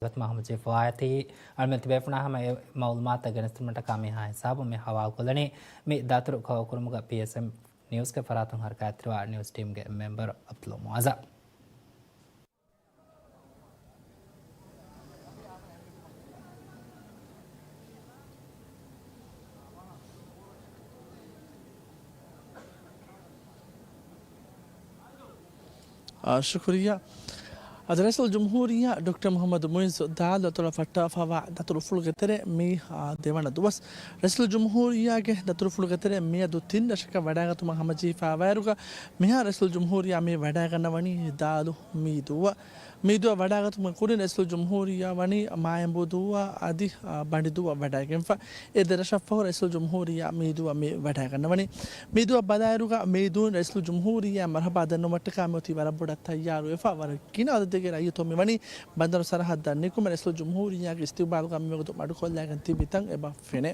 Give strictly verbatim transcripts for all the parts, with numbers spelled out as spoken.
މާ ހަމަޖެހިފަވާ އެތީ، އަޅުމެން ތިބޭފުޅުންނާ ހަމަ އެ މައުލޫމާތުތައް ގެނެސްދިނުމަށްޓަކާ މިހާ ހިސާބުން މި ހަވާލުކޮށްލަނީ. މި ދަތުރު ކޯކުރުމުގަ ޕީއެސްއެމް ނިއުޒްގެ ފަރާތުން ހަރަކާތްތެރިވާ ނިއުޒް ޓީމްގެ މެމްބަރު ޢަބްދުﷲ މުޢައްޒަ. އާ، ޝުކުރިއްޔާ. އަދި ރައީސުލްޖުމްހޫރިއްޔާ ޑޮކްޓަރ މުޙައްމަދު މުޢިއްޒު ދާލު ދަތުރަށް ފައްޓާފައިވާ ދަތުރުފުޅުގެ ތެރޭ މި، އާ، ދެވަނަ ދުވަސް. ރައީސުލްޖުމްހޫރިއްޔާގެ ދަތުރުފުޅުގެ ތެރޭ މިއަދު ތިން ރަށަކަށް ވަޑައިގަތުމަށް ހަމަޖެހިފައިވާއިރުގަ، މިހާރު ރައީސުލްޖުމްހޫރިއްޔާ މި ވަޑައިގަންނަވަނީ ދާލު މީދޫއަށް. މީދޫއަށް ވަޑައިގަތުމަށް ކުރިން ރައީސުލްޖުމްހޫރިއްޔާ ވަނީ މާއެނބުދޫއަށް އަދި، އާ، ބަނޑިދޫއަށް ވަޑައިގެންފަ. އެ ދެ ރަށަށްފަހު ރައީސުލްޖުމްހޫރިއްޔާ މީދޫއަށް މި ވަޑައިގަންނަވަނީ. މީދޫއަށް ބަލާއިރުގަ މީދޫން ރައީސުލްޖުމްހޫރިއްޔާ މަރުޙަބާ ދަންނަވުމަށްޓަކާ މިއޮތީ ވަރަށް ބޮޑަށް ތައްޔާރުވެފަ. ވަރަށް ގިނަ އަދަދެއްގެ ރައްޔިތުން މިވަނީ ބަނދަރު ސަރަޙައްދަށް ނިކުމެ ރައީސުލްޖުމްހޫރިއްޔާގެ އިސްތިޤްބާލުގަ މިވަގުތު މަޑުކޮށްލައިގެން ތިބި ތަން އެބަ ފެނޭ.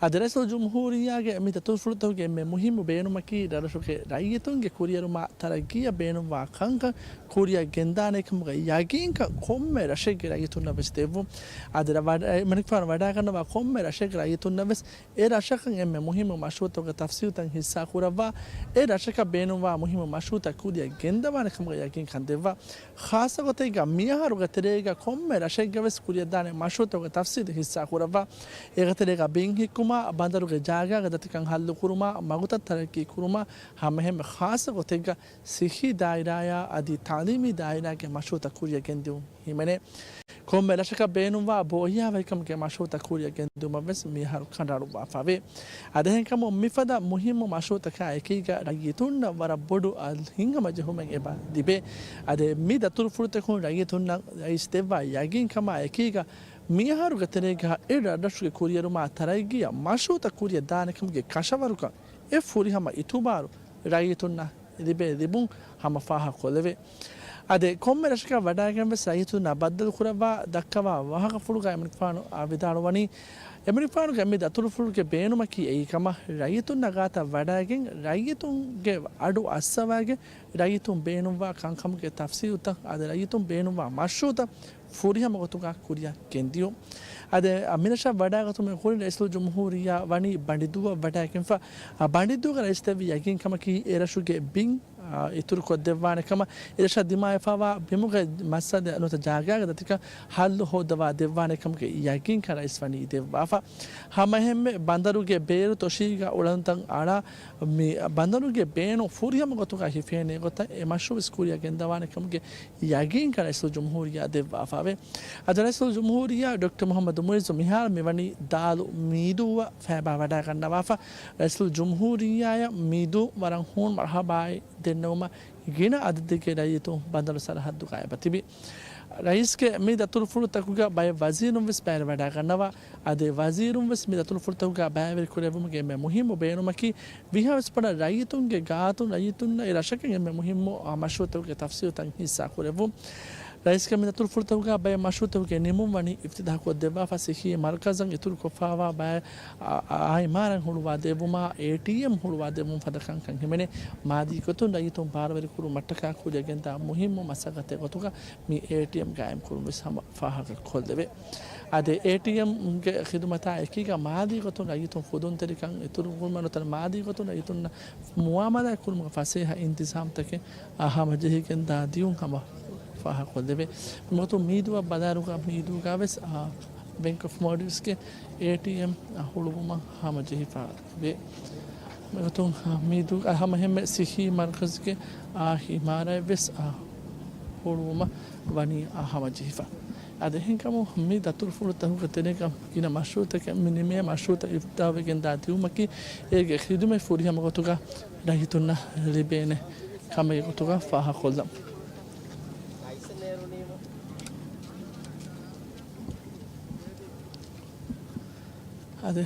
އަދި ރައީސުލްޖުމްހޫރިއްޔާގެ މި ދަތުރުފުޅުތަކުގެ އެންމެ މުހިއްމު ބޭނުމަކީ، ރަށުގެ ރައްޔިތުންގެ ކުރިއެރުމާ ތަރައްގީއަށް ބޭނުންވާ ކަންކަން ކުރިއަށް ގެންދާނެ ކަމުގެ ޔަގީންކަން ކޮންމެ ރަށެއްގެ ރައްޔިތުންނަށް ވެސް ދެއްވުން. އަދި ރަ-، ވަޑަ-، އެމަނިކުފާނު ވަޑައިގަންނަވާ ކޮންމެ ރަށެއްގެ ރައްޔިތުންނަށް ވެސް އެ ރަށަކަށް އެންމެ މުހިއްމު މަޝްރޫޢުތަކުގެ ތަފްސީލުތައް ހިއްސާ ކުރައްވާ، އެ ރަށަކަށް ބޭނުންވާ މުހިއްމު މަޝްރޫޢުތައް ކުރިއަށް ގެންދަވާނެ ކަމުގެ ޔަގީންކަން ދެއްވާ. ޚާއްޞަ ގޮތެއްގަ މިއަހަރުގެ ތެރޭގަ ކޮންމެ ރަށެއްގަ ވެސް ކުރިއަށްދާނެ މަޝްރޫޢުތަކުގެ ތަފްސީލު ހިއްސާ ކުރައްވާ. އޭގެ ތެރޭގަ ބިން ހިއްކުމާ، ބަނދަރުގެ ޖާގާގެ ދަތިކަން ހައްލު ކުރުމާ، މަގުތައް ތަރައްގީ ކުރުމާ، ހަމައެހެންމެ ޚާއްޞަ ގޮތެއްގަ ޞިއްޙީ ދާއިރާއާ އަދި ތަޢުލީމީ ދާއިރާގެ މަޝްރޫޢުތައް ކުރިއަށް ގެންދިއުން ހިމެނޭ. ކޮންމެ ރަށަކަށް ބޭނުންވާ ބޯހިޔާވަހިކަމުގެ މަޝްރޫޢުތައް ކުރިއަށް ގެންދިއުމަށް ވެސް މިއަހަރު ކަނޑައަޅުއްވާފަވޭ. އަދި އެހެންކަމުން މިފަދަ މުހިއްމު މަޝްރޫޢުތަކާ އެކީގަ ރައްޔިތުންނަށް ވަރަށް ބޮޑު އަލް ހިތްހަމަޖެހުމެއް އެބަ ލިބޭ. އަދި މި ދަތުރުފުޅުތަކުން ރައްޔިތުންނަށް ރައީސް ދެއްވާ ޔަގީންކަމާ އެކީގަ މިއަހަރުގެ ތެރޭގަ އެ ރަށްރަށުގެ ކުރިއެރުމާ ތަރައްގީއަށް މަޝްރޫޢުތައް ކުރިއަށް ދާނެ ކަމުގެ ކަށަވަރުކަން އެ ފުރިހަމަ އިތުބާރު ރައްޔިތުންނަށް ލިބޭ ލިބުން ހަމަ ފާހަގަކޮށްލެވޭ. އަދި ކޮންމެ ރަށަކަށް ވަޑައިގެން ވެސް ރައްޔިތުންނާ ބައްދަލު ކުރައްވާ ދައްކަވާ ވާހަކަފުޅުގަ އެމަނިކުފާނު ވިދާޅުވަނީ، އެމަނިކުފާނުގެ މި ދަތުރުފުޅުގެ ބޭނުމަކީ އެއީ ކަމަށް ރައްޔިތުންނާ ގާތަށް ވަޑައިގެން ރައްޔިތުންގެ އަޑު އައްސަވައިގެން ރައްޔިތުން ބޭނުންވާ ކަންކަމުގެ ތަފްސީލުތައް އަދި ރައްޔިތުން ބޭނުންވާ މަޝްރޫޢުތައް ފުރިހަމަ ގޮތުގަ ކުރިއަށް ގެންދިޔުން. އަދި މިރަށަށް ވަޑައިގަތުމުގެ ކުރިން ރައީސުލްޖުމްހޫރިއްޔާ ވަނީ ބަނޑިދޫއަށް ވަޑައިގެންފަ. އަ، ބަނޑިދޫގަ ރައީސް ދެއްވި ޔަގީންކަމަކީ އެ ރަށުގެ ބިން، އަ، އިތުރުކޮށްދެއްވާނެ ކަމަށް، އެ ރަށަށް ދިމާވެފައިވާ ބިމުގެ މައްސަލަ ނުވަތަ ޖާގާގެ ދަތިކަން ހައްލު ހޯއްދަވާ ދެއްވާނެ ކަމުގެ ޔަގީންކަން ރައީސް ވަނީ ދެއްވާފަ. ހަމައެހެންމެ ބަނދަރުގެ ބޭރު ތޮށީގަ އުޅަނދުތައް އަޅާ މި ބަނދަރުގެ ބޭނުން ފުރިހަމަ ގޮތުގަ ހިފޭނެ ގޮތަށް އެ މަޝްރޫޢު ވެސް ކުރިއަށް ގެންދަވާނެ ކަމުގެ ޔަގީންކަން ރައީސުލްޖުމްހޫރިއްޔާ ދެއްވާފަވޭ. އަދި ރައީސުލްޖުމްހޫރިއްޔާ ޑޮކްޓަރ މުޙައްމަދު މުޢިއްޒު މިހާރު މިވަނީ ދާލު މީދޫއަށް ފައިބާ ވަޑައިގަންނަވާފަ. ރައީސުލްޖުމްހޫރިއްޔާއަށް މީދޫ ވަރަށް ހޫނު މަރުޙަބާއެއް ދެންނެވުމަށް ގިނަ އަދަދެއްގެ ރައްޔިތުން ބަނދަރު ސަރަޙައްދުގަ އެބަތިބި. ރައީސްގެ މި ދަތުރުފުޅުތަކުގަ ބައެއް ވަޒީރުން ވެސް ބައިވެރިވަޑައިގަންނަވާ. އަދި ވަޒީރުން ވެސް މި ދަތުރުފުޅުތަކުގަ ބައިވެރި ކުރެއްވުމުގެ އެންމެ މުހިއްމު ބޭނުމަކީ، ވީހާވެސް ބޮޑަށް ރައްޔިތުންގެ ގާތުން ރައްޔިތުންނަށް އެ ރަށަކަށް އެންމެ މުހިއްމު، އާ، މަޝްރޫޢުތަކުގެ ތަފްސީލުތައް ހިއްސާ ކުރެއްވުން. ރައީސްގެ މި ދަތުރުފުޅުތަކުގަ ބައެއް މަޝްރޫޢުތަކުގެ ނިމުން ވަނީ އިފްތިތާޙުކޮށްދެއްވާފަ. ޞިއްޙީ މަރުކަޒަށް އިތުރުކޮށްފައިވާ ބައެއް، އާ، އާ، އާ، އިމާރާތް ހުޅުވާދެއްވުމާ، އޭޓީއެމް ހުޅުވާދެއްވުން ފަދަ ކަންކަން ހިމެނޭ. މާދީ ގޮތުން ރައްޔިތުން ބާރުވެރިކުރުމަށްޓަކާ ކުރިއަށް ގެންދާ މުހިއްމު މަސައްކަތެއް ގޮތުގަ މި އޭޓީއެމް ގާއިމްކުރުން ވެސް ހަމަ ފާހަގަކޮށްލެވޭ. އަދި އޭޓީއެމްގެ ޚިދުމަތާ އެކީގަ މާދީ ގޮތުން ރައްޔިތުން ފުދުންތެރިކަން އިތުރުކުރުމަށް ނުވަތަ މާދީ ގޮތުން ރައްޔިތުންނަށް މުއާމަލާތް ކުރުމުގެ ފަސޭހަ އިންތިޒާމްތަކެއް ހަމަޖެހިގެންދާ ދިޔުން ހަމަ ފާހަގަކޮށްލެވޭ. މިގޮތުން މީދޫއަށް ބަލާއިރުގަ މީދޫގަ ވެސް، އާ، ބެންކް އޮފް މޯލްޑިވްސްގެ އޭޓީއެމް ހުޅުވުމަށް ހަމަޖެހިފަ ވޭ. މިގޮތުން މީދޫ ހަމައެހެންމެ ޞިއްޙީ މަރުކަޒުގެ އާ އިމާރާތް ވެސް އާ ހުޅުވުމަށް ވަނީ އާ ހަމަޖެހިފަ. އަދި އެހެންކަމުން މި ދަތުރުފުޅުތަކުގެ ތެރޭގަ ގިނަ މަޝްރޫޢުތަކެއް މި ނިމޭ މަޝްރޫޢުތައް އިފްތިތާޙުވެގެންދާ ދިއުމަކީ އޭގެ ޚިދުމަތް ފުރިހަމަ ގޮތުގަ ރައްޔިތުންނަށް ލިބޭނެ ކަމެއް ގޮތުގަ ފާހަގަކޮށްލަން. އަދި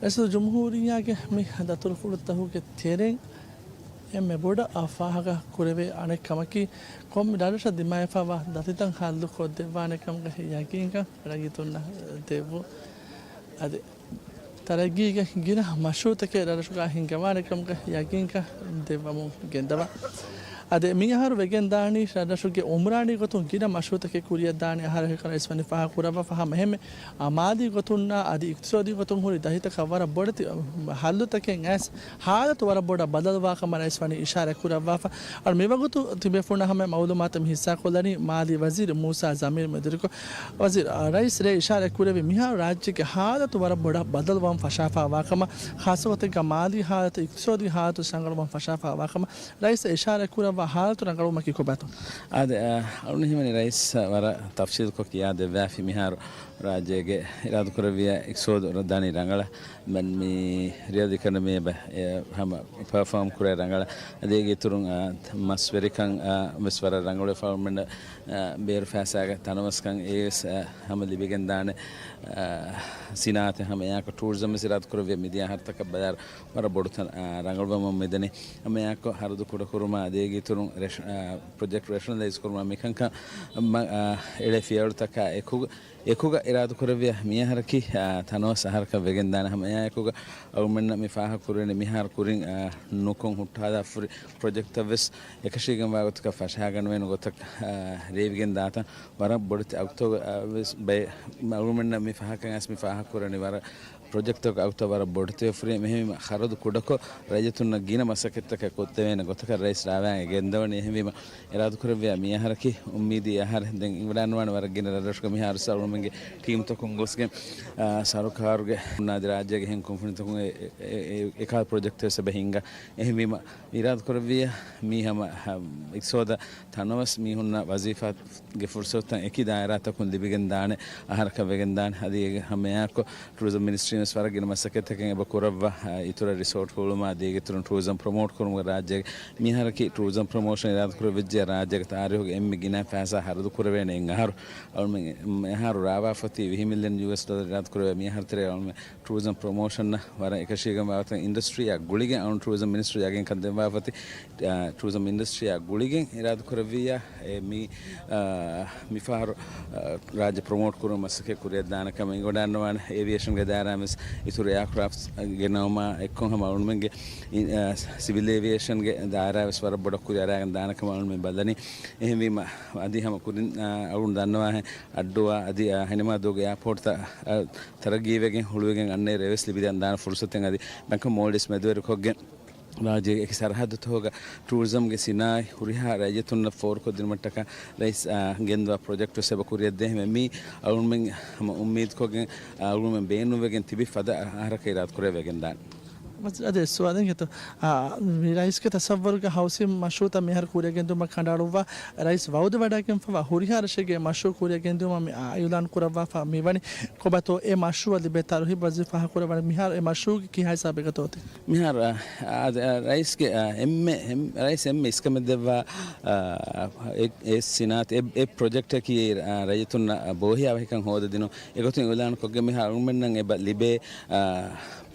ރައީސުލްޖުމްހޫރިއްޔާގެ މި ދަތުރުފުޅުތަކުގެ ތެރެއިން އެންމެ ބޮޑަށް ފާހަގަ ކުރެވޭ އަނެއް ކަމަކީ، ކޮންމެ ރަށްރަށަށް ދިމާވެފައިވާ ދަތިތައް ހައްލު ކޮށްދެއްވާނެ ކަމުގެ ޔަގީންކަން ރައްޔިތުންނަށް ދެއްވުން. އަދި ތަރައްގީގެ ގިނަ މަޝްރޫޢުތަކެއް ރަށްރަށުގަ ހިންގަވާނެ ކަމުގެ ޔަގީންކަން ދެއްވަމުން ގެންދަވާ. އަދި މިއަހަރު ވެގެންދާނީ ރަށްރަށުގެ އުމްރާނީ ގޮތުން ގިނަ މަޝްރޫޢުތަކެއް ކުރިޔަށްދާނެ އަހަރެއް ކަން ރައީސް ވަނީ ފާހަގަކުރައްވާފަ. ހަމަ އެހެންމެ މާލީ ގޮތުންނާ އަދި އިޤްތިޞާދީ ގޮތުން ހުރި ދަހިތަކަށް ވަރަށް ބޮޑެތި ހައްލުތަކެއް އައިސް ހާލަތު ވަރަށް ބޮޑަށް ބަދަލުވާ ކަމަށް ރައީސް ވަނީ އިޝާރާތް ކުރައްވާފަ. އަޅު މިވަގުތު ތިބޭފުޅުންނަށް ހަމަ މައުލޫމާތު މި ހިއްސާކޮށްލަނީ މާލީ ވަޒީރު މޫސާ ޒަމީރު މެދުވެރިކޮށް. ވަޒީރު، ރައީސް ރޭ އިޝާރާތް ކުރެއްވި މިހާރު ރާއްޖޭގެ ހާލަތު ވަރަށް ބޮޑަށް ބަދަލުވަން ފަށާފާވާ ކަމަށް، ޚާއްޞަ ގޮތެއްގަ މާލީ ހާލަތު، އިޤްތިޞާދީ ހާލަތު ރަނގަޅުވަން ފަށާފާވާ ކަމަށް ރައީސް އިޝާރާތް ކުރައްވާ ހާލަތު ރަނގަޅުވުމަކީ ކޮބާތޯ؟ އާދެ، އަ، އަޅުން ހީވަނީ ރައީސް ވަރަށް ތަފްޞީލުކޮށް ކިޔާ ދެއްވާފި މިހާރު ރާއްޖޭގެ އިރާދަކުރެއްވިޔާ އިޤްތިޞާދު ދަނީ ރަނގަޅަށް. މަން މި ރިއަލް އިކޮނޮމީ އެބަ، އެ، ހަމަ ޕަރފޯމް ކުރޭ ރަނގަޅަށް. އަދި އޭގެ އިތުރުން، އަ، މަސްވެރިކަން، އަ، ވެސް ވަރަށް ރަނގަޅުވެފަ އަޅުމެންނަށް، އަ، ބޭރު ފައިސާގެ ތަނަވަސްކަން އެވެސް، އަ، ހަމަ ލިބިގެންދާނެ. އަ، ސިނާއަތެއް ހަމަ އެއާކޮށް ޓޫރިޒަމް ވެސް އިރާދަކުރެއްވިޔާ މިދިޔަ އަހަރުތަކަށް ބަލާއިރު ވަރަށް ބޮޑު ތަން، އާ، ރަނގަޅުވަމުން މިދަނީ. ހަމައެއާއެކު ހަރަދު ކުޑަކުރުމާ އަދި އޭގެ އިތުރުން ރޭޝަ-، އާ، ޕްރޮޖެކްޓް ރޭޝަނަލައިޒް ކުރުމާ މިކަންކަން މަ-، އާ، އެޅޭ ފިޔަވަޅުތަކާ އެކުގަ-، އެކުގަ އިރާދަކުރެއްވިޔާ މިއަހަރަކީ، އާ، ތަނަވަސް އަހަރަކަށް ވެގެންދާނެ. ހަމައެއާއެކުގަ އަޅުމެންނަށް މި ފާހަގަކުރެވެނީ މިހާރު ކުރިން، އާ، ނުކޮށް ހުއްޓާލާފަ ހުރި ޕްރޮޖެކްޓްތައް ވެސް އެކަށީގެންވާ ގޮތަކަށް ފަށާގަނެވޭނެ ގޮތަށް، އާ، ރޭވިގެން ދާތަން. ވަރަށް ބޮޑެތި އަގުތައް، އާ، ވެސް ބައެއް އަޅުމެންނަށް މި ފާހަގަކަން އައިސް މި ފާހަގަކުރަނީ ވަރަށް ޕްރޮޖެކްޓްތަކުގެ އަގުތައް ވަރަށް ބޮޑެތިވެފަ ހުރި. އެހެންވީމަ ހަރަދު ކުޑަކޮށް ރައްޔިތުންނަށް ގިނަ މަސައްކަތްތަކެއް ކޮށްދެވޭނެ ގޮތަކަށް ރައީސް ރާވާން ގެންދަވަނީ. އެހެންވީމަ އިރާދަކުރެއްވިޔާ މިއަހަރަކީ އުއްމީދީ އަހަރެއް. ދެން އިވަޑާންވާނެ ވަރަށް ގިނަ ރަށްރަށުގެ މިހާރު އަޅުމެންގެ ޓީމްތަކުން ގޮސްގެން، އާ، ސަރުކާރުގެ ހުންނާދި ރާއްޖޭގެ އެހެން ކުންފުނިތަކުން އެ، އެ، އެ، އެކަހަލަ ޕްރޮޖެކްޓް ވެސް އެބަ ހިންގާ. އެހެންވީމަ އިރާދަކުރެއްވިޔާ މީ ހަމަ، ހަ، އިޤްތިޞާދަށް ތަނަވަސް މީހުންނަށް ވަޒީފާގެ ފުރުސަތުތައް އެކި ދާއިރާތަކުން ލިބިގެންދާނެ އަހަރަކަށް ވެގެންދާނެ. އަދި އެ ހަމައެއާއެކު ޓޫރިޒަމް މިނިސްޓްރީން ވެސް ވަރަށް ގިނަ މަސައްކަތްތަކެއް އެބަ ކުރައްވާ، އިތުރަށް ރިސޯޓް ހުޅުވުމާ އަދި އޭގެ އިތުރުން ޓޫރިޒަމް ޕްރޮމޯޓް ކުރުމުގެ ރާއްޖޭގެ މިހާރަކީ ޓޫރިޒަމް ޕްރޮމޯޝަން އިރާދަކުރެއްވިއްޖެ ރާއްޖޭގެ ތާރީހުގެ އެންމެ ގިނަ ފައިސާ ހަރަދު ކުރެވޭނެ އެއް އަހަރު. އަޅުމެން އެހާރު ރާވާފަތި ވިހި މިލިއަން ޔޫއެސް ޑޮލަރ އިރާދަކުރެވޭ މިއަހަރު ތެރޭ އަޅުމެން ޓޫރިޒަމް ޕްރޮމޯޝަންއަށް ވަރަށް އެކަށީގެންވާ ގޮތަށް އިންޑަސްޓްރީއާ ގުޅިގެން އަޅުން ޓޫރިޒަމް މިނިސްޓްރީ އަގެއް ކަން ދެއްވާފަތި، އާ، ޓޫރިޒަމް އިންޑަސްޓްރީއާ ގުޅިގެން އިރާދަކުރެއްވިއްޔާ އެ މި، އާ، މިފަހަރު، އާ، ރާއްޖެ ޕްރޮމޯޓް ކުރުމަށް މަސައްކަތް ކުރިއަށްދާނެ ކަމަށް އިނގޮޑާންވާނެ. އޭވިއޭޝަންގެ ދާއިރާ ވެސް އިތުރު އެއާކްރާފްޓް ގެނައުމާ އެއްކޮށް ހަމަ އަޅުމެންގެ އި-، އާ، ސިވިލް އޭވިއޭޝަންގެ ދާއިރާ ވެސް ވަރަށް ބޮޑަށް ކުރިއަރާގެން ދާނެ ކަމަށް އަޅުމެން ބަލަނީ. އެހެންވީމަ އަދި ހަމަ ކުރިން، އާ، އަޅުން ދަންނަވާހެން އައްޑޫއާ އަދި، އާ، ހަނިމާދޫގެ އެއާޕޯޓްތައް، އާ، ތަރައްގީވެގެން ހުޅުވިގެން އަންނައިރު އެވެސް ލިބިދާން ދާނެ ފުރުސަތެއް އަދި ބެންކް އޮފް މޯލްޑިވްސް މެދުވެރިކޮށްގެން ރާއްޖޭގެ އެކި ސަރަހައްދުތަކުގަ ޓޫރިޒަމްގެ ސިނާއަތް ހުރިހާ ރައްޔިތުންނަށް ފޯރުކޮށްދިނުމަށްޓަކާ ރައީސް، އާ، ގެންދަވާ ޕްރޮޖެކްޓް ވެސް އެބަ ކުރިއަށްދޭ. ހަމަ މީ އަޅުމެން ހަމަ އުއްމީދުކޮށްގެން، އަޅުމެން ބޭނުންވެގެން ތިބި ފަދަ އަހަރަކަށް އިރާދަކުރެވިގެންދާނެ. މަސް-، އަދި ސުވާލެއް ހިތު، އާ، މި ރައީސްގެ ތަސައްވަރުގެ ހައުސިން މަޝްރޫޢުތައް މިހާރު ކުރިއަށް ގެންދިއުމަށް ކަނޑައަޅުއްވާ ރައީސް ވައުދު ވަޑައިގެންފަވާ ހުރިހާ ރަށެއްގެ މަޝްރޫޢު ކުރިއަށް ގެންދިއުމަށް މި، އާ، އިއުލާން ކުރައްވާފަ މިވަނީ. ކޮބާތޯ އެ މަޝްރޫޢަށް ލިބޭ ތަރުހީބު ވަޒީފާ ހަކުރެވެނީ މިހާރު އެ މަޝްރޫޢުގެ ކިހާ ހިސާބެއްގަތޯތީ؟ މިހާރު، އާ، އާ، ރައީސްގެ، އާ، އެންމެ، އެން-، ރައީސް އެންމެ އިސްކަމެއް ދެއްވާ، އާ، އެ، އެ ސިނާއަތް، އެ، އެ ޕްރޮޖެކްޓަކީ، އާ، ރައްޔިތުންނަށް ބޯހިޔާވަހިކަން ހޯދަދިނުން. އެގޮތުން އިއުލާންކޮށްގެން މިހާރު އަޅުމެންނަށް އެބަ ލިބޭ، އާ،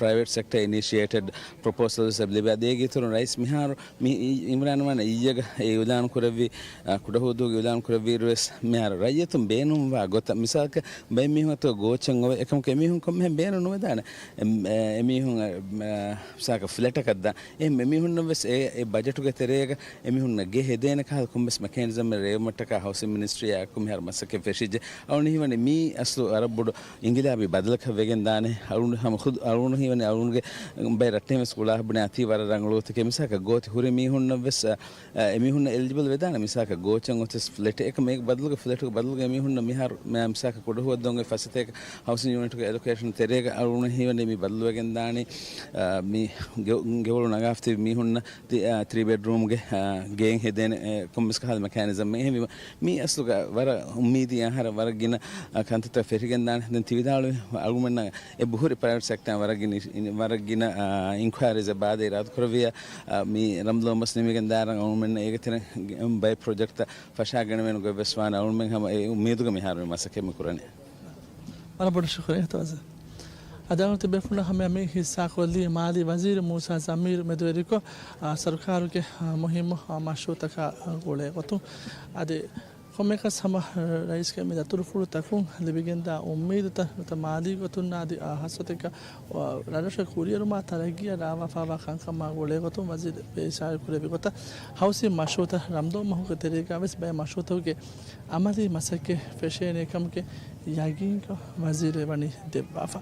ޕްރައިވެޓް ސެކްޓަ އިނިޝިއޭޓެޑް ޕްރޮޕޯސަލްސް އެބަ ލިބޭ. އަދި އޭގެ އިތުރުން ރައީސް މިހާރު މި އި-، އިމްރާން ވާން އިއްޔެގަ އެ އިއުލާން ކުރެއްވި، އާ، ކުޑަހުދޫގެ އިއުލާން ކުރެއްވިއިރު ވެސް މިހާރު ރައްޔިތުން ބޭނުންވާ ގޮތަށް މިސާލަކަށް ބައެއް މީހުން އަތުގަ ގޯޗެއް އޮވެ، އެކަމަކު އެމީހުން ކޮންމެހެން ބޭނުން ނުވެދާނެ. އެ، އެ، އެމީހުން، އެ، މިސާލަކަށް ފްލެޓަކަށް ދާ އެހެން އެމީހުންނަށް ވެސް އެ، އެ ބަޖެޓުގެ ތެރޭގަ އެމީހުންނަށް ގެ ހެދޭނެ ކަހަލަ ކޮންމެސް މެކޭނިޒަމެއް ރޭވުމަށްޓަކާ ހައުސިން މިނިސްޓްރީއާއެކު މިހާރު މަސައްކަތް ފެށިއްޖެ. އަޅުން ހީވަނީ މީ އަސްލު ވަރަށް ބޮޑު އިންގިލާބީ ބަދަލަކަށް ވެގެން ދާނެ. އަޅުން ހަމަ ޚުދު އަޅުން ހީވަނީ އަޅުންގެ ބައެއް ރައްޓެހިން ވެސް ގުޅާ ހަބުނެ އަތީ ވަރަށް ރަނގަޅު ގޮތެކޭ. މިސާލަކަށް ގޯތި ހުރި މީހުންނަށް ވެސް، އަ، އެމީހުންނަށް އެލިޖިބަލް ވެދާނެ. މިސާލަކަށް ގޯޗެއް އޮތަސް ފްލެޓެއް އެކަމަ އޭގެ ބަދަލުގަ ފްލެޓުގެ ބަދަލުގަ އެމީހުންނަށް މިހާރު މި-، މިސާލަކަށް ކުޑަހުވައްދަން އޮތް ފަސް ސަތޭކަ ހައުސިން ޔޫނިޓުގެ އެލޮކޭޝަން ތެރޭގަ އަޅުގަނޑު ހީވަނީ މި ބަދަލުވެގެން ދާނީ، އާ، މި ގެ-، ގެވޮޅު ނަގާފަ ތިބި މީހުންނަށް ތި-، އާ، ތްރީ ބެޑްރޫމްގެ، އާ، ގެއެއް ހެދޭނެ، އެ، ކޮންމެސް ކަހަލަ މެކޭނިޒަމެއް. އެހެންވީމަ، މީ އަސްލުގަ ވަރަށް އުއްމީދީ އަހަރަށް ވަރަށް ގިނަ، އާ، ކަންތައްތައް ފެށިގެން ދާނެ. ދެން ތި ވިދާޅުވި އަޅުގަނޑަށް އެބަހުރި ޕްރައިވެޓް ސެކްޓާ ވަރަށް ގިނަ، ވަރަށް ގިނަ، އާ، އިންކްވައިރީސް އެބަ އާދޭ އިރާދަކުރެއްވިއްޔާ، އާ، މި ރަމަޟާން މަސް ނިމިގެން ދާއިރަށް އަޅުގަނޑުމެންނަށް އޭގެ ތެރެއިން ބައެއް ޕްރޮޖެކްޓްތައް ފަށާގަނެވޭނެ ގޮތްވެސް ވާނެ. އަޅުގަނޑުމެން ހަމަ އެ އުއްމީދުގަ މިހާރު މި މަސައްކަތް މި ކުރަނީ. ވަރަށް ބޮޑަށް ޝުކުރިއްޔާ ތާޒަ. އަދި އަޅުގަނޑު ތިބޭފުޅުންނަށް ހަމަ މި ހިއްސާކޮށްލީ މާލީ ވަޒީރު މޫސާ ޒަމީރު މެދުވެރިކޮށް، އާ، ސަރުކާރުގެ، އާ، މުހިއްމު، އާ، މަޝްރޫޢުތަކާ، އާ، ގުޅޭ ގޮތުން. އަދި ކޮންމެއަކަސް ހަމަ ރައީސްގެ މި ދަތުރުފުޅުތަކުން ލިބިގެންދާ އުއްމީދުތައް ނުވަތަ މާލީ ގޮތުން އަދި ހަސަތެއްގަ ރަށްރަށުގެ ކުރިއެރުމާ ތަރައްގީއަށް ރާވާފާވާ ކަންކަމާ ގުޅޭ ގޮތުން ވަޒީރު އިޝާރާތް ކުރެއްވި ގޮތަށް، ހައުސިން މަޝްރޫއުތައް ރަމްޟާން މަހުގެ ތެރޭގަ ވެސް ބައެއް މަޝްރޫއުތަކުގެ އަމަލީ މަސައްކަތް ފެށޭނެ ކަމުގެ ޔަގީންކަން ވަޒީރު ވަނީ ދެއްވާފަ.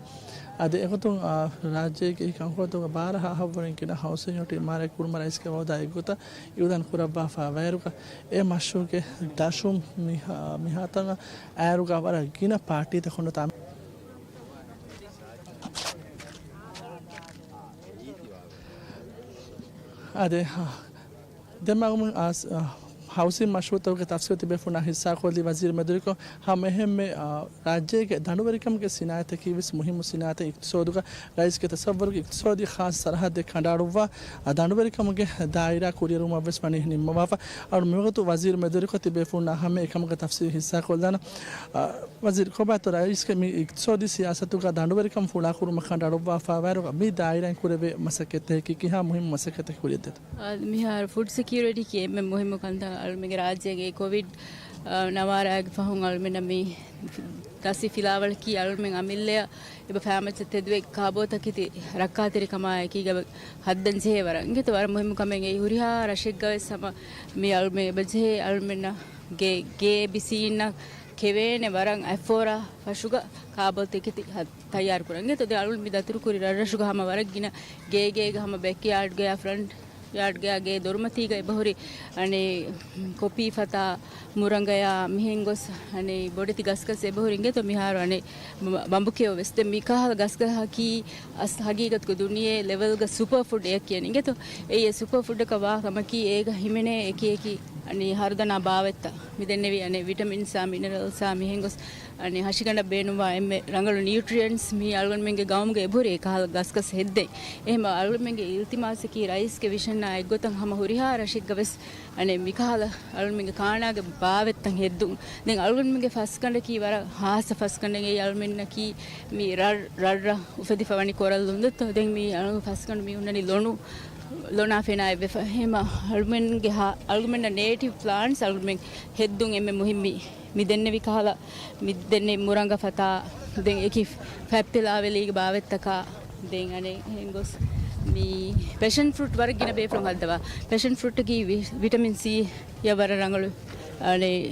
އަދި އެގޮތުން، އާ، ރާއްޖޭގެ އެހީ ކަންކޮޅުތަކުގެ ބާރަ ހަ-، އަހަށްވުރެން ގިނަ ހައުސިން ޔުނިޓް އިމާރާތް ކުރުމަށް ރައީސްގެ ވައުދާ އެއްގޮތަށް އިއުލާން ކުރައްވާފަ ވައިރުގަ އެ މަޝްރޫއުގެ ދަށުން މިހާ-، މިހާތަނަށް އައިރުގަ ވަރަށް ގިނަ ޕާޓީތަކުން ނުވަތަ އާދެ، ދެމަގުމުން އާސް-، އާ، ހައުސިން މަޝްރޫއުތަކުގެ ތަފްސީލު ތިބޭފުޅުންނާ ހިއްސާކޮށްލީ ވަޒީރު މެދުވެރިކޮށް، ހަމަ އެހެންމެ، އާ، ރާއްޖޭގެ ދަނޑުވެރިކަމުގެ ސިނާއަތަކީ ވެސް މުހިއްމު ސިނާއަތެއް. އިޤްތިޞާދުގަ ރައީސްގެ ތަޞައްވުރުގެ އިޤްތިޞާދީ ޚާއްޞަ ސަރަހައްދެއް ކަނޑައަޅުއްވާ، އާ، ދަނޑުވެރިކަމުގެ ދާއިރާ ކުރިއެރުމަށް ވެސް ވަނީ ނިންމަވާފަ. އަޅު މިވަގުތު ވަޒީރު މެދުވެރިކޮށް ތިބޭފުޅުންނާ ހަމަ އެކަމުގެ ތަފްސީލު ހިއްސާކޮށްލާނަން. އާ، ވަޒީރު ކޮބާތޯ ރައީސްގެ މި އިޤްތިޞާދީ ސިޔާސަތުގަ ދަނޑުވެރިކަން ފުޅާކުރުމަށް ކަނޑައަޅުއްވާފަ ވައިރުގަ މި ދާއިރާއިން ކުރެވޭ މަސައްކަތްތަކަކީ ކިހާ މުހިއްމު މަސައްކަތެއް ކުރިއަށްދޭތޯ؟ އާ، މިހާރު ފުޑް ސެކިއުރިޓީ ކީ އެންމެ މުހިއްމު ކަންތައް. އަޅުމެންގެ ރާއްޖޭގެ ކޮވިޑް، އާ، ނަވާރައިގެ ފަހުން އަޅުމެންނަށް މި ދަސި ފިލާވަޅަކީ އަޅުމެން އަމިއްލައަށް އެބަ ފައިމައްޗަށް ތެދުވެ ކާބޯތަކެތި ރައްކާތެރިކަމާއެކީގަ ހައްދަން ޖެހޭ ވަރަށް. އިނގޭތޯ ވަރަށް މުހިއްމު ކަމެއް އެއީ. ހުރިހާ ރަށެއްގަ ވެސް ހަމަ މި އަޅުމެން އެބަ ޖެހޭ އަޅުމެންނަށް ގޭ، ގޭ ބިސީންނަށް ކެވޭނެ ވަރަށް އެފޯރާ ފަށުގަ ކާބޯތަކެތި ހަ-، ތައްޔާރު ކުރަން. އިނގޭތޯ ދެން އަޅުން މި ދަތުރުކުރި ރަށްރަށުގަ ހަމަ ވަރަށް ގިނަ ގޭގޭގަ ހަމަ ބެކްޔާޑްގަޔާ ފްރަންޓް ޔާޑްގަޔާ ގޭ ދޮރުމަތީގަ އެބަހުރި އަނެއް ކޮޕީ ފަތާ މުރަނގަޔާ މިހެން ގޮސް އަނެއް ބޮޑެތި ގަސްގަސް އެބަހުރި. އިނގޭތޯ މިހާރު އަނެއް ބަ-، ބަނބުކެޔޮ ވެސް. ދެން މިކަހަލަ ގަސްގަހަކީ އަސް ހަގީގަތުގަ ދުނިޔެ ލެވެލްގަ ސުޕަރ ފުޑް އެއަށް ކިޔަނީ. އިނގޭތޯ އެއީ ސުޕަރ ފުޑަކަށް ވާ ކަމަކީ އޭގަ ހިމެނޭ އެކި އެކި އަނެއް ހަރުދަނާ ބާވަތްތައް މިދެންނެވި އަނެއް ވިޓަމިންސްއާ މިނަރަލްސްއާ މިހެން ގޮސް އަނެއް ހަށިގަނޑަށް ބޭނުންވާ އެންމެ ރަނގަޅު ނިއުޓްރިއެންޓްސް މި އަޅުގަނޑުމެންގެ ގައުމުގަ އެބަހުރި އެކަހަލަ ގަސްގަސް ހެއްދެން. އެހެން އަޅުގަނޑުމެންގެ އިލްތިމާސަކީ ރައީސްގެ ވިޝަންއާ އެއްގޮތަށް ހަމަ ހުރިހާ ރަށެއްގަ ވެސް އަނެއް މިކަހަލަ އަޅުމެންގެ ކާނާގެ ބާވަތްތައް ހެއްދުން. ދެން އަޅުގަނޑުމެންގެ ފަސްގަނޑަކީ ވަރަށް ހާއްސަ ފަސްގަނޑެއް. އެއީ އަޅުމެންނަކީ މި ރަށް، ރަށްރަށް އުފެދިފަ ވަނީ ކޮރަލް ލުނދަތޯ. ދެން މި އަޅުގަނޑު ފަސްގަނޑު މި ހުންނަނީ ލޮނު، ލޮނާ ފެނާ އެއްވެފަ. އެހެން އަޅުމެންގެ ހާ-، އަޅުމެންނަށް ނޭޓިވް ޕްލާންޓްސް އަޅުމެން ހެއްދުން އެންމެ މުހިއްމީ. މި ދެންނެވި ކަހަލަ، މި ދެންނެވި މުރަނގަ ފަތާ، ދެން އެކި ފަތްޕެލާވެލީގެ ބާވަތްތަކާ، ދެން އަނެއް އެހެން ގޮސް މި ޕެޝަން ފްރުޓް ވަރަށް ގިނަ ބޭފުޅުން ހައްދަވާ. ޕެޝަން ފްރުޓަކީ ވި-، ވިޓަމިން ސީ އަށް ވަރަށް ރަނގަޅު އަނެއް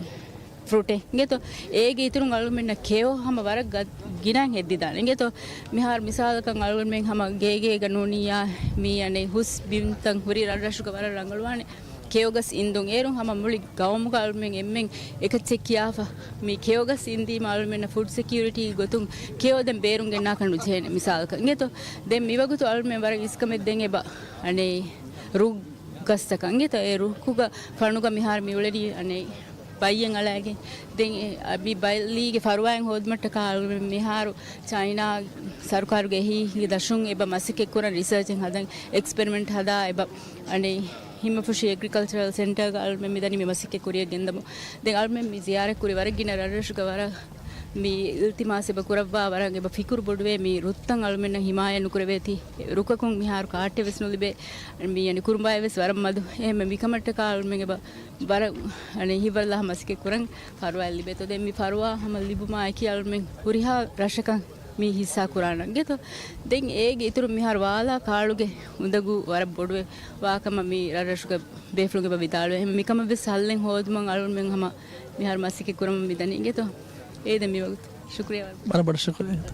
ފްރުޓެއް. އިނގޭތޯ އޭގެ އިތުރުން އަޅުމެންނަށް ކެޔޮ ހަމަ ވަރަށް ގަ-، ގިނައިން ހެއްދިދާނެ. އިނގޭތޯ މިހާރު މިސާލަކަށް އަޅުމެން ހަމަ ގޭގޭގަ ނޫނިއްޔާ މި އަނެއް ހުސް ބިންތައް ހުރި ރަށްރަށުގަ ވަރަށް ރަނގަޅުވާނެ. ކެޔޮގަސް އިންދުން. އޭރުން ހަމަ މުޅި ގައުމުގަ އަޅުމެން އެންމެން އެކައްޗެއް ކިޔާފަ، މި ކެޔޮގަސް އިންދީމަ އަޅުމެންނަށް ފުޑް ސެކިއުރިޓީ ގޮތުން ކެޔޮ ދެން ބޭރުން ގެންނާކަށް ނުޖެހޭނެ މިސާލަކަށް. އިނގޭތޯ ދެން މިވަގުތު އަޅުމެން ވަރަށް އިސްކަމެއް ދެން އެބަ އަނެއް ރުއް ގަސްތަކަށް. އިނގޭތޯ އެ ރުއްކުގަ ފަނުގަ މިހާރު މިއުޅެނީ އަނެއް ބައްޔެއް އަޅައިގެން. ދެން އެ، އަ، މި ބައްލީގެ ފަރުވާއެއް ހޯދުމަށްޓަކާ އަޅުމެން މިހާރު ޗައިނާ ސަރުކާރުގެ އެހީގެ ދަށުން އެބަ މަސައްކަތް ކުރަން ރިސާޗެއް ހަދަން އެކްސްޕެރިމެންޓް ހަދާ އެބަ އަނެއް ހިމަފުށި އެގްރިކަލްޗަރަލް ސެންޓަރގަ އަޅުމެން މިދަނީ މި މަސައްކަތް ކުރިއަށް ގެންދަމު. ދެން އަޅުމެން މި ޒިޔާރަތް ކުރި ވަރަށް ގިނަ ރަށްރަށުގަ ވަރަށް މި އިލްތިމާސް އެބަ ކުރައްވާ ވަރަށް އެބަ ފިކުރު ބޮޑުވޭ މި ރުއްތައް އަޅުމެންނަށް ހިމާޔަތް ނުކުރެވޭތީ. ރުކަކުން މިހާރު ކާޓެއް ވެސް ނުލިބޭ. މި އަނެއް ކުރުނބާއެއް ވެސް ވަރަށް މަދު. އެހެން މިކަމަށްޓަކާ އަޅުމެން އެބަ ވަރަށް އަނެއް ހިތްވަރުލާ މަސައްކަތް ކުރަން ފަރުވާއެއް ލިބޭތޯ. ދެން މި ފަރުވާ ހަމަ ލިބުމާ އެކީ އަޅުމެން ހުރިހާ ރަށަކަށް މި ހިއްސާ ކުރާނަން އިނގޭތޯ. ދެން އޭގެ އިތުރު މިހާރު ވާލާ ކާޅުގެ އުނދަގޫ ވަރަށް ބޮޑުވެ ވާކަމަށް މި ރަށްރަށުގެ ބޭފުޅުން އެބަ ވިދާޅުވޭ. އެހެން މިކަމަށް ވެސް ހައްލެއް ހޯދުމަށް އަޅުމެން ހަމަ މިހާރު މަސައްކަތް ކުރަމުން މިދަނީ އިނގޭތޯ. އޭ ދެން މިވަގުތު. ޝުކުރިއްޔާ ވަރަށް. ވަރަށް ބޮޑަށް ޝުކުރިއްޔާ.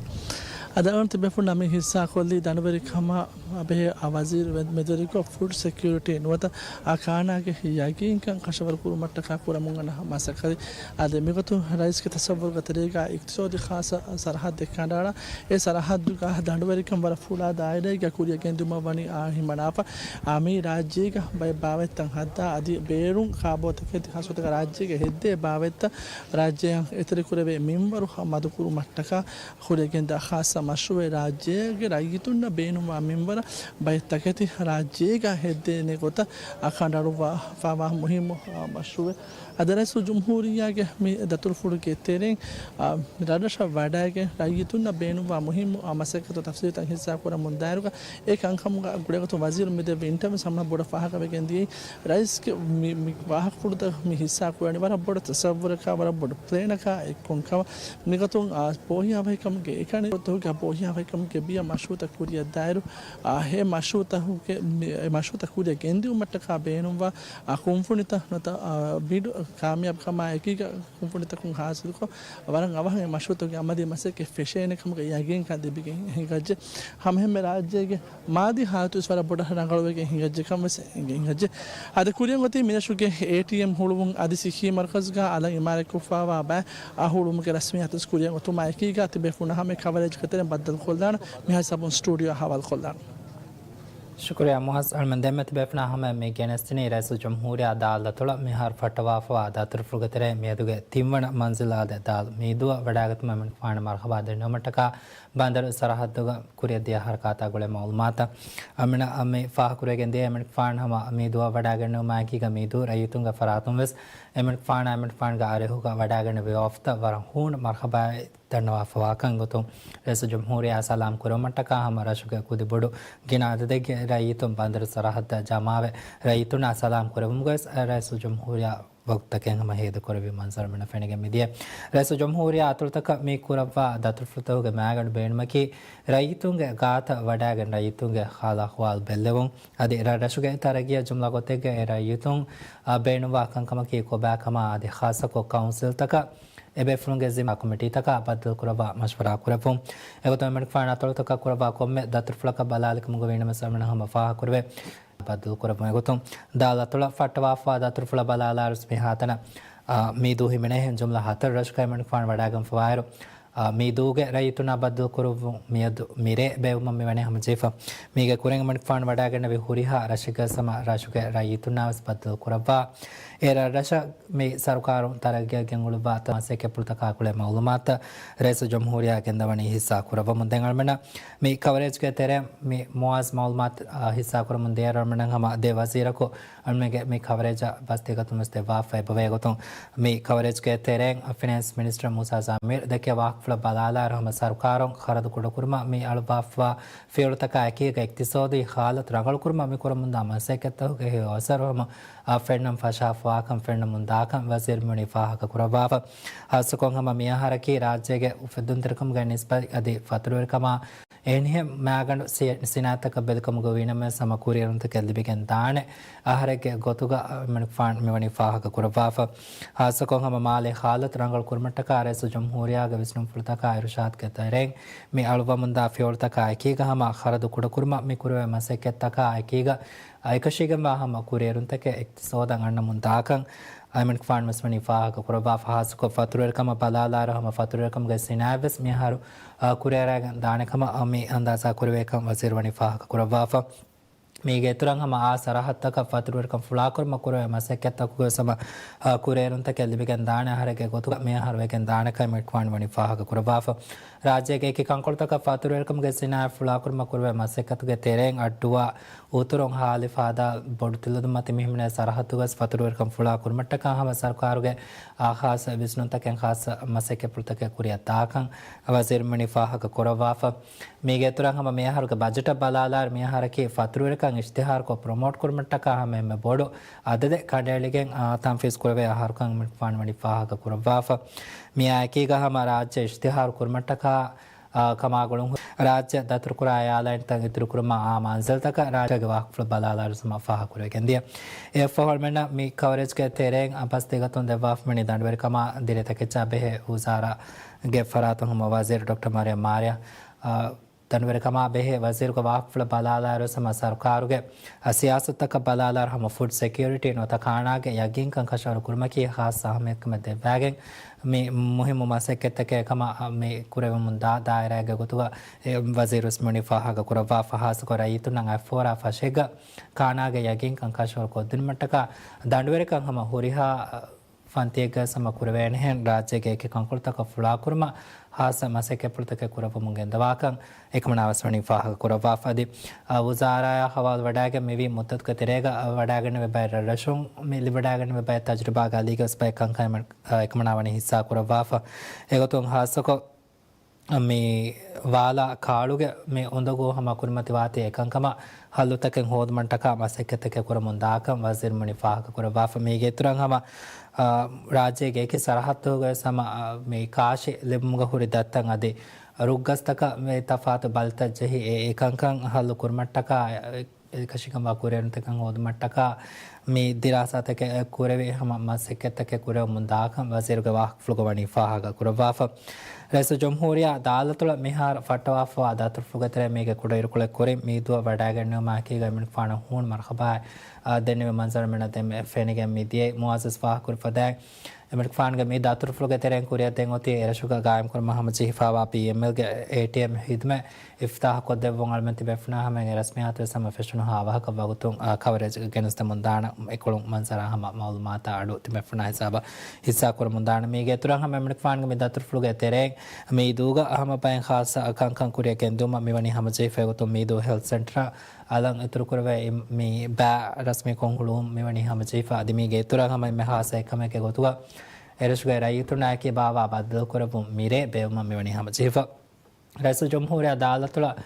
އަދި އަޅުން ތިބޭފުޅުންނާ މި ހިއްސާކޮށްލީ ދަނޑުވެރިކަމާ ބެހޭ އާ ވަޒީރު މެދުވެރިކޮށް ފުޑް ސެކިއުރިޓީ ނުވަތަ އާ ކާނާގެ ޔަގީންކަން ކަށަވަރު ކުރުމަށްޓަކާ ކުރަމުން އަންނަ މަސައްކަތެއް. އަދި މިގޮތުން ރައީސްގެ ތަޞައްވުރުގެ ތެރޭގަ އިޤްތިޞާދީ ޚާއްޞަ ސަރަހައްދެއް ކަނޑައަޅާ، އެ ސަރަހައްދުގަ ދަނޑުވެރިކަން ވަރަށް ފުޅާ ދާއިރާއެއްގަ ކުރިއަށް ގެންދިއުމަށް ވަނީ އާ ހިމަނާފަ. އާ މި ރާއްޖޭގަ ބައެއް ބާވަތްތައް ހައްދާ އަދި ބޭރުން ކާބޯތަކެތި ހަސަތަކަށް ރާއްޖޭގަ ހެއްދޭ ބާވަތްތައް ރާއްޖެއަށް އެތެރެކުރެވޭ މިންވަރު މަދުކުރުމަށްޓަކާ ކުރިއަށް ގެންދާ ޚާއްޞަ މަޝްރޫއެއް ރާއްޖޭގެ ރައްޔިތުންނަށް ބޭނުންވާ މިންވަރަށް ބައެއް ތަކެތި ރާއްޖޭގަ ހެއްދޭނެ ގޮތަށް ކަނޑައަޅުއްވާފައިވާ މުހިއްމު މަޝްރޫއެއް. އަދި ރައީސުލްޖުމްހޫރިއްޔާގެ މި ދަތުރުފުޅުގެ ތެރެއިން، އާ، ރަށްރަށަށް ވަޑައިގެން ރައްޔިތުންނަށް ބޭނުންވާ މުހިއްމު، އާ، މަސައްކަތު ތަފްސީލުތައް ހިއްސާކުރަމުން ދާއިރުގަ އެ ކަންކަމުގަ ގުޅޭގޮތުން ވަޒީރު މިދެއްވި އިންޓަވިއު ހަމަ ބޮޑަށް ފާހަގަވެގެން ދިޔައީ. ރައީސްގެ މި، މި ވާހަކަފުޅުތައް މި ހިއްސާ ކުރަނީ ވަރަށް ބޮޑު ތަސައްވުރަކާ، ވަރަށް ބޮޑު ޕްލޭނަކާ އެއްކޮން ކަމަށް. މިގޮތުން، އާ، ބޯހިޔާވަހިކަމުގެ އެކަނި ތަހުގެ ބޯހިޔާވަހިކަމުގެ ބިޔަ މަޝްރޫޢުތައް ކުރިއަށް ދާއިރު، އާ، އެ މަޝްރޫޢުތަކުގެ މި، އެ މަޝްރޫޢުތައް ކުރިއަށް ގެންދިއުމަށްޓަކާ ބޭނުންވާ، އާ، ކުންފުނިތައް ނުވަތަ، އާ، ބިޑު ކާމިޔާބުކަމާ އެކީގަ ކުންފުނިތަކުން ހާސިލުކޮށް، ވަރަށް އަވަހަށް އެ މަޝްރޫޢުތަކުގެ އަމަލީ މަސައްކަތް ފެށޭނެ ކަމުގެ ޔަގީންކަން ލިބިގެން ހިނގައްޖެ. ހަމައެހެންމެ ރާއްޖޭގެ މާދީ ހާލަތުވެސް ވަރަށް ބޮޑަށް ރަނގަޅުވެގެން ހިނގައްޖެ ކަން ވެސް އެނގެ ހިނގައްޖެ. އަދި ކުރިއަށް އޮތީ މިރަށުގެ އޭޓީއެމް ހުޅުވުން އަދި ސިއްހީ މަރުކަޒުގަ އަލަށް އިމާރާތްކޮށްފައިވާ ބައެއް އަށް ހުޅުވުމުގެ ރަސްމިއްޔާތުވެސް ކުރިއަށް އޮތުމާ އެކީގަ ތިބޭފުޅުންނަށް ހަމަ ކަވަރޭޖްގެ ތެރެއިން ބައްދަލުކޮށްލާނަ. މިހާ ހިސާބުން ސްޓޫޑިއޯ ހަވާލުކޮށްލާނަ. ޝުކުރިއްޔާ މުހައްސަން އަޅުމެން. ދެންމެ ތިބޭފުޅުންނާ ހަމަ މި ގެނެސްދިނީ ރައީސުލްޖުމްހޫރިއްޔާ ދާލް ދަތުރަށް މިހާރު ފައްޓަވާފަވާ ދަތުރުފުޅުގެ ތެރެއިން މިއަދުގެ ތިންވަނަ މަންޒިލާ އާދޭ ދާލް މީދޫއަށް ވަޑައިގަތުމަށް އެމަނިކުފާނަށް މަރުހަބާ ދެންނެވުމަށްޓަކާ ބަނދަރު ސަރަހައްދުގަ ކުރިއަށްދިޔަ ހަރަކާތާ ގުޅޭ މައުލޫމާތަށް އަމިނަ މި ފާހަގަކުރެވިގެން ދިޔަ. އެމަނިކުފާނު ހަމަ މީދޫއަށް ވަޑައިގެންނެވުމާއެކީގަ މީދޫ ރައްޔިތުންގެ ފަރާތުން ވެސް އެމަނިކުފާނާ އެމަނިކުފާނުގެ އަރިހުގަ ވަޑައިގެންނެވި ވަފްދަށް ވަރަށް ހޫނު މަރުހަބާއެއް ދަންނަވާފަވާކަން ގޮތުން، ރައީސުލްޖުމްހޫރިއްޔާ ސަލާމް ކުރެވުމަށްޓަކާ ހަމަ ރަށުގެ ކުދި ބޮޑު ގިނަ އަދަދެއްގެ ރައްޔިތުން ބަނދަރު ސަރަހައްދަށް ޖަމާވެ، ރައްޔިތުންނާ ސަލާމް ކުރެވުމުގަވެސް ރައީސުލްޖުމްހޫރިއްޔާ ވަގުތުތަކެއް ހަމަ ހޭދަކުރެއްވި މަންޒަރު މިނަށް ފެނިގެން މިދިޔަ. ރައީސުލްޖުމްހޫރިއްޔާ އަތޮޅުތަކަށް މި ކުރައްވާ ދަތުރުފުޅުތަކުގެ މައިގަނޑު ބޭނުމަކީ، ރައްޔިތުންގެ ގާތަށް ވަޑައިގެން ރައްޔިތުންގެ ހާލު އަހުވާލު ބެއްލެވުން، އަދި ރަށްރަށުގެ ތަރައްގީއަށް ޖުމްލަ ގޮތެއްގައި ރައްޔިތުން ބޭނުންވާ ކަންކަމަކީ ކޮބާކަމާ އަދި ޚާއްޞަކޮށް ކައުންސިލްތަކަށް އެބޭފުޅުންގެ ޒިންމާ ކޮމިޓީތަކާ ބައްދަލުކުރައްވާ މަޝްވަރާ ކުރެއްވުން. އެގޮތުން އެމަނިކުފާނު އަތޮޅުތަކަށް ކުރައްވާ ކޮންމެ ދަތުރުފުޅަކަށް ބަލާލިކަމުގަ ވީނަމަވެސް އަމިނަ ހަމަ ފާހަގަކުރެވޭ. ބައްދަލުކުރެއްވުން އެގޮތުން ދާލް އަތޮޅަށް ފައްޓަވާފަވާ ދަތުރުފުޅަށް ބަލާލާއިރުވެސް މިހާތަނަށް، އާ، މީދޫ ހިމެނޭހެން ޖުމްލަ ހަތަރު ރަށަކަށް އެމަނިކުފާނު ވަޑައިގެންފަވާއިރު، އާ، މީދޫގެ ރައްޔިތުންނާ ބައްދަލުކުރުއްވުން މިއަދު މިރޭ ބޭއްވުމަށް މިވަނީ ހަމަޖެހިފަ. މީގެ ކުރިން އެމަނިކުފާނު ވަޑައިގެންނެވި ހުރިހާ ރަށެއްގައި ހަމަ ރަށުގެ ރައްޔިތުންނާވެސް ބައްދަލުކުރައްވާ، އެ ރަށްރަށަށް މި ސަރުކާރުން ތަރައްގީއަށް ގެންގުޅުއްވާ މަސައްކަތްޕުޅުތަކާ ގުޅޭ މައުލޫމާތުތައް ރައީސުލްޖުމްހޫރިއްޔާ ގެންދަވަނީ ހިއްސާ ކުރައްވަމުން. ދެން އަޅުމެންނަށް މި ކަވަރޭޖްގެ ތެރެއިން މި މުއާޒް މައުލޫމާތު، އާ، ހިއްސާކުރަމުން ދިޔައިރު އަޅުމެންނަށް ހަމަ ދެ ވަޒީރަކު އަޅުމެންގެ މި ކަވަރޭޖަށް ބަސްތިގަތުން ވެސް ދެއްވާފަ އެބަވޭ. އެގޮތުން މި ކަވަރޭޖްގެ ތެރެއިން ފިނޭންސް މިނިސްޓަރ މޫސާ ޒަމީރު ދެއްކޭ ވާހަކަފުޅަށް ބަލާލާއިރު ހަމަ ސަރުކާރުން ޚަރަދު ކުޑަކުރުމަށް މި އަޅުއްވާފަވާ ފިޔަވަޅުތަކާ އެކީގަ އިޤްތިޞާދީ ހާލަތު ރަނގަޅުކުރުމަށް މި ކުރަމުންދާ މަސައްކަތްތަކުގެ ހެޔޮ އަސަރު ހަމަ އާ، ފެންނަން ފަށާފަވާކަން ފެންނަމުން ދާކަން ވަޒީރު މިވަނީ ފާހަގަ ކުރައްވާފަ. ހާއްސަކޮށް ހަމަ މިއަހަރަކީ ރާއްޖޭގެ އުފެއްދުންތެރިކަމުގެ ނިސްބަތް އަދި ފަތުރުވެރިކަމާ އެހެނިހެން މައިގަނޑު ސި-، ސިނާއަތްތަކަށް ބެލިކަމުގަ ވީނަމަވެސް ހަމަ ކުރިއެރުންތަކެއް ލިބިގެން ދާނެ އަހަރެއްގެ ގޮތުގަ އެމަނިކުފާނު މިވަނީ ފާހަގަ ކުރައްވާފަ. ހާއްސަކޮށް ހަމަ މާލޭ ހާލަތު ރަނގަޅު ކުރުމަށްޓަކާ ރައީސުލްޖުމްހޫރިއްޔާގެ ވިސްނުންފުޅުތަކާ އިރުޝާދުގެ ތެރެއިން މި އަޅުއްވަމުންދާ ފިޔަވަޅުތަކާ އެކީގަ ހަމަ ޚަރަދު ކުޑަކުރުމަށް މި ކުރެވޭ މަސައްކަތްތަކާ އެކީގަ އެކަށީގެންވާ ހަމަ ކުރިއެރުންތަކެއް އިޤްތިޞާދަށް އަންނަމުން ދާކަން އެމަނިކުފާނު ވެސް ވަނީ ފާހަގަ ކުރައްވާފަ. ހާއްސަކޮށް ފަތުރުވެރިކަމަށް ބަލާލާއިރު ހަމަ ފަތުރުވެރިކަމުގެ ސިނާއަތް ވެސް މިއަހަރު، އާ، ކުރިއަރައިގެން ދާނެ ކަމަށް މި އަންދާޒާ ކުރެވޭކަން ވަޒީރު ވަނީ ފާހަގަ ކުރައްވާފަ. މީގެ އިތުރަށް ހަމަ އާ ސަރަހައްދުތަކަށް ފަތުރުވެރިކަން ފުޅާކުރުމަށް ކުރެވޭ މަސައްކަތްތަކުގަވެސް ހަމަ، އާ، ކުރިއެރުންތަކެއް ލިބިގެން ދާނެ އަހަރެއްގެ ގޮތުގަ މިއަހަރު ވެގެން ދާނެކަން އެމަނިކުފާނު ވަނީ ފާހަގަ ކުރައްވާފަ. ރާއްޖޭގެ އެކި ކަންކޮޅުތަކަށް ފަތުރުވެރިކަމުގެ ސިނާއަތް ފުޅާކުރުމަށް ކުރެވޭ މަސައްކަތުގެ ތެރެއިން އައްޑޫއާ އުތުރުން ހާލިފާދާ ބޮޑު ތިލަދުންމަތި މިހިމެނޭ ސަރަހައްދުގަސް ފަތުރުވެރިކަން ފުޅާ ކުރުމަށްޓަކާ ހަމަ ސަރުކާރުގެ އާ ޚާއްޞަ ވިސްނުންތަކެއް ޚާއްޞަ މަސައްކަތްޕުޅުތަކެއް ކުރިއަށް ދާކަން ވަޒީރު މިވަނީ ފާހަގަ ކުރައްވާފަ. މީގެ އިތުރަށް ހަމަ މިއަހަރުގެ ބަޖެޓަށް ބަލާލާއިރު މިއަހަރަކީ ފަތުރުވެރިކަން އިޝްތިހާރުކޮށް ޕްރޮމޯޓް ކުރުމަށްޓަކާ ހަމައެންމެ ބޮޑު އަދަދެއް ކަނޑައެޅިގެން، އާ، ތަންފީޒް ކުރެވޭ އަހަރުކަން އެމަނިކުފާނު ވަނީ ފާހަގަ ކުރައްވާފަ. މިއާ އެކީގަ ހަމަ ރާއްޖެ އިޝްތިހާރު ކުރުމަށްޓަކާ، އާ، ކަމާ ގުޅުން ރާއްޖެ ދަތުރުކުރާ އެއާލައިންތައް އިތުރުކުރުމަށް އާ މަންޒިލްތަކަށް ރާއްޖޭގެ ވާހަކަފުޅު ބަލާލާއިރު ހަމަ ފާހަގަކުރެވިގެންދިޔަ. އެއަށްފަހު އަޅުމެންނަށް މި ކަވަރޭޖްގެ ތެރެއިން އަ ބަސް ދިގަތުން ދެއްވާފަ މިވަނީ ދަނޑުވެރިކަމާ ދިރިތަކެއްޗާ ބެހޭ ވުޒާރާގެ ފަރާތުން ހަމަ ވަޒީރު ޑޮކްޓަރ މަރިޔަމް މާރިޔާ. އަ، ދަނޑުވެރިކަމާ ބެހޭ ވަޒީރުގެ ވާހަކަފުޅަށް ބަލާލާއިރު ހަމަ ސަރުކާރުގެ އަ ސިޔާސަތުތަކަށް ބަލާލާއިރު ހަމަ ފުޑް ސެކިއުރިޓީ ނުވަތަ ކާނާގެ ޔަގީންކަން ކަށަވަރު ކުރުމަކީ ޚާއްޞަ އަހައްމިއްޔަތުކަމެއް ދެއްވާގެން މި މުހިއްމު މަސައްކަތްތަކެއް ކަމަށް މި ކުރެވެމުންދާ ދާއިރާގެ ގޮތުގަ އެ ވަޒީރު ވެސް މިވަނީ ފާހަގަ ކުރައްވާފަ. ހާއްސަކޮށް ރައްޔިތުންނަށް އަތްފޯރާ ފަށެއްގަ ކާނާގެ ޔަގީންކަން ކަށަވަރު ކޮށްދިނުމަށްޓަކާ ދަނޑުވެރިކަން ހަމަ ހުރިހާ ފަންތިއެއްގަ ސަމަ ކުރެވޭނެހެން ރާއްޖޭގެ އެކި ކަންކޮޅުތަކަށް ފުޅާކުރުމަށް ހާއްސަ މަސައްކަތްޕުޅުތަކެއް ކުރައްވަމުން ގެންދަވާކަން އެކަމަނާވެސް ވަނީ ފާހަގަކުރައްވާފަ. އަދި، އަ، ވުޒާރާއާ ހަވާލުވަޑައިގެން މިވީ މުއްދަތުގެ ތެރޭގަ، އަ، ވަޑައިގެންނެވި ބައެއް ރަށްރަށުން މި ލިބިވަޑައިގެންނެވި ބައެއް ތަޖުރިބާގެ އަލީގަވެސް ބައެއް ކަންކަން އެމަ-، އަ، އެކަމަނާ ވަނީ ހިއްސާކުރައްވާފަ. އެގޮތުން ހާއްސަކޮށް، މި ވާލާ ކާޅުގެ މި އުނދަގޫ ހަމަ ކުރިމަތިވާތީ އެކަންކަމަށް ހައްލުތަކެއް ހޯދުމަށްޓަކާ މަސައްކަތްތަކެއް ކުރަމުން ދާކަން ވަޒީރުމުނި ފާހަގަކުރައްވާފަ. މީގެ އިތުރަށް ހަމަ، އާ، ރާއްޖޭގެ އެކި ސަރަހައްދުގަވެސް ހަމަ، އާ، މި ކާށި ލިބުމުގަ ހުރި ދަތްތައް އަދި ރުއްގަސްތަކަށް މި ތަފާތު ބަލިތައް ޖެހި އެ އެކަންކަން ހައްލު ކުރުމަށްޓަކާ، އެ، އެކަށީގެންވާ ކުރިއެރުންތަކެއް ހޯދުމަށްޓަކާ މި ދިރާސާތަކެއް ކުރެވި ހަމަ މަސައްކަތްތަކެއް ކުރެވެމުން ދާކަން ވަޒީރުގެ ވާހަކަފުޅުގަ ވަނީ ފާހަގަ ކުރައްވާފަ. ރައީސުލްޖުމްހޫރިއްޔާ ދާލަތުޅަށް މިހާރު ފައްޓަވާފަވާ ދަތުރުފުޅުގެ ތެރޭ މީގެ ކުޑައިރުކޮޅެއް ކުރިން މީދޫއަށް ވަޑައިގެންނެވުމާއެކީގަ އެމަނިކުފާނަށް ހޫނު މަރުހަބާއެއް، އާ، ދެންނެވި މަންޒަރު މިނަށް ދެން ފެނިގެން މިދިޔައީ. މުއައްޒަޒް ފާހަގަކުރި ފަދައިން، އެމަނިކުފާނުގެ މި ދަތުރުފުޅުގެ ތެރެއިން ކުރިއަށް ދެން އޮތީ އެރަށުގަ ގާއިމްކުރުމަށް ހަމަޖެހިފައިވާ ބީއެމްއެލްގެ އޭޓީއެމް ހިދުމަތް އިފްތާހު ކޮށްދެއްވުން އަޅުމެން ތިބޭފުޅުންނާ ހަމައިން ރަސްމިއްޔާތުވެސް ހަމަ ފެށުނުހާ ވަހަކަ ވަގުތުން، އާ، ކަވަރޭޖް ގެނެސްދެމުންދާނަން. އެކޮޅު މަންޒަރާ ހަމަ މައުލޫމާތާ އަޑު ތިބޭފުޅުންނާ ހިސާބަށް ހިއްސާކުރަމުންދާނަން. މީގެ އިތުރަށް ހަމަ އެމަނިކުފާނުގެ މި ދަތުރުފުޅުގެ ތެރެއިން މީދޫގަ ހަމަ ބައެއް ޚާއްޞަ ކަންކަން ކުރިއަށް ގެންދިއުމަށް މިވަނީ ހަމަޖެހިފައި ގޮތުން މީދޫ ހެލްތު ސެންޓަރ އަލަށް އިތުރުކުރެވޭ މި ބައި ރަސްމީކޮށް ހުޅުވުން މިވަނީ ހަމަޖެހިފަ. އަދި މީގެ އިތުރަށް ހަމަ އެންމެ ޚާއްޞަ އެކަމެއްގެ ގޮތުގަ އެރަށުގެ ރައްޔިތުންނާއެކީ ބާވާ ބައްދަލުކުރެއްވުން މިރޭ ބޭއްވުމަށް މިވަނީ ހަމަޖެހިފަ. ރައީސުލްޖުމްހޫރިއްޔާ ދާލަތުޅަށް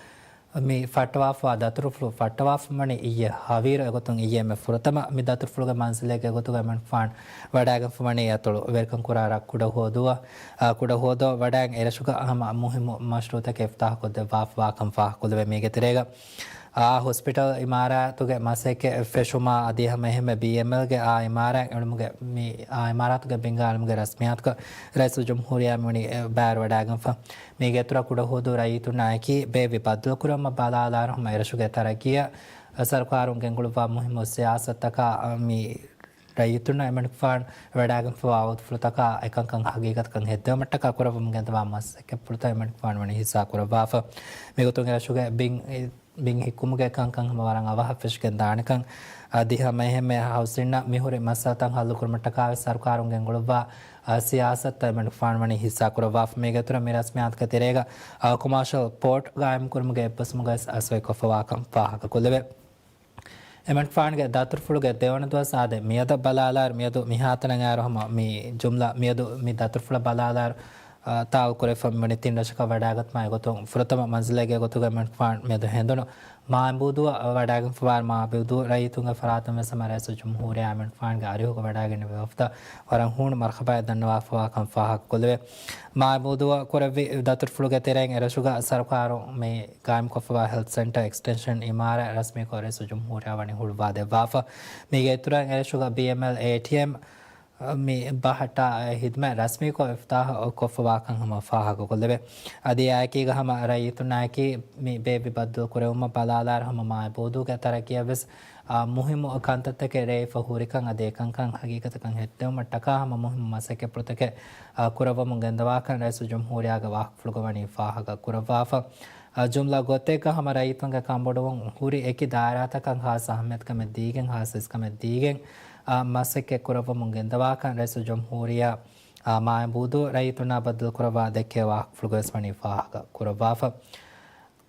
މި ފައްޓަވާފަވާ ދަތުރުފުޅު ފައްޓަވާފަވަނީ އިއްޔެ ހަވީރު. އެގޮތުން އިއްޔެ އެންމެ ފުރަތަމަ މި ދަތުރުފުޅުގެ މަންޒިލެއްގެ ގޮތުގަ އެމަނިކުފާނު ވަޑައިގެންފަވަނީ އަތޮޅު ވެރިކަން ކުރާ ރަށް ކުޑަހުވަދޫއަށް. އާ، ކުޑަހުވަދޫއަށް ވަޑައިގެން އެރަށުގަ ހަމަ މުހިއްމު މަޝްރޫއުތަކެއް އިފްތާހު ކޮށްދެއްވާފަވާކަން ފާހަގަކުރެވޭ. މީގެ ތެރޭގަ އާ ހޮސްޕިޓަލް އިމާރާތުގެ މަސައްކަތް ފެށުމާ އަދި ހަމަ އެހެންމެ ބީއެމްއެލްގެ އާ އިމާރާތް އެޅުމުގެ މި އާ އިމާރާތުގެ ބިންގާ އެޅުމުގެ ރަސްމިއްޔާތުގަ ރައީސުލްޖުމްހޫރިއްޔާ މިވަނީ ބައިވެރިވަޑައިގެންފަ. މީގެ އިތުރަށް ކުޑަހުވަދޫ ރައްޔިތުންނާއެކީ ބޭއްވި ބައްދަލުކުރުމަށް ބަލާލާއިރު ހަމަ އެރަށުގެ ތަރައްގީއަށް ސަރުކާރުން ގެންގުޅުއްވާ މުހިއްމު ސިޔާސަތުތަކާ މި ރައްޔިތުންނަށް އެމަނިކުފާނު ވަޑައިގެންފަވާ އޮތްފުޅުތަކާ އެކަންކަން ހަގީގަތަކަށް ހެއްދެވުމަށްޓަކާ ކުރައްވަމުން ގެންދަވާ މަސައްކަތްފުޅުތައް އެމަނިކުފާނު ވަނީ ހިއްސާ ކުރައްވާފަ. މިގޮތުން އެރަށުގެ ބިން ބިން ހިއްކުމުގެ ކަންކަން ހަމަ ވަރަށް އަވަހަށް ފެށިގެން ދާނެކަން، އަދި ހަމަ އެހެންމެ ހައުސިންއަށް މިހުރި މައްސަލަތައް ހައްލުކުރުމަށްޓަކާވެސް ސަރުކާރުން ގެންގުޅުއްވާ، އަ، ސިޔާސަތުތައް އެމަނިކުފާނު ވަނީ ހިއްސާކުރައްވާފަ. މީގެ އިތުރަށް މި ރަސްމިއްޔާތުގެ ތެރޭގަ، އަ، ކޮމާޝަލް ޕޯޓް ގާއިމްކުރުމުގެ އެއްބަސްވުމުގަވެސް އަސްވައިކޮށްފަވާކަން ފާހަގަކޮށްލެވޭ. އެމަނިކުފާނުގެ ދަތުރުފުޅުގެ ދެވަނަ ދުވަސް އާދެ، މިއަދަށް ބަލާލާއިރު، މިއަދު މިހާތަނަށް އައިރު ހަމަ މި ޖުމްލަ މިއަދު މި ދަތުރުފުޅަށް ބަލާލާއިރު، އާ، ތާއުލް ކުރެވިފަ މިވަނީ ތިން ރަށަކަށް ވަޑައިގަތުމާ އެގޮތުން ފުރަތަމަ މަންޒިލެއްގެ ގޮތުގަ އެމަނިކުފާނު މިއަދު ހެނދުނު މާއިބޫދޫއަށް ވަޑައިގެންފަވާ މާއިބޫދޫ ރައްޔިތުންގެ ފަރާތުން ވެސް ހަމަ ރައީސުލްޖުމްހޫރިއްޔާ އެމަނިކުފާނުގެ އަރިހުގަ ވަޑައިގެންނެވި ވަފްދަށް ވަރަށް ހޫނު މަރުހަބާއެއް ދަންނަވާފަވާކަން ފާހަގަކޮށްލެވޭ. މާއިބޫދޫއަށް ކުރެއްވި ދަތުރުފުޅުގެ ތެރެއިން އެރަށުގަ ސަރުކާރުން މި ގާއިމްކޮށްފަވާ ހެލްތު ސެންޓަރ އެކްސްޓެންޝަން އިމާރާތް ރަސްމީކޮށް ރައީސުލްޖުމްހޫރިއްޔާ ވަނީ ހުޅުވާދެއްވާފަ. މީގެ އިތުރަށް އެރަށުގަ ބީއެމްއެލް އޭޓީއެމް މި ބަހައްޓާ ހިދުމަތް ރަސްމީކޮށް އިފްތާހު ކޮށްފަވާކަން ހަމަ ފާހަގަކޮށްލެވޭ. އަދި އެއާއެކީގަ ހަމަ ރައްޔިތުންނާއެކީ މި ބޭއްވި ބައްދަލު ކުރެވުމަށް ބަލާލާއިރު ހަމަ މާއިބޫދޫގެ ތަރައްގީއަށް ވެސް، އާ، މުހިއްމު ކަންތައްތަކެއް ރޭވިފަ ހުރިކަން އަދި އެކަންކަން ހަގީގަތަކަށް ހެއްދެވުމަށްޓަކާ ހަމަ މުހިއްމު މަސައްކަތްޕުޅުތަކެއް، އާ، ކުރައްވަމުން ގެންދަވާކަން ރައީސުލްޖުމްހޫރިއްޔާގެ ވާހަކަފުޅުގަ ވަނީ ފާހަގަ ކުރައްވާފަ. އާ، ޖުމްލަ ގޮތެއްގަ ހަމަ ރައްޔިތުންގެ ކަންބޮޑުވުން ހުރި އެކި ދާއިރާތަކަށް ހާއްސަ އަހައްމިޔަތުކަމެއް ދީގެން، ހާއްސަ އިސްކަމެއް ދީގެން، އާ، މަސައްކަތް ކުރައްވަމުން ގެންދަވާކަން ރައީސުލްޖުމްހޫރިއްޔާ، އާ، މާއިބޫދޫ ރައްޔިތުންނާ ބައްދަލުކުރައްވާ ދެއްކޭ ވާހަކަފުޅުގަވެސް ވަނީ ފާހަގަ ކުރައްވާފަ.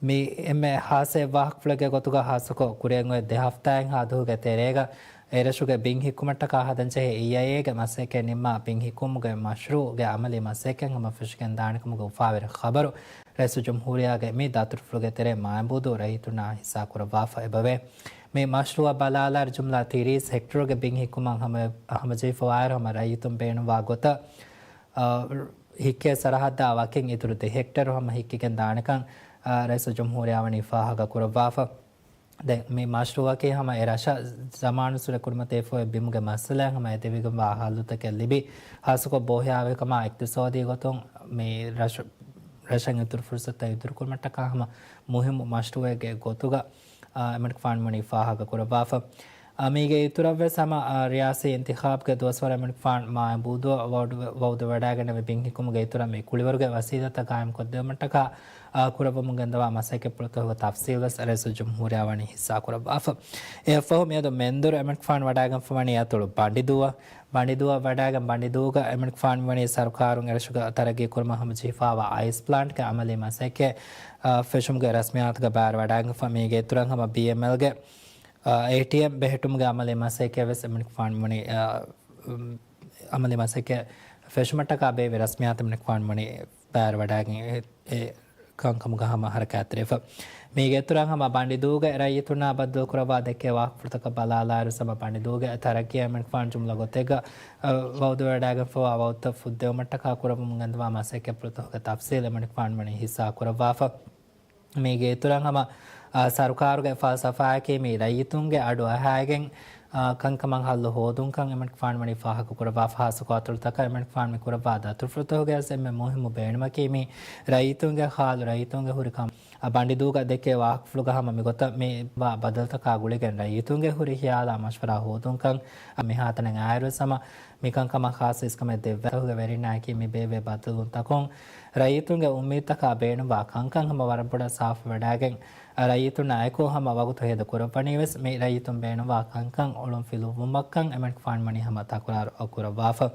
މި އެންމެ ހާއްސަ ވާހަކަފުޅެއްގެ ގޮތުގަ ހާއްސަކޮށް ކުރިއަށް އޮތް ދެ ހަފްތާއެއްހާ ދުވަހުގެ ތެރޭގަ އެރަށުގެ ބިން ހިއްކުމަށްޓަކާ ހަދަންޖެހޭ އީއައިއޭގެ މަސައްކަތް ނިންމާ ބިން ހިއްކުމުގެ މަޝްރޫއުގެ އަމަލީ މަސައްކަތް ހަމަ ފެށިގެން ދާނެކަމުގެ އުފާވެރި ޚަބަރު ރައީސުލްޖުމްހޫރިއްޔާގެ މި ދަތުރުފުޅުގެ ތެރެއިން މާއިބޫދޫ ރައްޔިތުންނާ ހިއްސާ ކުރައްވާފަ އެބަވޭ. މި މަޝްރޫއަށް ބަލާލާއިރު ޖުމްލަ ތިރީސް ހެކްޓަރުގެ ބިން ހިއްކުމަށް ހަމަ-، ހަމަޖެހިފަވާއިރު ހަމަ ރައްޔިތުން ބޭނުންވާ ގޮތަށް، އަ، ހިއްކޭ ސަރަހައްދާ ވަކިން އިތުރު ދެ ހެކްޓަރު ހަމަ ހިއްކިގެން ދާނެކަން، އަ، ރައީސުލްޖުމްހޫރިއްޔާ ވަނީ ފާހަގަ ކުރައްވާފަ. ދެން މި މަޝްރޫއަކީ ހަމަ އެ ރަށަށް ޒަމާނުއްސުރެ ކުރިމަތިވެފައި ބިމުގެ މައްސަލައިން ހަމަ އެދެވިގެންވާ ހައްލުތަކެއް ލިބި، ހާއްސަކޮށް ބޯހިޔާވެރިކަމާ އިޤްތިޞާދީ ގޮތުން މި ރަށު-، ރަށަށް އިތުރު ފުރުޞަތުތައް އިތުރުކުރުމަށްޓަކާ ހަމަ މުހިއްމު މަޝްރޫއެއްގެ ގޮތުގަ، އާ، އެމަނިކުފާނު ވަނީ ފާހަގަ ކުރައްވާފަ. އ، މީގެ އިތުރަށްވެސް ހަމަ، އ، ރިޔާސީ އިންތިޚާބުގެ ދުވަސްވަރަށް އެމަނިކުފާނު މާތް ބޫދުއަށް ވައުދު-، ވައުދުވެވަޑައިގެންނެވި ބިން ހިއްކުމުގެ އިތުރަށް މި ކުޅިވަރުގެ ވަސީލަތްތައް ގާއިމްކޮށްދެވުމަށްޓަކާ، އ، ކުރައްވަމުން ގެންދަވާ މަސައްކަތްޕުޅުތަކުގެ ތަފްސީލްވެސް ރައީސުލްޖުމްހޫރިއްޔާ ވަނީ ހިއްސާކުރައްވާފަ. އެއަށްފަހު މިއަދު މެންދުރު އެމަނިކުފާނު ވަޑައިގެންފަވަނީ އަތޮޅު ބަނޑިދޫއަށް. ބަނޑިދޫއަށް ވަޑައިގެން ބަނޑިދޫގަ އެމަނިކުފާނު ވަނީ ސަރުކާރުން އެރަށުގަ ތަރައްގީ ކުރުމަށް ހަމަޖެހިފައިވާ އައިސް ޕްލާންޓްގެ އަމަލީ މަސައްކަތް، އަ، ފެށުމުގެ ރަސްމިއްޔާތުގަ ބައިވެރިވަޑައިގެންފަ. މީގެ އިތުރަށް ހަމަ ބީއެމްއެލްގެ، އ، އޭޓީއެމް ބެހެއްޓުމުގެ އަމަލީ މަސައްކަތްވެސް އެމަނިކުފާނު ވަނީ، އ، އު، އަމަލީ މަސައްކަތް ފެށުމަށްޓަކާ ބޭއްވި ރަސްމިއްޔާތު އެމަނިކުފާނު ވަނީ ބައިވެރިވަޑައިގެން އެ، އެ ކަންކަމުގަ ހަމަ ހަރަކާތްތެރިވެފަ. މީގެ އިތުރަށް ހަމަ ބަނޑިދޫގެ ރައްޔިތުންނާ ބައްދަލުކުރައްވާ ދެއްކޭ ވާހަކަފުޅުތަކަށް ބަލާލާއިރު ހަމަ ބަނޑިދޫގެ ތަރައްގީ އެމަނިކުފާނު ޖުމްލަ ގޮތެއްގަ، އަ، ވައުދުވެވަޑައިގެންފަވާ ވައުދުތައް ފުއްދެވުމަށްޓަކާ ކުރައްވަމުން ގެންދަވާ މަސައްކަތްޕުޅުތަކުގެ ތަފްސީލް އެމަނިކުފާނު ވަނީ ހިއްސާކުރައްވާފަ. މީގެ އިތުރަށް ހަމަ، އާ، ސަރުކާރުގެ ފަލްސަފާއަކީ މި ރައްޔިތުންގެ އަޑު އަހައިގެން، އާ، ކަންކަމަށް ހައްލު ހޯދުންކަން އެމަނިކުފާނު ވަނީ ފާހަގަކުރައްވާފަ. ހާއްސަކޮށް އަތޮޅުތަކަށް އެމަނިކުފާނު މި ކުރައްވާ ދަތުރުފުޅުތަކުގެ އެންމެ މުހިއްމު ބޭނުމަކީ މި ރައްޔިތުންގެ ހާލު، ރައްޔިތުންގެ ހުރި ކަން. އާ، ބަނޑިދޫގަ ދެއްކޭ ވާހަކަފުޅުގަ ހަމަ މިގޮތަށް މި ވާ ބަދަލުތަކާ ގުޅިގެން ރައްޔިތުންގެ ހުރި ހިޔާލާ މަޝްވަރާ ހޯދުންކަން. އާ، މިހާތަނަށް އައިރުވެސް ހަމަ މިކަންކަމަށް ޚާއްޞަ އިސްކަމެއް ދެއްވޭ ވެރިންނާއެކީ މި ބޭއްވޭ ބަދަލުތަކުން ރައްޔިތުންގެ އުއްމީދުތަކާ ބޭނުންވާ ކަންކަން ހަމަ ވަރަށް ބޮޑަށް ސާފުވެވަޑައިގެން، ރައްޔިތުންނާ އެކު ހަމަ ވަގުތު ހޭދަ ކުރައްވަނީވެސް މި ރައްޔިތުން ބޭނުންވާ ކަންކަން އޮޅުން ފިލުއްވުމަށްކަން އެމަނިކުފާނު ވަނީ ހަމަ ތަކުރާރު ކުރައްވާފަ.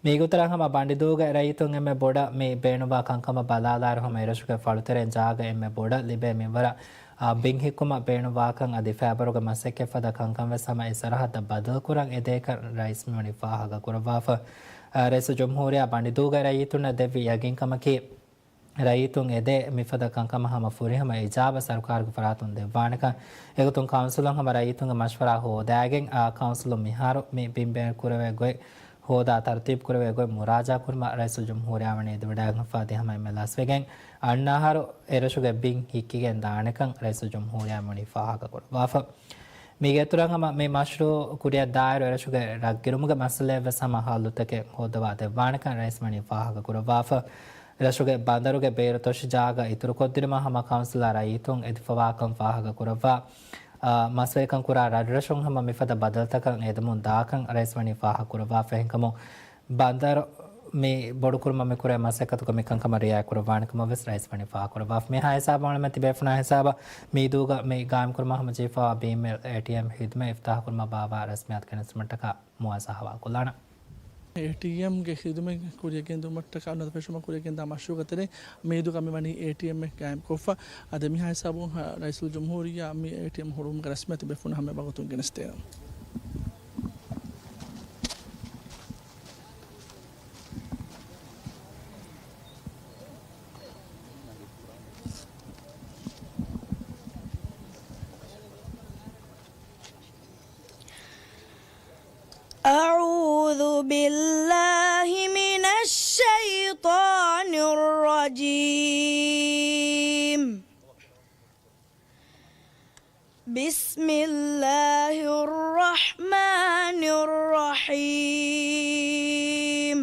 މީގެ އިތުރަށް ހަމަ ބަނޑިދޫގެ ރައްޔިތުން އެންމެ ބޮޑަށް މި ބޭނުންވާ ކަންކަމަށް ބަލާލާއިރު ހަމަ އެރަށުގެ ފަޅުތެރެއިން ޖާގަ އެންމެ ބޮޑަށް ލިބޭ މިންވަރަށް އާ، ބިން ހިއްކުމަށް ބޭނުންވާކަން އަދި ފައިބަރުގެ މަސައްކަތް ފަދަ ކަންކަން ވެސް ހަމަ އެ ސަރަހައްދަށް ބަދަލުކުރަން އެދޭކަން ރައީސް މިވަނީ ފާހަގަކުރައްވާފަ. އާ، ރައީސުލްޖުމްހޫރިއްޔާ ބަނޑިދޫގައި ރައްޔިތުންނަށް ދެއްވި ޔަގީންކަމަކީ، ރައްޔިތުން އެދޭ މިފަދަ ކަންކަމަށް ހަމަ ފުރިހަމަ އިޖާބަ ސަރުކާރުގެ ފަރާތުން ދެއްވާނެކަން. އެގޮތުން ކައުންސިލުން ހަމަ ރައްޔިތުންގެ މަޝްވަރާ ހޯދާގެން، އާ، ކައުންސިލުން މިހާރު މި ބިން ބޭނުން ކުރެވޭ ގޮތް ހޯދާ ތަރުތީބު ކުރެވޭ ގޮތް މުރާޖާ ކުރުމަށް ރައީސުލްޖުމްހޫރިއްޔާ ވަނީ އެދިވަޑައިގެންފާ ދިހަ މައިމެ ލަސްވެގެން އަންނަ އަހަރު އެރަށުގެ ބިން ހިއްކިގެން ދާނެކަން ރައީސުލްޖުމްހޫރިއްޔާ ވަނީ ފާހަގަކުރައްވާފަ. މީގެ އިތުރަށް ހަމަ މި މަޝްރޫއު ކުރިއަށް ދާއިރު އެރަށުގެ ރަށްގިރުމުގެ މައްސަލައެއް ވެސް ހަމަ ހައްލުތަކެއް ހޯއްދަވާ ދެއްވާނެކަން ރައީސް ވަނީ ފާހަގަކުރައްވާފަ. ރަށުގެ ބަނދަރުގެ ބޭރު ތޮށި ޖާގަ އިތުރުކޮށްދިނުމަށް ހަމަ ކައުންސިލާ ރައްޔިތުން އެދިފަވާކަން ފާހަގަކުރައްވާ. އާ، މަސްވެރިކަން ކުރާ ރަށްރަށުން ހަމަ މިފަދަ ބަދަލުތަކަށް އެދެމުން ދާކަން ރައީސް ވަނީ ފާހަގަކުރައްވާފަ. އެހެންކަމުން ބަނދަރު މި ބޮޑުކުރުމަށް މި ކުރޭ މަސައްކަތުގަ މި ކަންކަމަށް ރިއާޔަތް ކުރައްވާނެ ކަމަށް ވެސް ރައީސް ވަނީ ފާހަގަކުރައްވާފަ. މިހާ ހިސާބަށް އަޅުމެން ތިބޭފުޅުންނާ ހިސާބަށް މީދޫގަ މި ގާއިމްކުރުމަށް ހަމަޖެހިފައިވާ ބީއެމްއެލް އޭޓީއެމް ހިދުމަތް އިފްތާހުކުރުމަށް ބާއްވާ ރަސްމިއްޔާތު ގެނެސްދިނުމަށްޓަކާ މުވާޒާ ހަވާލުކޮށްލާނަން. އޭޓީއެމްގެ ޚިދުމަތް ކުރިއަށް ގެންދިއުމަށްޓަކާ ނުވަތަ ފެށުމަށް ކުރިއަށް ގެންދާ މަޝްރޫޢުގެ ތެރެއިން މީދޫގަ މި ވަނީ އޭޓީއެމްއެއް ގާއިމްކޮށްފަ. އަދި މިހާ ހިސާބުން ރައީސުލްޖުމްހޫރިއްޔާ މި އޭޓީއެމް ހުޅުވުމުގެ ރަސްމިއްޔާތު ބޭފުޅުން ހަމަ ވަގުތުން ގެނެސްދޭނަން. أعوذ بالله من الشيطان الرجيم. بسم الله الرحمن الرحيم.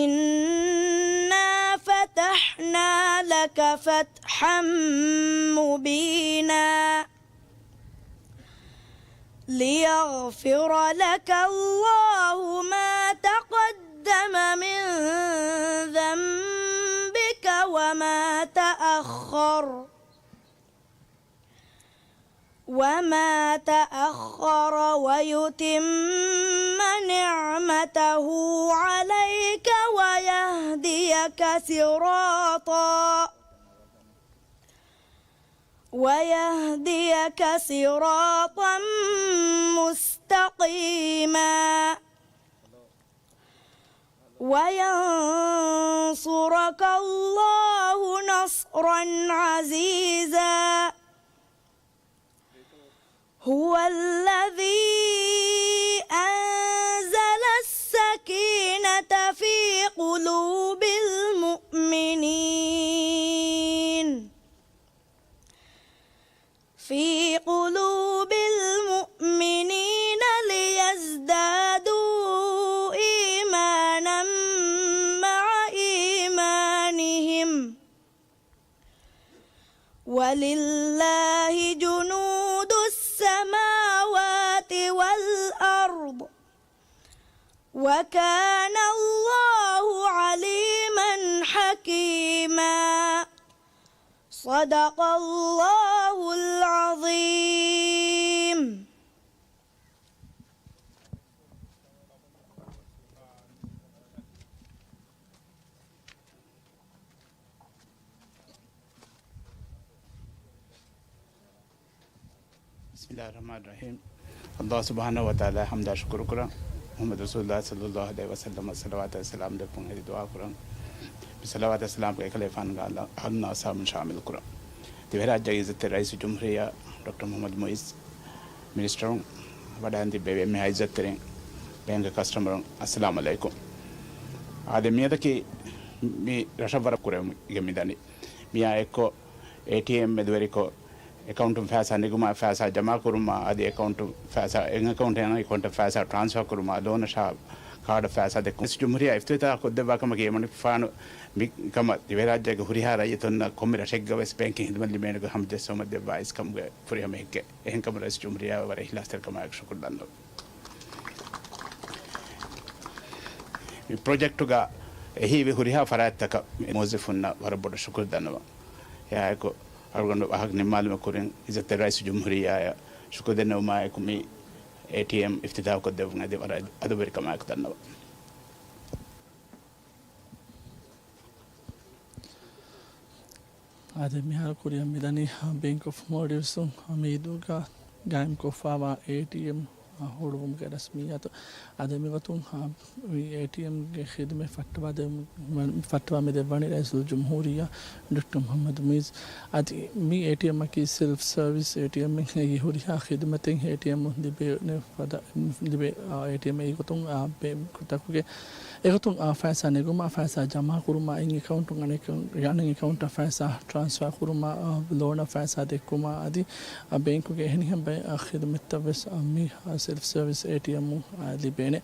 إنا فتحنا لك فتحا مبينا. ليغفر لك الله ما تقدم من ذنبك وما تأخر، وما تأخر ويتم نعمته عليك ويهديك صراطا ويهديك صراطا مستقيما. وينصرك الله نصرا عزيزا. هو الذي أنزل السكينة في قلوب المؤمنين، في قلوب المؤمنين ليزدادوا إيمانا مع إيمانهم، ولله جنود وكان الله عليما حكيما. صدق الله العظيم. بسم الله الرحمن الرحيم. الله سبحانه وتعالى ޙަމްދާ ޝުކުރު ކުރަން. މުޙައްމަދު ރަސޫލުﷲ ޞައްލަﷲ ޢަލައިހި ވަސައްލަމަ ޞަލަވާތާއި ސަލާމް ދެއްވުން އެދި ދުޢާ ކުރަން. މި ޞަލަވާތާއި ސަލާމްގެ އެކަލޭފާނުގެ އަހުލުން އަޞްޙާބުން ޝާމިލު ކުރަން. ދިވެހިރާއްޖޭގެ ޢިއްޒަތްތެރި ރައީސުލްޖުމްހޫރިއްޔާ ޑޮކްޓަރ މުޙައްމަދު މުޢިއްޒު މިނިސްޓަރުން، ވަޑައިން ތިއްބެވި އެންމެހާ ޢިއްޒަތްތެރިން، ބޭންކްގެ ކަސްޓަމަރުން، އައްސަލާމު ޢަލައިކުމް. އާދެ، މިއަދަކީ މި ރަށަށް ވަރަށް ކުރެވުމުގެ މިދަނީ. މިއާ އެއްކޮށް، އޭޓީއެމް މެދުވެރިކޮށް، އެކައުންޓުން ފައިސާ ނެގުމާ، ފައިސާ ޖަމާކުރުމާ، އަދި އެކައުންޓު ފައިސާ، އެކައުންޓުން އެކައުންޓަށް ފައިސާ ޓްރާންސްފާ ކުރުމާ، ލޯނަށާ ކާޑަށް ފައިސާ ދެއްކުން. ރައީސުލްޖުމްހޫރިއްޔާ އިފްތިތާޙް ކޮށްދެއްވާ ކަމަކީ އެމަނިކުފާނު މި ކަމަށް ދިވެހިރާއްޖޭގެ ހުރިހާ ރައްޔިތުންނަށް ކޮންމެ ރަށެއްގަވެސް ބޭންކިން ހިދުމަތް ލިބޭނެގޮތް ހަމަޖެއްސުމަށް ދެއްވާ އިސްކަމުގެ ފުރިހަމަ ހެއްކެއް. އެހެންކަމުން ރައީސުލްޖުމްހޫރިއްޔާ ވަރަށް އިޚްލާޞްތެރިކަމާއެކު ޝުކުރު ދަންނަވަން. މި ޕްރޮޖެކްޓުގަ އެހީވި ހުރިހާ ފަރާތްތަކަށް މުވައްޒަފުންނަށް ވަރަށް ބޮޑަށް ޝުކުރު ދަންނަވަން. އެއާއެކު އަޅުގަނޑު ވާހަކަ ނިންމާލުމަށް ކުރިން އިއްޒަތްތެރި ރައީސުލްޖުމްހޫރިއްޔާއަށް ޝުކުރު ދެންނެވުމާއެކު މި އޭޓީއެމް އިފްތިތާޙް ކޮށްދެއްވުން އެދި ވަރަށް އަދުބެރިކަމާއެކު ދަންނަވަން. އާދެ، މިހާރު ކުރިއަށް މިދަނީ ބޭންކް އޮފް މޯލްޑިވްސް އުން މީދޫގަ ގާއިމްކޮށްފައިވާ އޭޓީއެމް ހުޅުވުމުގެ ރަސްމިއްޔާތު. އާދެ، މިގޮތުން އާ، މި އޭޓީއެމްގެ ޚިދުމަތް ފައްޓަވާ ދެ-، ފައްޓަވާ މި ދެއްވަނީ ރައީސުލްޖުމްހޫރިއްޔާ ޑޮކްޓަރ މުޙައްމަދު މުޢިއްޒު. އަދި މި އޭޓީއެމްއަކީ ސެލްފް ސަރވިސް އޭޓީއެމްއެއް. އެއީ ހުރިހާ ޚިދުމަތެއް އޭޓީއެމް ލިބޭނެ ފަދަ، ލިބޭ، އާ، އޭޓީއެމް އެއީ ގޮތުން، އާ، ބޭންކުތަކުގެ އެގޮތުން، އާ، ފައިސާ ނެގުމާ، ފައިސާ ޖަމާކުރުމާ، އެއް އެކައުންޓުން އަނެއް އެކައުންޓަށް ފައިސާ ޓްރާންސްފާ ކުރުމާ، އާ، ލޯނަށް ފައިސާ ދެއްކުމާ، އަދި، އާ، ބޭންކުގެ އެހެނިހެން ބައެއް، އާ، ޚިދުމަތްތައް ވެސް، އާ، މި، އާ، ސެލްފް ސަރވިސް އޭޓީއެމް، އާ، ލިބޭނެ.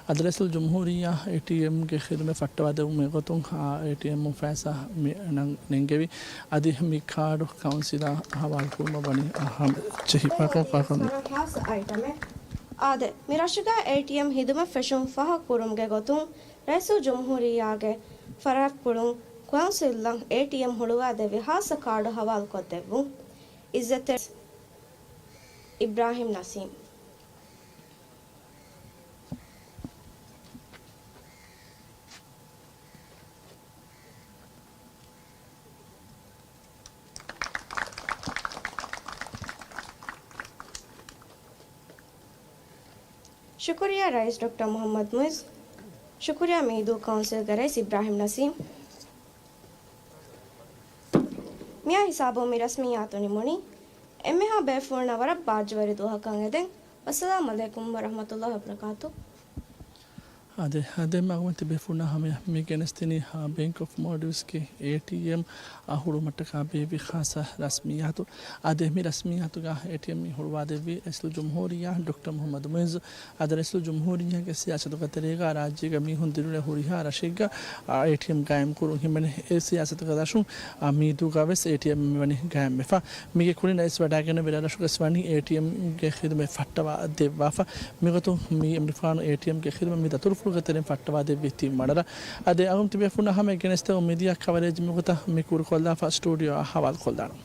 އަދި ރައީސުލްޖުމްހޫރިއްޔާ އޭޓީއެމްގެ ޚިދުމަތް ފައްޓަވާ ދެއްވުމުގެ ގޮތުން، އާ، އޭޓީއެމް ފައިސާ މި ނަން-، ނެންގެވި. އަދި މި ކާޑު ކައުންސިލާ ހަވާލު ކުރުމަށް ވަނީ އަހަން ޖެހިފަކުން ކާކުން. ހާސް އައިޓަމެއް. އާދެ، މި ރަށުގަ އޭޓީއެމް ހިދުމަތް ފެށުން ފަހަ ކުރުމުގެ ގޮތުން ރައީސުލްޖުމްހޫރިއްޔާގެ ފަރާތްޕުޅުން ކައުންސިލްއަށް އޭޓީއެމް ހުޅުވާދެއްވި ހާއްސަ ކާޑު ހަވާލުކޮށްދެއްވުން. އިއްޒަތްތެރި އިބްރާހިމް ނަސީމް. ޝުކުރިއްޔާ ރައީސް ޑޮކްޓަރ މުޙައްމަދު މުޢިއްޒު. ޝުކުރިއްޔާ މީދޫ ކައުންސިލްގެ ރައީސް އިބްރާހިމް ނަސީމް. މިއާ ހިސާބުން މި ރަސްމިއްޔާތު ނިމުނީ. އެންމެހާ ބޭފުޅުންނަށް ވަރަށް ބާއްޖަވެރި ދުވަހަކަށް އެދެން. ވައްސަލާމް ޢަލައިކުމް ވަރަޙްމަތުﷲ ވަބަރަކާތު. އާދެ، އާދެ، މަގުމަތި ބޭފުޅުންނާ ހަމަޔަށް މި ގެނެސްދިނީ، އާ، ބޭންކް އޮފް މޯލްޑިވްސްގެ އޭޓީއެމް އަށް ހުޅުވުމަށްޓަކާ ބޭއްވި ޚާއްޞަ ރަސްމިއްޔާތު. އާދެ، މި ރަސްމިއްޔާތުގަ އޭޓީއެމް ހުޅުވާދެއްވީ ރައީސުލްޖުމްހޫރިއްޔާ ޑޮކްޓަރ މުޙައްމަދު މުޢިއްޒު. އާދެ، ރައީސުލްޖުމްހޫރިއްޔާގެ ސިޔާސަތުގެ ތެރޭގަ ރާއްޖޭގަ މީހުން ދިރުނެ ހުރިހާ ރަށެއްގަ، އާ، އޭޓީއެމް ގާއިމް ކުރުން ހިމެނޭ. އެ ސިޔާސަތުގެ ދަށުން، އާ، މީދޫގަ ވެސް އޭޓީއެމް މިވަނީ ގާއިމްވެފަ. މީގެ ކުރިން ރައީސް ވަޑައިގެންނެވި ރަށްރަށުގަސް ވަނީ އޭޓީއެމްގެ ޚިދުމަތް ފައްޓަވާ ދެއްވާފަ. މިގޮތުން މި އެމްޑިފާނު އޭޓީއެމްގެ ޚިދުމަތް މި ދަތުރުފުޅުގެ ތެރެއިން ފައްޓަވާ ދެއްވީ ތިން ވަނަ ރަށް. އަދި އަޅުގަނޑު ތިބޭފުޅުންނާ ހަމަޔަށް ގެނެސްދެމުން މިދިޔަ ކަވަރޭޖް މިގޮތަށް މި ކުރުކޮށްލާފަ ސްޓޫޑިއޯއަށް ހަވާލުކޮށްލާނަން.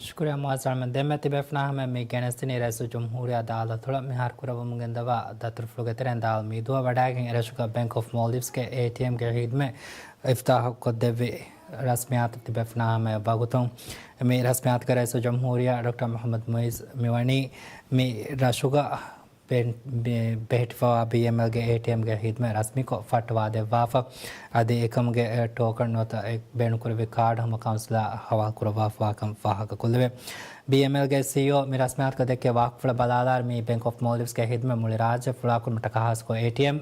ޝުކުރިއްޔާ މުޢައްޒަމް. ދެންމެ ތިބޭފުޅުންނާ ހަމަޔަށް މި ގެނެސްދިނީ ރައީސުލްޖުމްހޫރިއްޔާ އަދާލަތުޅަށް މިހާރު ކުރެވެމުން ގެންދަވާ ދަތުރުފުޅުގެ ތެރެއިން ދާލު މީދޫއަށް ވަޑައިގެން އެރަށުގަ ބޭންކް އޮފް މޯލްޑިވްސްގެ އޭޓީއެމްގެ ޚިދުމަތް އިފްތިތާޙު ކޮށްދެއްވި ރަސްމިއްޔާތު ތިބޭފުޅުންނާ ހަމަޔަށް ވަގުތުން. މި ރަސްމިއްޔާތުގަ ރައީސުލްޖުމްހޫރިއްޔާ ޑޮކްޓަރ މުޙައްމަދު މުޢިއްޒު މިވަނީ މި ރަށުގަ ބެ-، ބެ-، ބެހެއްޓިފައިވާ ބީއެމްއެލްގެ އޭޓީއެމްގެ ޚިދުމަތް ރަސްމީކޮށް ފައްޓަވާދެއްވާފަ. އަދި އެކަމުގެ ޓޯކަން ނުވަތަ ބޭނުންކުރެއްވި ކާޑު ހަމަ ކައުންސިލަށް ހަވާލު ކުރައްވާފައިވާކަން ފާހަގަކޮށްލެވޭ. ބީއެމްއެލްގެ ސީއީއޯ މި ރަސްމިއްޔާތުގަ ދެއްކޭ ވާހަކަފުޅަށް ބަލާލާއިރު، މިއީ ބޭންކް އޮފް މޯލްޑިވްސްގެ ޚިދުމަތް މުޅި ރާއްޖެ ފުޅާކުރުމަށްޓަކާ ހާއްސަކޮށް އޭޓީއެމް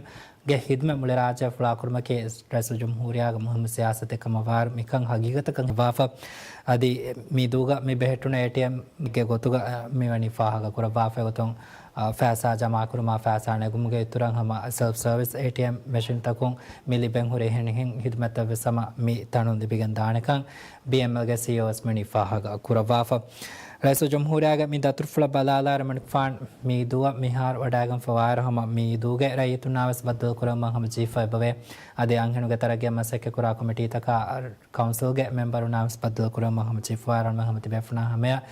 ގެ ޚިދުމަތް މުޅި ރާއްޖެ ފުޅާކުރުމަކީ ރައީސުލްޖުމްހޫރިއްޔާގެ މުހިއްމު ސިޔާސަތެއް ކަމަށްވާއިރު، މިކަން ހަގީގަތަކަށް ވާފަ. އަދި މީދޫގަ މި ބެހެއްޓުނު އޭޓީއެމްގެ ގޮތުގަ މިވަނީ ފާހަގަކުރައްވާފައި ގޮތުން، އާ، ފައިސާ ޖަމާކުރުމާ ފައިސާ ނެގުމުގެ އިތުރަށް ހަމަ ސެލްފް ސަރވިސް އޭޓީއެމް މެޝިންތަކުން މި ލިބެން ހުރި އެހެނިހެން ޚިދުމަތްތައް ވެސް ހަމަ މި ތަނުން ލިބިގެން ދާނެކަން ބީއެމްއެލްގެ ސީއީއޯ ވެސް މިވަނީ ފާހަގަ ކުރައްވާފަ. ރައީސުލްޖުމްހޫރިއްޔާގެ މި ދަތުރުފުޅަށް ބަލާލާއިރު، އެމަނިކުފާނު މި ދުވަ މިހާރު ވަޑައިގެންފަވާއިރު، ހަމަ މި ދޫގެ ރައްޔިތުންނާވެސް ބައްދަލުކުރެވުމަށް ހަމަޖެހިފަ އެބަވޭ. އަދި އަންހެނުންގެ ތަރައްގީއަށް މަސައްކަތްކުރާ ކޮމިޓީތަކާ ކައުންސިލްގެ މެމްބަރުންނާވެސް ބައްދަލުކުރެވުމަށް ހަމަޖެހިފަވާއިރު، ހަމަ ތިބޭފުޅުންނާ ހަމަޔަށް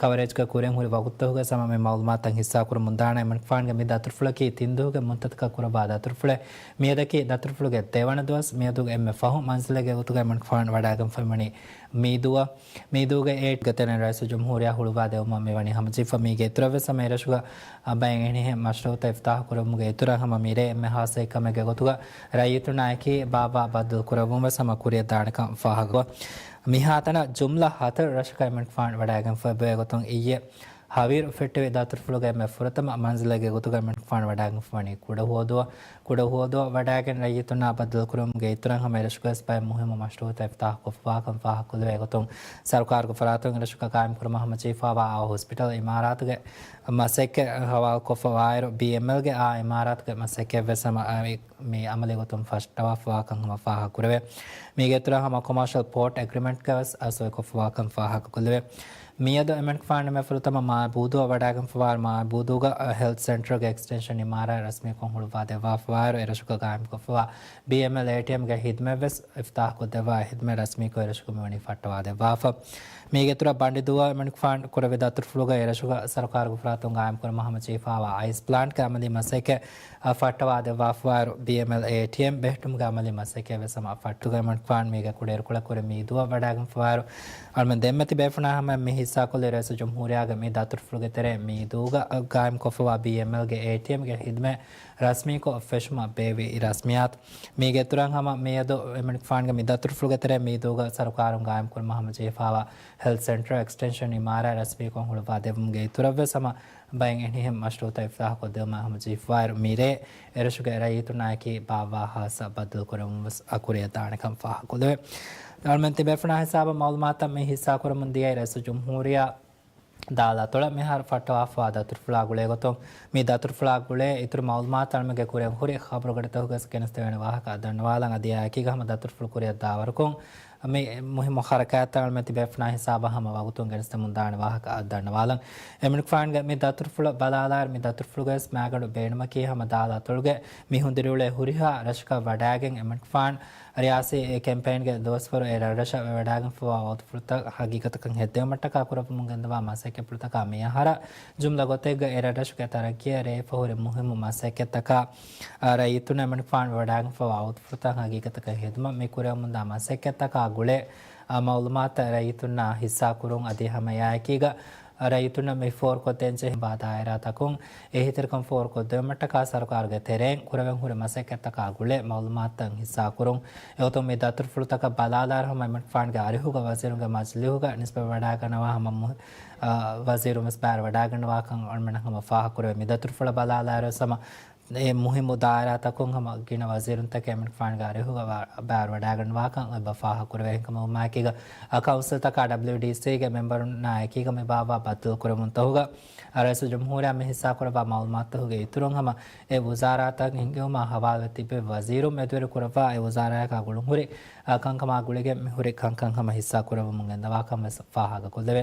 ކަވަރޭޖްގަ ކުރިން ހުރި ވަގުތުތަކުގަ ހަމަ މި މައުލޫމާތުތައް ހިއްސާކުރަމުންދާނެ. އެމަނިކުފާނުގެ މި ދަތުރުފުޅަކީ ތިން ދުވަހުގެ މުއްދަތަކަށް ކުރައްވާ ދަތުރުފުޅެއް. މިއަދަކީ ދަތުރުފުޅުގެ ދެވަނަ ދުވަސް. މިއަދުގެ އެންމެ ފަހު މަންޒިލެއްގެ ގޮތުގައި އެމަނިކުފާނު ވަޑައިގެންފަވަނީ މީދޫއަށް. މީދޫގެ އޭޓްގެ ތެރެއިން ރައީސުލްޖުމްހޫރިއްޔާ ހުޅުވާދެވުމަށް މިވަނީ. ހަމަޖެހިފަ މީގެ އިތުރަށްވެސް ހަމަ އެރަށުގަ ބައެއް އެހެނިހެން މަޝްރޫއުތައް އިފްތާހު ކުރުމުގެ އިތުރަށް ހަމަ މިރޭ އެންމެ ހާއްސަ ހިތްކަމެއްގެ ގޮތުގަ ރައްޔިތުންނާއެކީ ބާއްވާ ބައްދަލު ކުރެވުންވެސް ހަމަ ކުރިއަށް ދާނެކަން ފާހަގަ. މިހާތަނަށް ޖުމްލަ ހަތަރު ރަށަކަށް އެމަނިކުފާނު ވަޑައިގެންފަ އެބައޮތުން އިއްޔެ ހަވީރު ފެއްޓެވި ދަތުރުފުޅުގެ އެންމެ ފުރަތަމަ މަންޒިލެއްގެ ގޮތުގަ އެމަނިކުފާނު ވަޑައިގެންފަވަނީ ކުޑަހުވަދުއަށް. ކުޑަހުވަދުއަށް ވަޑައިގެން ރައްޔިތުންނާ ބައްދަލުކުރުމުގެ އިތުރަށް ހަމަ އެރަށުގަވެސް ބައެއް މުހިއްމު މަޝްރޫއުތައް އިފްތާހުކޮށްފަވާކަން ފާހަގަކޮށްލެވޭ ގޮތުން، ސަރުކާރުގެ ފަރާތުން އެރަށުގަ ގާއިމްކުރުމަށް ހަމަޖެހިފަވާ އާ ހޮސްޕިޓަލް އިމާރާތުގެ މަސައްކަތް ހަވާލުކޮށްފަވާއިރު، ބީއެމްއެލްގެ އާ އިމާރާތުގެ މަސައްކަތްވެސް ހަމަ މި އަމަލީ ގޮތުން ފަށްޓަވާފަވާކަން ހަމަ ފާހަގަކުރެވޭ. މީގެ އިތުރަށް ހަމަ ކޮމާޝަލް ޕޯޓް އެގްރިމެންޓްގަވެސް ސޮއިކޮށްފަވާކަން ފާހަގަކޮށްލެވޭ. މިއަދު އެމަނިކުފާނު އެންމެ ފުރަތަމަ މާބޫދޫއަށް ވަޑައިގެންފަވާ މާބޫދޫގަ ހެލްތް ސެންޓަރުގެ އެކްސްޓެންޝަން އިމާރާތް ރަސްމީކޮށް ހުޅުވާދެއްވާފަވާއިރު، އެރަށުގަ ގާއިމްކޮށްފަވާ ބީއެމްއެލް އޭޓީއެމްގެ ހިދުމަތްވެސް އިފްތާހުކޮށްދެއްވާ ހިދުމަތް ރަސްމީކޮށް އެރަށުގަ މިވަނީ ފައްޓަވާދެއްވާފަ. މީގެ އިތުރަށް ބަނޑިދޫއަށް އެމަނިކުފާނު ކުރެއްވި ދަތުރުފުޅުގަ އެރަށުގަ ސަރުކާރުގެ ފަރާތުން ގާއިމްކުރުމަށް ހަމަޖެހިފަވާ އައިސް ޕްލާންޓްގެ އަމަލީ މަސައްކަތް ފައްޓަވާދެއްވާފަވާއިރު، ބީއެމްއެލް އޭޓީއެމް ބެހެއްޓުމުގެ އަމަލީ މަސައްކަތްވެސް ހަމަ ފައްޓުގަ އެމަނިކުފާނު މީގެ ކުޑައިރުކޮޅަށް ކުރި މީދޫއަށް ވަޑައިގެންފަވާއިރު، އަޅުމެން ދެންމެ ތިބޭފުޅުންނާ ހަމަ މި ހިއްސާކޮށްލި ރައީސުލްޖުމްހޫރިއްޔާގެ މި ދަތުރުފުޅުގެ ތެރޭ މީދޫގަ ގާއިމްކޮށްފަވާ ބީއެމްއެލްގެ އޭޓީއެމްގެ ހިދުމަތް ރަސްމީކޮށް ފެށުމަށް ބޭއްވި ރަސްމިއްޔާތު. މީގެ އިތުރަށް ހަމަ މިއަދު އެމަނިކުފާނުގެ މި ދަތުރުފުޅުގެ ތެރޭ މީދޫގަ ސަރުކާރުން ގާއިމްކުރުމަށް ހަމަޖެހިފަވާ ހެލްތް ސެންޓަރު އެކްސްޓެންޝަން އިމާރާތް ރަސްމީކޮށް ހުޅުވާ ދެއްވުމުގެ އިތުރަށްވެސް ހަމަ ބައެއް އެހެނިހެން މަޝްރޫއުތައް އިފްތާހުކޮށްދެއްވުމަށް ހަމަޖެހިފަވާއިރު، މިރޭ އެރަށުގެ ރައްޔިތުންނާއެކީ ބާއްވާ ހާއްސަ ބައްދަލުކުރެވުންވެސް ކުރިއަށް ދާނެކަން ފާހަގަކޮށްލެވޭ. އަޅުމެން ތިބޭފުޅުންނާ ހިސާބަށް މައުލޫމާތުތައް މި ހިއްސާކުރަމުން ދިޔައީ ރައީސުލްޖުމްހޫރިއްޔާ ދާލާތޮޅަށް މިހާރު ފައްޓަވާފަވާ ދަތުރުފުޅާ ގުޅޭގޮތުން، މި ދަތުރުފުޅާ ގުޅޭ އިތުރު މައުލޫމާތު އަޅުމެންގެ ކުރިއަށް ހުރި ޚަބަރުގަޑިތަކުގަ ގެނެސްދެވޭނެ ވާހަކަ ދަންނަވާލަން. އަދި އެއާއެކީގަ ހަމަ ދަތުރުފުޅު ކުރިއަށް ދާވަރަކުން މި މުހިއްމު ހަރަކާތްތައް އަޅުމެން ތިބޭފުޅުންނާ ހިސާބަށް ހަމަ ވަގުތުން ގެނެސްދެމުން ދާނެ ވާހަކަ ދަންނަވާލަން. އެމަނިކުފާނުގެ މި ދަތުރުފުޅަށް ބަލާލާއިރު، މި ދަތުރުފުޅުގަވެސް މާގަނޑު ބޭނުމަކީ ހަމަ ދާލާތޮޅުގެ މި ހުނދިރިއުޅޭ ހުރިހާ ރަށަކަށް ވަޑައިގެން އެމަނިކުފާނު ރިޔާސީ ކެމްޕޭންގެ ދުވަސްވަރު އެ ރަށްރަށަށް ވެވަޑައިގެންފަވާ ވަގުތުފުޅުތައް ހަގީގަތަކަށް ހެއްދެވުމަށްޓަކާ ކުރެއްވުމުން ގެންދަވާ މަސައްކަތްޕުޅުތަކާ މިއަހަރަށް ޖުމްލަ ގޮތެއްގަ އެ ރަށްރަށުގެ ތަރައްގީއަށް ރޭ ފަހުރި މުހިއްމު މަސައްކަތްތަކާ ރައްޔިތުންނަށް އެމަނިކުފާނު ވެވަޑައިގެންފަވާ ވަގުތުފުޅުތައް ހަގީގަތަކަށް ހެދުމަށް މި ކުރެވެމުންދާ މަސައްކަތްތަކާ ގުޅޭ މައުލޫމާތުތައް ރައްޔިތުންނާ ހިއްސާކުރުން އަދި ހަމައެއާއެކީގަ ރައްޔިތުންނަށް މި ފޯރުކޮށްދޭންޖެހޭ ދާއިރާތަކުން އެހީތެރިކަން ފޯރުކޮށްދެވުމަށްޓަކާ ސަރުކާރުގެ ތެރެއިން ކުރެވެން ހުރި މަސައްކަތްތަކާ ގުޅޭ މައުލޫމާތުތައް ހިއްސާކުރުން. އެގޮތުން މި ދަތުރުފުޅުތަކަށް ބަލާލާއިރު ހަމަ އެމަނިކުފާނުގެ އަރިހުގަ ވަޒީރުންގެ މަޖިލީހުގަ ނިސްބަތްވެވަޑައިގަންނަވާ ހަމަ މު-، އާ، ވަޒީރުން ވެސް ބައިވެވަޑައިގަންނަވާކަން އަޅުމެންނަށް ހަމަ ފާހަގަކުރެވޭ. މި ދަތުރުފުޅަށް ބަލާލާއިރު ވެސް ހަމަ އެ މުހިއްމު ދާއިރާތަކުން ހަމަ ގިނަ ވަޒީރުންތަކެއް އެމަނިކުފާނުގެ އަރިހުގަ ވަ-، ބައިވެވަޑައިގަންނަވާކަން އެބަ ފާހަގަކުރެވޭ. އެހެންކަމުން އެކީގަ އަ، ކައުންސިލްތަކާ ޑަބްލިއުޑީސީގެ މެމްބަރުންނާ އެކީގަ މި ބާއްވާ ބައްދަލުކުރެވުންތަކުގަ ރައީސުލްޖުމްހޫރިއްޔާ މި ހިއްސާކުރައްވާ މައުލޫމާތުތަކުގެ އިތުރުން ހަމަ އެ ވުޒާރާތައް ހިންގެވުމާ ހަވާލުވެ ތިބި ވަޒީރުން މެދުވެރިކުރައްވާ އެ ވުޒާރާއަކާ ގުޅުންހުރި އަ، ކަންކަމާ ގުޅިގެން މިހުރި ކަންކަން ހަމަ ހިއްސާކުރެވެމުން ގެންދަވާކަން ވެސް ފާހަގަކޮށްލެވޭ.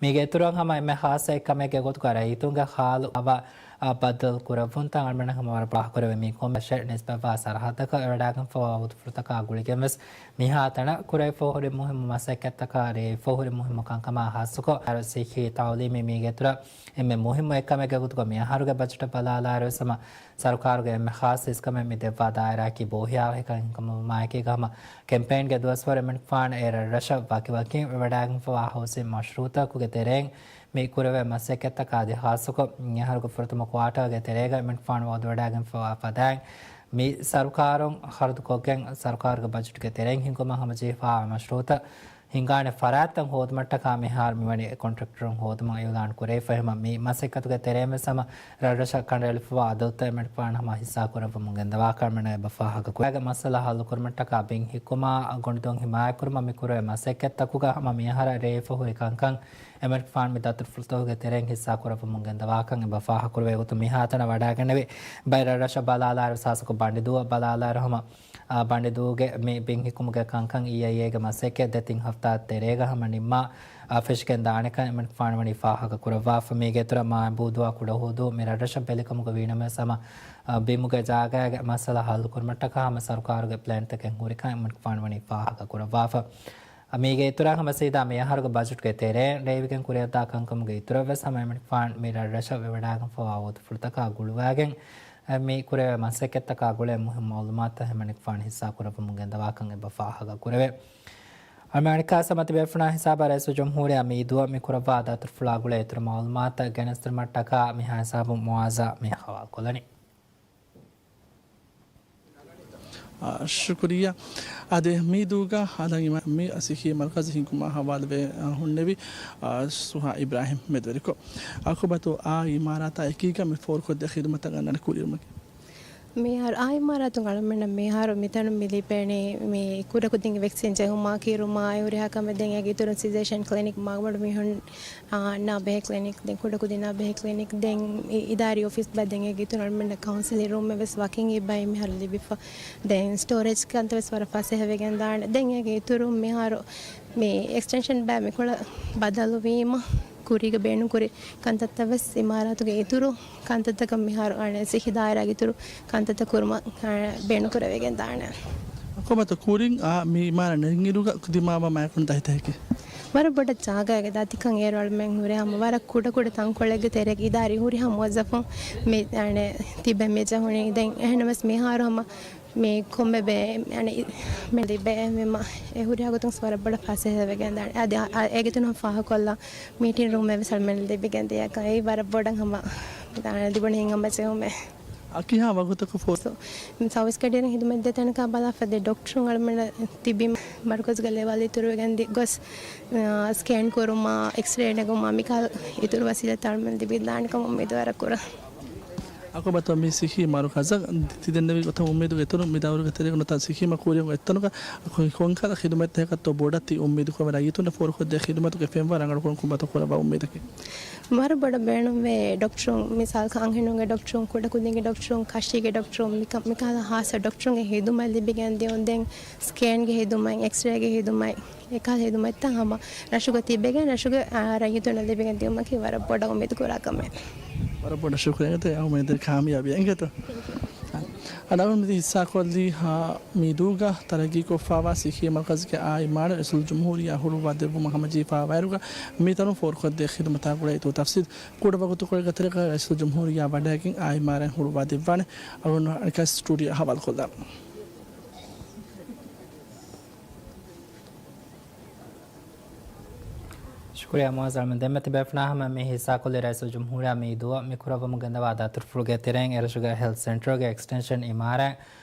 މީގެ އިތުރަށް ހަމަ އެންމެ ހާއްސަ ހިތްކަމެއްގެ ގޮތުގަ ރައްޔިތުންގެ ހާލު އަވަ އަ، ބައްދަލު ކުރެއްވުންތައް އަޅުމެން ހަމަ ވަރަށް ފާހަގަކުރެވޭ. މި ކޮންމެ ރަށެއް ނިސްބަތްވާ ސަރަހައްދަކަށް ވެވަޑައިގެންފަވާ ވަގުތުފުޅުތަކާ ގުޅިގެން ވެސް މިހާތަނަށް ކުރެވިފަ ހުރި މުހިއްމު މަސައްކަތްތަކާ ރޭވިފަ ހުރި މުހިއްމު ކަންކަމާ ހާއްސަކޮށް ސިއްހީ ތައުލީމީ މީގެ އިތުރަށް އެންމެ މުހިއްމު ހިތްކަމެއްގެ ގޮތުގަ މިއަހަރުގެ ބަޖެޓަށް ބަލާލާއިރު ވެސް ހަމަ ސަރުކާރުގެ އެންމެ ހާއްސަ ހިތްކަމެއް މި ދެއްވާ ދާއިރާއަކީ ބޯހިޔާވަހިކަން. އެހެންކަމުން މާއެކީގަ ހަމަ ކެމްޕޭންގެ ދުވަސްވަރު އެމަނިކުފާނު އެ ރަށްރަށަށް ވަކިވަކިން ވެވަޑައިގެންފަވާ ހައުސިން މަޝްރޫއުތަކުގެ ތެރެއިން މި ކުރެވޭ މަސައްކަތްތަކާ އަދި ހާއްސަކޮށް، މިއަހަރުގެ ފުރަތަމަ ކުއާޓަރގެ ތެރޭގަ އެމަނިކުފާނު ވައުދުވެވަޑައިގެންފަވާ ފަދައިން، މި ސަރުކާރުން ޚަރަދުކޮށްގެން، ސަރުކާރުގެ ބަޖެޓުގެ ތެރެއިން ހިންގުމަށް ހަމަޖެހިފަވާ މަޝްރޫއުތައް ހިންގާނެ ފަރާތްތައް ހޯދުމަށްޓަކާ މިހާރު މިވަނީ ކޮންޓްރެކްޓަރުން ހޯދުމަށް އިއުލާން ކުރެވިފަ. އެހެންވީމަ، މި މަސައްކަތުގެ ތެރެއިން ވެސް ހަމަ ރަށްރަށަށް ކަނޑައެޅިފަވާ އަދަދުތައް އެމަނިކުފާނު ހަމަ ހިއްސާކުރެއްވަމުން ގެންދަވާކަން އެމަނިކުފާނު އެބަ ފާހަގަކުރޭ. މައްސަލަ ހައްލުކުރުމަށްޓަކާ ބިން ހިއްކުމާ، ގޮނޑިދޮން ހިމާޔަތްކުރުމަށް މި ކުރެވޭ މަސައްކަތްތަކުގަ ހަމަ މިއަހަރަށް ރޭވިފަ ހުރި ކަންކަން އެމަނިކުފާނު މި ދަތުރުފުޅުތަކުގެ ތެރެއިން ހިއްސާކުރައްވަމުން ގެންދަވާކަން އެބަ ފާހަގަކުރެވޭ. އެގޮތުން މިހާތަނަށް ވަޑައިގެންނެވި ބައެއް ރަށްރަށަށް ބަލާލާއިރު، ހާއްސަކޮށް ބަނޑިދޫއަށް ބަލާލާއިރު ހަމަ ބަނޑިދޫގެ މި ބިން ހިއްކުމުގެ ކަންކަން އީއައިއޭގެ މަސައްކަތް ދެތިން ހަފްތާ ތެރޭގަ ހަމަ ނިންމާ ފެށިގެން ދާނެކަން އެމަނިކުފާނު ވަނީ ފާހަގަ ކުރައްވާފަ. މީގެ އިތުރަށް މާބޫދޫއާ ކުޑަހުދޫ މި ރަށްރަށަށް ބެލިކަމުގަ ވީނަމަވެސް ހަމަ ބިމުގެ ޖާގައިގެ މައްސަލަ ހައްލުކުރުމަށްޓަކާ ހަމަ ސަރުކާރުގެ ޕްލޭންތަކެއް ހުރިކަން އެމަނިކުފާނު ވަނީ ފާހަގަ ކުރައްވާފަ. މީގެ އިތުރަށް ހަމަ ސީދާ މި އަހަރުގެ ބަޖެޓްގެ ތެރޭން ރޭވިގެން ކުރިއަށްދާ ކަންކަމުގެ އިތުރަށްވެސް ހަމަ އެމަނިކުފާނު މި ރަށްރަށަށް ވެވަޑައިގެންފަވާ ވަގުތުފުޅުތަކާ ގުޅުވާގެން މި ކުރެވޭ މަސައްކަތްތަކާ ގުޅޭ މުހިންމު މައުލޫމާތުތައް އެމަނިކުފާނު ހިއްސާ ކުރައްވަމުން ގެންދަވާކަން އެބަ ފާހަގަ ކުރެވޭ. އަމެރިކާ ސަމަތި ބޭފުޅާ ހިސާބަށް ރައީސުލްޖުމްހޫރިއްޔާ މިއިދޫއަށް މި ކުރައްވާ ދަތުރުފުޅާ ގުޅޭ އިތުރު މައުލޫމާތުތައް ގެނެސްދިނުމަށްޓަކާ މިހާ ހިސާބުން މުއާޒާ މި ހަވާލުކޮށްލަނީ. އާ، ޝުކުރިއްޔާ. އާދެ، މީދޫގަ އަލަށް މި ސިއްހީ މަރުކަޒު ހިންގުމާ ހަވާލުވެ، އާ، ހުންނެވި، އާ، ސުހާ އިބްރާހިމް މެދުވެރިކޮށް. އަކުބަތު އާ އިމާރާތާ އެކީގަ މި ފޯރުކޮށްދޭ ޚިދުމަތަށް ގަންނަން ކުރިއެރުމަކީ. މިހާރު އާ އިމާރާތުން އަޅަމެންނަށް މިހާރު މިތަނުން މި ލިބޭނީ މި ކުޑަކުދިންގެ ވެކްސިން ޖެހުމާ ކިރުމާ އެ ހުރިހާ ކަމެއް ދެން އޭގެ އިތުރުން ސިޒޭޝަން ކްލިނިކް މާގަނޑު މީހުން އާ، ނާ ބެހޭ ކްލިނިކް، ދެން ކުޑަކުދިންނާ ބެހޭ ކްލިނިކް، ދެން އި-، އިދާރީ އޮފީސް ބައި ދެން އޭގެ އިތުރުން އަޅަމެންނަށް ކައުންސިލިން ރޫމެއް ވެސް ވަކިން އެއްބައި މިހާރު ލިބިފަ. ދެން ސްޓޯރޭޖް ކަންތައް ވެސް ވަރަށް ފަސޭހަވެގެން ދާނެ. ދެން އޭގެ އިތުރުން މިހާރު މި އެކްސްޓެންޝަން ބައި މިކޮޅަށް ބަދަލުވީމަ، ކުރީގަ ބޭނުންކުރި ކަންތައްތައް ވެސް އިމާރާތުގެ އިތުރު ކަންތައްތަކަށް މިހާރު އަނެއް ސިއްހީ ދާއިރާގެ އިތުރު ކަންތައްތައް ކުރުމަށް، އަނެއް، ބޭނުންކުރެވިގެން ދާނެ. އަކުބަތު ކުރިން އާ މި އިމާރާތް ނެގިއިރުގަ ދިމާވާ މާތްކޮން ދަތިތަކަކީ؟ ވަރަށް ބޮޑަށް ޖާގައިގެ ދަތިކަން އޭރު އަޅަމެން ހުރޭ ހަމަ ވަރަށް ކުޑަކުޑަ ތަންކޮޅެއްގެ ތެރޭގަ އިދާރީ ހުރިހާ މުވައްޒަފުން މި، އަނެއް، ތިބެ މި ޖެހުނީ. ދެން އެހެންނަމަވެސް މިހާރު ހަމަ މި ކޮންމެ ބޭ، އަނެއް، މި ލިބޭ މި މަ-، އެ ހުރިހާ ގޮތުން ވަރަށް ބޮޑަށް ފަސޭހަވެގެން ދާނެ. އަދި އާ، އާ، އޭގެ ތެރޭން ފާހަގަކޮށްލާ މީޓިން ރޫމެއް ވެސް އަޅަމެން ލިބިގެން ދިޔަކަން އެއީ ވަރަށް ބޮޑަށް ހަމަ ދާނެ ލިބުނީ ހިތްހަމަޖެހުމެއް. އަކިހާ ވަގުތަކު ފޯސް. ސޯ، މި ސައުވީސް ގަޑިއިރުން ހިދުމަތް ދޭ ތަނަކަށް ބަލާފަ ދޭ ޑޮކްޓަރުން އަޅަމެންނަށް ތިބި މަރުކަޒުގެ ލެވަލް އިތުރުވެގެން ދި-، ގޮސް، އާ، ސްކޭން ކުރުމާ، އެކްސްރޭ ނެގުމާ، މިކަހަލަ އިތުރު ވަސީލަތްތައް އަޅަމެން ލިބިދާނެ ކަމަށް އުއްމީދު ވަރަށް ކުރަން. އަކުބަތު މި ސިއްހީ މަރުކަޒަށް ތި ދެންނެވި ގޮތަށް އުއްމީދުގެ އިތުރުން މި ދައުރުގެ ތެރޭގަ ނުތަ ސިއްހީ މަ ކުރިއަށް އޮތް ތަނުގަ ކޮ-، ކޮންކަހަލަ ޚިދުމަތްތަކެއް ކަންތައްތޯ ބޮޑަށް ތި އުއްމީދު ކުރަން ރައްޔިތުންނަށް ފޯރުކޮށްދޭ ޚިދުމަތުގެ ފެންވަރަށް ރަނގަޅުކުރަން ކޮބާތޯ ކުރައްވާ އުއްމީދަކީ؟ ވަރަށް ބޮޑަށް ބޭނުންވޭ ޑޮކްޓަރުން، މިސާލަކަށް އަންހެނުންގެ ޑޮކްޓަރުން، ކުޑަކުދިންގެ ޑޮކްޓަރުން، ކަށީގެ ޑޮކްޓަރުން، މިކަ-، މިކަހަލަ ހާއްސަ ޑޮކްޓަރުންގެ ޚިދުމަތް ލިބިގެން ދިޔުން. ދެން ސްކޭންގެ ޚިދުމަތް، އެކްސްރޭގެ ޚިދުމަތް، އެކަހަލަ ޚިދުމަތްތައް ހަމަ ރަށުގަ ތިބެގެން ރަށުގެ، އާ، ރައްޔިތުންނަށް ލިބިގެން ދިޔުމަކީ ވަރަށް ބޮޑަށް އުއްމީދު ކުރާ ކަމެއް. ވަރަށް ބޮޑަށް ޝުކުރިއްޔާ. އަޅަމެން ކާމިޔާބީ އެނގޭތޯ. އަޅަމެން މި ހިއްސާކޮށްލީ، ހާ، މީދޫގަ ތަރައްގީކޮށްފާވާ ސިއްހީ މަރުކަޒުގެ އާ އިމާރާތް ރައީސުލްޖުމްހޫރިއްޔާ ހުޅުވާ ދެއްވުމަށް ހަމަޖެހިފާވާއިރުގަ މިތަނުން ފޯރުކޮށްދޭ ޚިދުމަތާ ގުޅޭ އިތުރު ތަފްސީލް ކުޑަ ވަގުތުކޮޅެއްގެ ތެރޭގަ ރައީސުލްޖުމްހޫރިއްޔާ ވަޑައިގެން އާ އިމާރާތް ހުޅުވާ ދެއްވާނެ. އަޅުގަނޑު އަނެއްކާ ސްޓޫޑިއޯ ހަވާލުކޮށްލާނަން. ޝުކުރިއްޔާ މުއާޒް. އަޅަމެން ދެންމެ ތިބޭފުޅާ ހަމަ މި ހިއްސާކޮށްލީ ރައީސުލްޖުމްހޫރިއްޔާ މީދޫއަށް މި ކުރައްވަމުން ގެންދަވާ ދަތުރުފުޅުގެ ތެރެއިން އެރަށުގެ ހެލްތް ސެންޓަރުގެ އެކްސްޓެންޝަން އިމާރާތް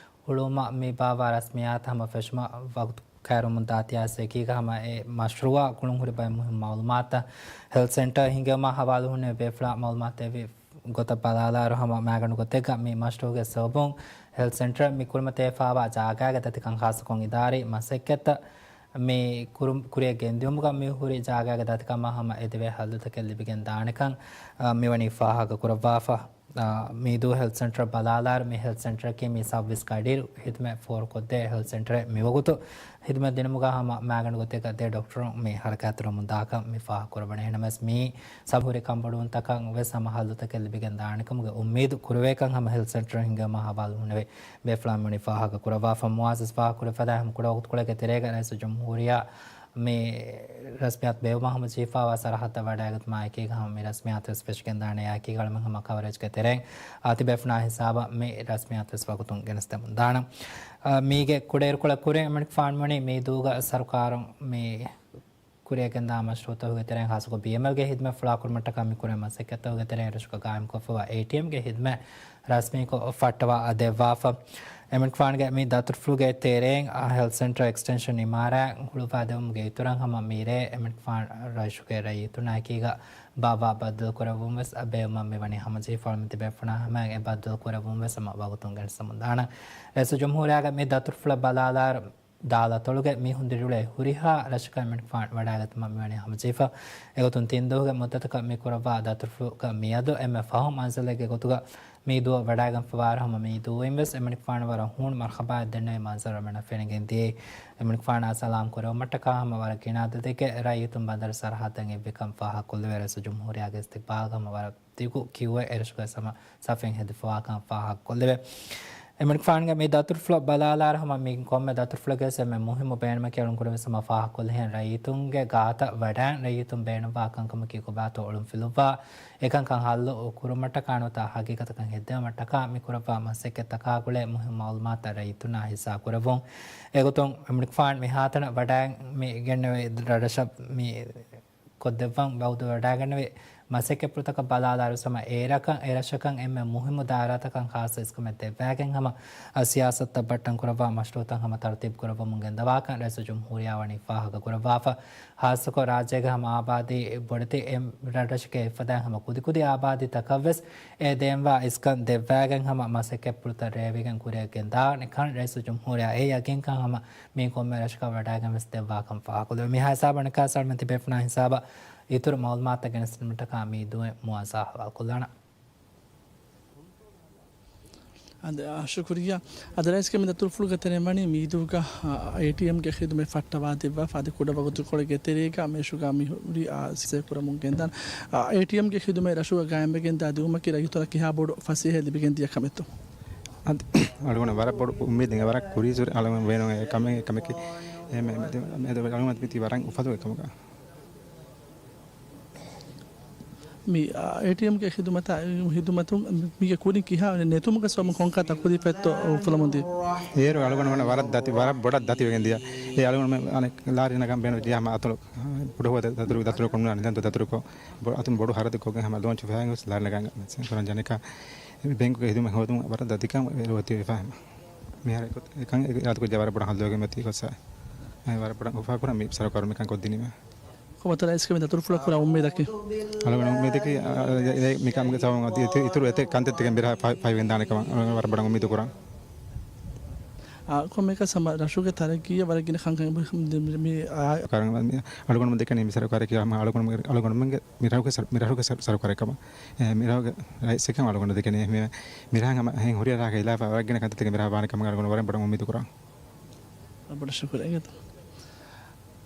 ހުޅުވުމަށް މި ބާއްވާ ރަސްމިއްޔާތު ހަމަ ފެށުމަށް ވަގުތު ކައިރިވަމުން ދާތީ އައިސް އެކީގަ ހަމަ އެ މަޝްރޫއާ ގުޅުންހުރި ބައެއް މުހިންމު މައުލޫމާތުތައް ހެލްތް ސެންޓަރ ހިންގެވުމަށް ހަވާލު ހުންނެވި ބޭފުޅާ މައުލޫމާތު ދެއްވި ގޮތަށް ބަލާލާއިރު ހަމަ މައިގަނޑު ގޮތެއްގަ މި މަޝްރޫއުގެ ސަބަބުން ހެލްތް ސެންޓަރ މި ކުރިމަތިވެފާވާ ޖާގާގެ ދަތިކަން ޚާއްޞަކޮށް އިދާރީ މަސައްކަތްތައް މި ކުރު-، ކުރިއަށް ގެންދިއުމުގަ މި ހުރި ޖާގާގެ ދަތިކަމާ ހަމަ އެދެވޭ ހައްލުތަކެއް ލިބިގެން ދާނެކަން، އަ، މިވަނީ ފާހަގަ ކުރައްވާފަ. އާ، މީދޫ ހެލްތް ސެންޓަރ ބަލާލާއިރު، މި ހެލްތް ސެންޓަރަކީ މި ސައުވީސް ގަޑިއިރު ހިދުމަތް ފޯރުކޮށްދޭ ހެލްތް ސެންޓަރެއް. މިވަގުތު ހިދުމަތް ދިނުމުގަ ހަމަ މައިގަނޑު ގޮތެއްގަ ދެ ޑޮކްޓަރުން މި ހަރަކާތްތެރިވަމުން ދާކަން މި ފާހަގަކުރައްވަނީ. އެހެނަމަވެސް މި ސަބަބުން ހުރި ކަންބޮޑުވުންތަކަށް ވެސް ހަމަ ހައްލުތަކެއް ލިބިގެން ދާނެކަމުގެ އުއްމީދު ކުރެވޭކަން ހަމަ ހެލްތް ސެންޓަރުން ހިންގެވުމަށް ހަވާލު ހުންނެވި ބޭފުޅާ މިވަނީ ފާހަގަ ކުރައްވާފަ. މުއާޒް ވެސް ފާހަގަކުރެއްވި ފަދަ ހަމަ ކުޑަ ވަގުތުކޮޅެއްގެ ތެރޭގަ ރައީސުލްޖުމްހޫރިއްޔާ މި ރަސްމިއްޔާތު ބޭއްވުމަށް ހަމަޖެހިފާވާ ސަރަހައްދަށް ވަޑައިގަތުމާ އެކީގަ ހަމަ މި ރަސްމިއްޔާތު ވެސް ފެށިގެންދާނެ. އެއާއެކީގަ އަޅަމެން ހަމަ ކަވަރޭޖްގެ ތެރެއިން އާ ތިބޭފުޅާ ހިސާބަށް މި ރަސްމިއްޔާތު ވެސް ވަގުތުން ގެނެސްދެމުން ދާނަން. އާ، މީގެ ކުޑައިރުކޮޅަށް ކުރިން އެމަނިކުފާނު ވަނީ މީދޫގަ ސަރުކާރުން މި ކުރިއަށް ގެންދާ މަޝްރޫއުތަކުގެ ތެރެއިން ޚާއްޞަކޮށް ބީއެމްއެލްގެ ހިދުމަތް ފުޅާކުރުމަށްޓަކާ މި ކުރެވޭ މަސައްކަތްތަކުގެ ތެރެއިން ރަށުގަ ގާއިމްކޮށްފައިވާ އޭޓީއެމްގެ ހިދުމަތް ރަސްމީކޮށް ފައްޓަވާ ދެއްވާފަ. އެމަނިކުފާނުގެ މި ދަތުރުފުޅުގެ ތެރެއިން ހެލްތް ސެންޓަރ އެކްސްޓެންޝަން އިމާރާތް ހުޅުވާދެވުމުގެ އިތުރަށް ހަމަ މިރޭ އެމަނިކުފާނު ރަށުގެ ރައްޔިތުންނާއެކީގަ ބާއްވާ ބައްދަލުކުރެއްވުން ވެސް ބޭއްވުމަށް މިވަނީ ހަމަޖެހިފައިވާ މި ތިބޭފުޅާ ހަމައިން އެ ބައްދަލުކުރެއްވުން ވެސް ހަމަ ވަގުތުން ގެނެސްދެމުން ދާނަން. ރައީސުލްޖުމްހޫރިއްޔާގެ މި ދަތުރުފުޅަށް ބަލާލާއިރު، ދާލަތޮޅުގެ މީހުން ދިރިއުޅޭ ހުރިހާ ރަށަކަށް އެމަނިކުފާނު ވަޑައިގަތުމަށް މިވަނީ ހަމަޖެހިފަ. އެގޮތުން ތިން ދުވަހުގެ މުއްދަތަކަށް މި ކުރައްވާ ދަތުރުފުޅުގަ މިއަދު އެންމެ ފަހު މަންޒިލެއްގެ ގޮތުގަ މީދޫއަށް ވަޑައިގެންފަވާއިރު ހަމަ މީދޫއިން ވެސް އެމަނިކުފާނު ވަރަށް ހޫނު މަރްހަބާއެއް ދެންނެވި މަންޒަރު އަޅުގަނޑަށް ފެނިގެން ދިޔައީ. އެމަނިކުފާނާ ސަލާމް ކުރެވުމަށްޓަކާ ހަމަ ވަރަށް ގިނަ އަދަދެއްގެ ރައްޔިތުން ބަނދަރު ސަރަހައްދަށް އެއްވިކަން ފާހަގަކޮށްލެވޭ. ރައީސުލްޖުމްހޫރިއްޔާގެ އިސްތިޤްބާލްގަ ހަމަ ވަރަށް ދިގު ކިއުއެއް އެރަށުގައި ހަމަ ސަފެއް ހެދިފަވާކަން ފާހަގަކޮށްލެވޭ. އެމަނިކުފާނުގެ މި ދަތުރުފުޅަށް ބަލާލާއިރު ހަމަ މި ކޮންމެ ދަތުރުފުޅެއްގައި އެންމެ މުހިއްމު ބޭނުމަކީ އަޅުގަނޑު ކުރެވެސް ހަމަ ފާހަގަކޮށްލިހެން ރައްޔިތުންގެ ގާތަށް ވަޑައިން ރައްޔިތުން ބޭނުންވާ ކަންކަމަކީ ކޮބާތޯ އޮޅުންފިލުއްވާ އެކަންކަން ހައްލު ކުރުމަށްޓަކާ ނުވަތަ ހަގީގަތަކަށް ހެއްދެވުމަށްޓަކާ މި ކުރައްވާ މަސައްކަތްތަކާ ގުޅޭ މުހިއްމު މައުލޫމާތުތައް ރައްޔިތުންނާ ހިއްސާ ކުރެއްވުން. އެގޮތުން އެމަނިކުފާން މިހާތަނަށް ވަޑައިން މި ގެންނެވި ރަށްރަށަށް މި ކޮށްދެއްވަން ބައުދު ވަޑައިގެންނެވި މަސައްކަތްޕުޅުތަކަށް ބަލާލާއިރު ހަމަ އޭރަކަށް އެރަށަކަށް އެންމެ މުހިއްމު ދާއިރާތަކަށް ޚާއްސަ އިސްކަމެއް ދެއްވައިގެން ހަމަ ސިޔާސަތުތައް ބައްޓަން ކުރައްވާ މަޝްރޫއުތައް ހަމަ ތަރުތީބު ކުރައްވަމުން ގެންދަވާކަން ރައީސުލްޖުމްހޫރިއްޔާ ވަނީ ފާހަގަ ކުރައްވާފަ. ޚާއްސަކޮށް ރާއްޖޭގެ ހަމަ އާބާދީ ބޮޑެތި އެ ރަށްރަށެކޭ އެއްފަދައިން ހަމަ ކުދިކުދި އާބާދީ ތަކަށްވެސް އެ ދޭންވާ އިސްކަން ދެއްވައިގެން ހަމަ މަސައްކަތްޕުޅުތައް ރޭވިގެން ކުރިއަށް ގެންދާނެ ކަން ރައީސުލްޖުމްހޫރިއްޔާ އެ ޔަގީންކަން ހަމަ މީ ކޮންމެ ރަށަކަށް ވަޑައިގެން ވެސް ދެއްވާކަން ފާހަގަކޮށްލެވެ. މިހާ ހިސާބަށް ނިކާސް އަޅުމެން ތިބޭފުޅާ ހިސާބަށް އިތުރު މައުލޫމާތުތައް ގެނެސްދިނުމަށްޓަކާ މީދޫއިން މުވާޒާ ހަވާލުކޮށްލާނަން. އަދި، އާ، ޝުކުރިއްޔާ. އަދި ރައީސްގެ މި ދަތުރުފުޅުގެ ތެރެއިން ވަނީ މީދޫގަ، އާ، އޭޓީއެމްގެ ޚިދުމަތް ފައްޓަވާ ދެއްވާފަ އަދި ކުޑަ ވަގުތުކޮޅެއްގެ ތެރޭގަ މިރަށުގަ މި ހުރި އާ ސިސޭ ކުރަމުން ގެންދާނެ. އާ، އޭޓީއެމްގެ ޚިދުމަތް ރަށުގަ ގާއިމްވެގެން ދާ ދިއުމަކީ ރައްޔިތުންނަށް ކިހާ ބޮޑު ފަސޭހައެއް ލިބިގެން ދިޔަ ކަމެއްތޯ؟ އަދި އަޅުގަނޑަށް ވަރަށް ބޮޑު އުއްމީދެއް ވަރަށް ކުރީ ޒުރެ އަޅުގަނޑު ބޭނުން އެ ކަމެއް، އެ ކަމެކީ އެ މެ-، މެ-، މެ-، އަޅުގަނޑު މިތި ވަރަށް އުފަލު އެކަމަކަށް. މި، އާ، އޭޓީއެމްގެ ޚިދުމަތާ، ޚިދުމަތުން މީގެ ކުރިން ކިހާ ނެތުމުގެ ސަބަބުން ކޮންކަހަލަ ތަކުލީފެއްތޯ އުފުލަމުންދީ؟ އޭރު އަޅުގަނޑު ވަރަށް ދަތި، ވަރަށް ބޮޑަށް ދަތިވެގެން ދިޔަ. އެ އަޅުގަނޑު މެ-، އަނެއް ލާރި ނަގަން ބޭނުން ދިޔަ ހަމަ އަތޮޅު، ބޮޑު ހުވަ ދަ-، ދަތުރު، ދަތުރު ކޮންނާނެ ދަން ދަތުރުކޮށް، ބޮ-، އަތުން ބޮޑު ހަރަދެއް ކޮށްގެން ހަމަ ލޯންޗު ފަހައިން ވެސް ލާރި ނަގަން ކުރަން ޖެހޭނެ ކަން. ބޭންކުގެ ޚިދުމަތް ހޯދުމަށް ވަރަށް ދަތިކަން އެ ރުވަތި ވެފަ ހަމަ. މިހާރު އެކަން އިރާދަކުރި ވަރަށް ބޮޑަށް ހައްލުވެގެން މަތީ ގޮއްސަ. އެ ވަރަށް ބޮޑަށް އުފާކުރަން މި ސަރުކާރު މިކަން ކޮށްދިނީމަ. ކޮބާތޯ ރައީސްގެ މި ދަތުރުފުޅަށް ކުރާ އުއްމީދަކީ؟ އަޅުގަނޑު އުއްމީދަކީ، އާ، އެ، އެ، މިކަމުގެ ސަބަބުން އަދި އިތު-، އިތުރު އެތެއް ކަންތައްތަކެއް މިރަށަށް ފަ-، ފައިވެގެންދާނެ ކަމަށް އަޅުގަނޑު ވަރަށް ބޮޑަށް އުއްމީދު ކުރަން. އާ، ކޮންމެއަކަސް ހަމަ ރަށުގެ ތަރައްގީއަށް ވަރަށް ގިނަ ކަންކަން މި، މި، މި، އާ، ކަރަން މި އަޅުގަނޑުމެން ދެކެނީ މި ސަރުކާރަކީ ހަމަ އަޅުގަނޑުމެން، އަޅުގަނޑުމެންގެ މި ރަށުގެ ސަރު-، މި ރަށުގެ ސަރު-، ސަރުކާރެއް ކަމަށް. އެ، މި ރަށުގެ ރައީސެއް ކަމަށް އަޅުގަނޑު ދެކެނީ. މި، މި ރަށް ހަމަ ހެން ހުރި ރަށްގެ އިލާފަ ވަރަށް ގިނަ ކަންތައްތަކެއް މި ރަށް ވާނެ ކަމަށް އަޅުގަނޑު ވަރަށް ބޮޑަށް އުއްމީދު ކުރަން. ބޮޑަށް ޝުކުރިއްޔާ އިނގޭތޯ.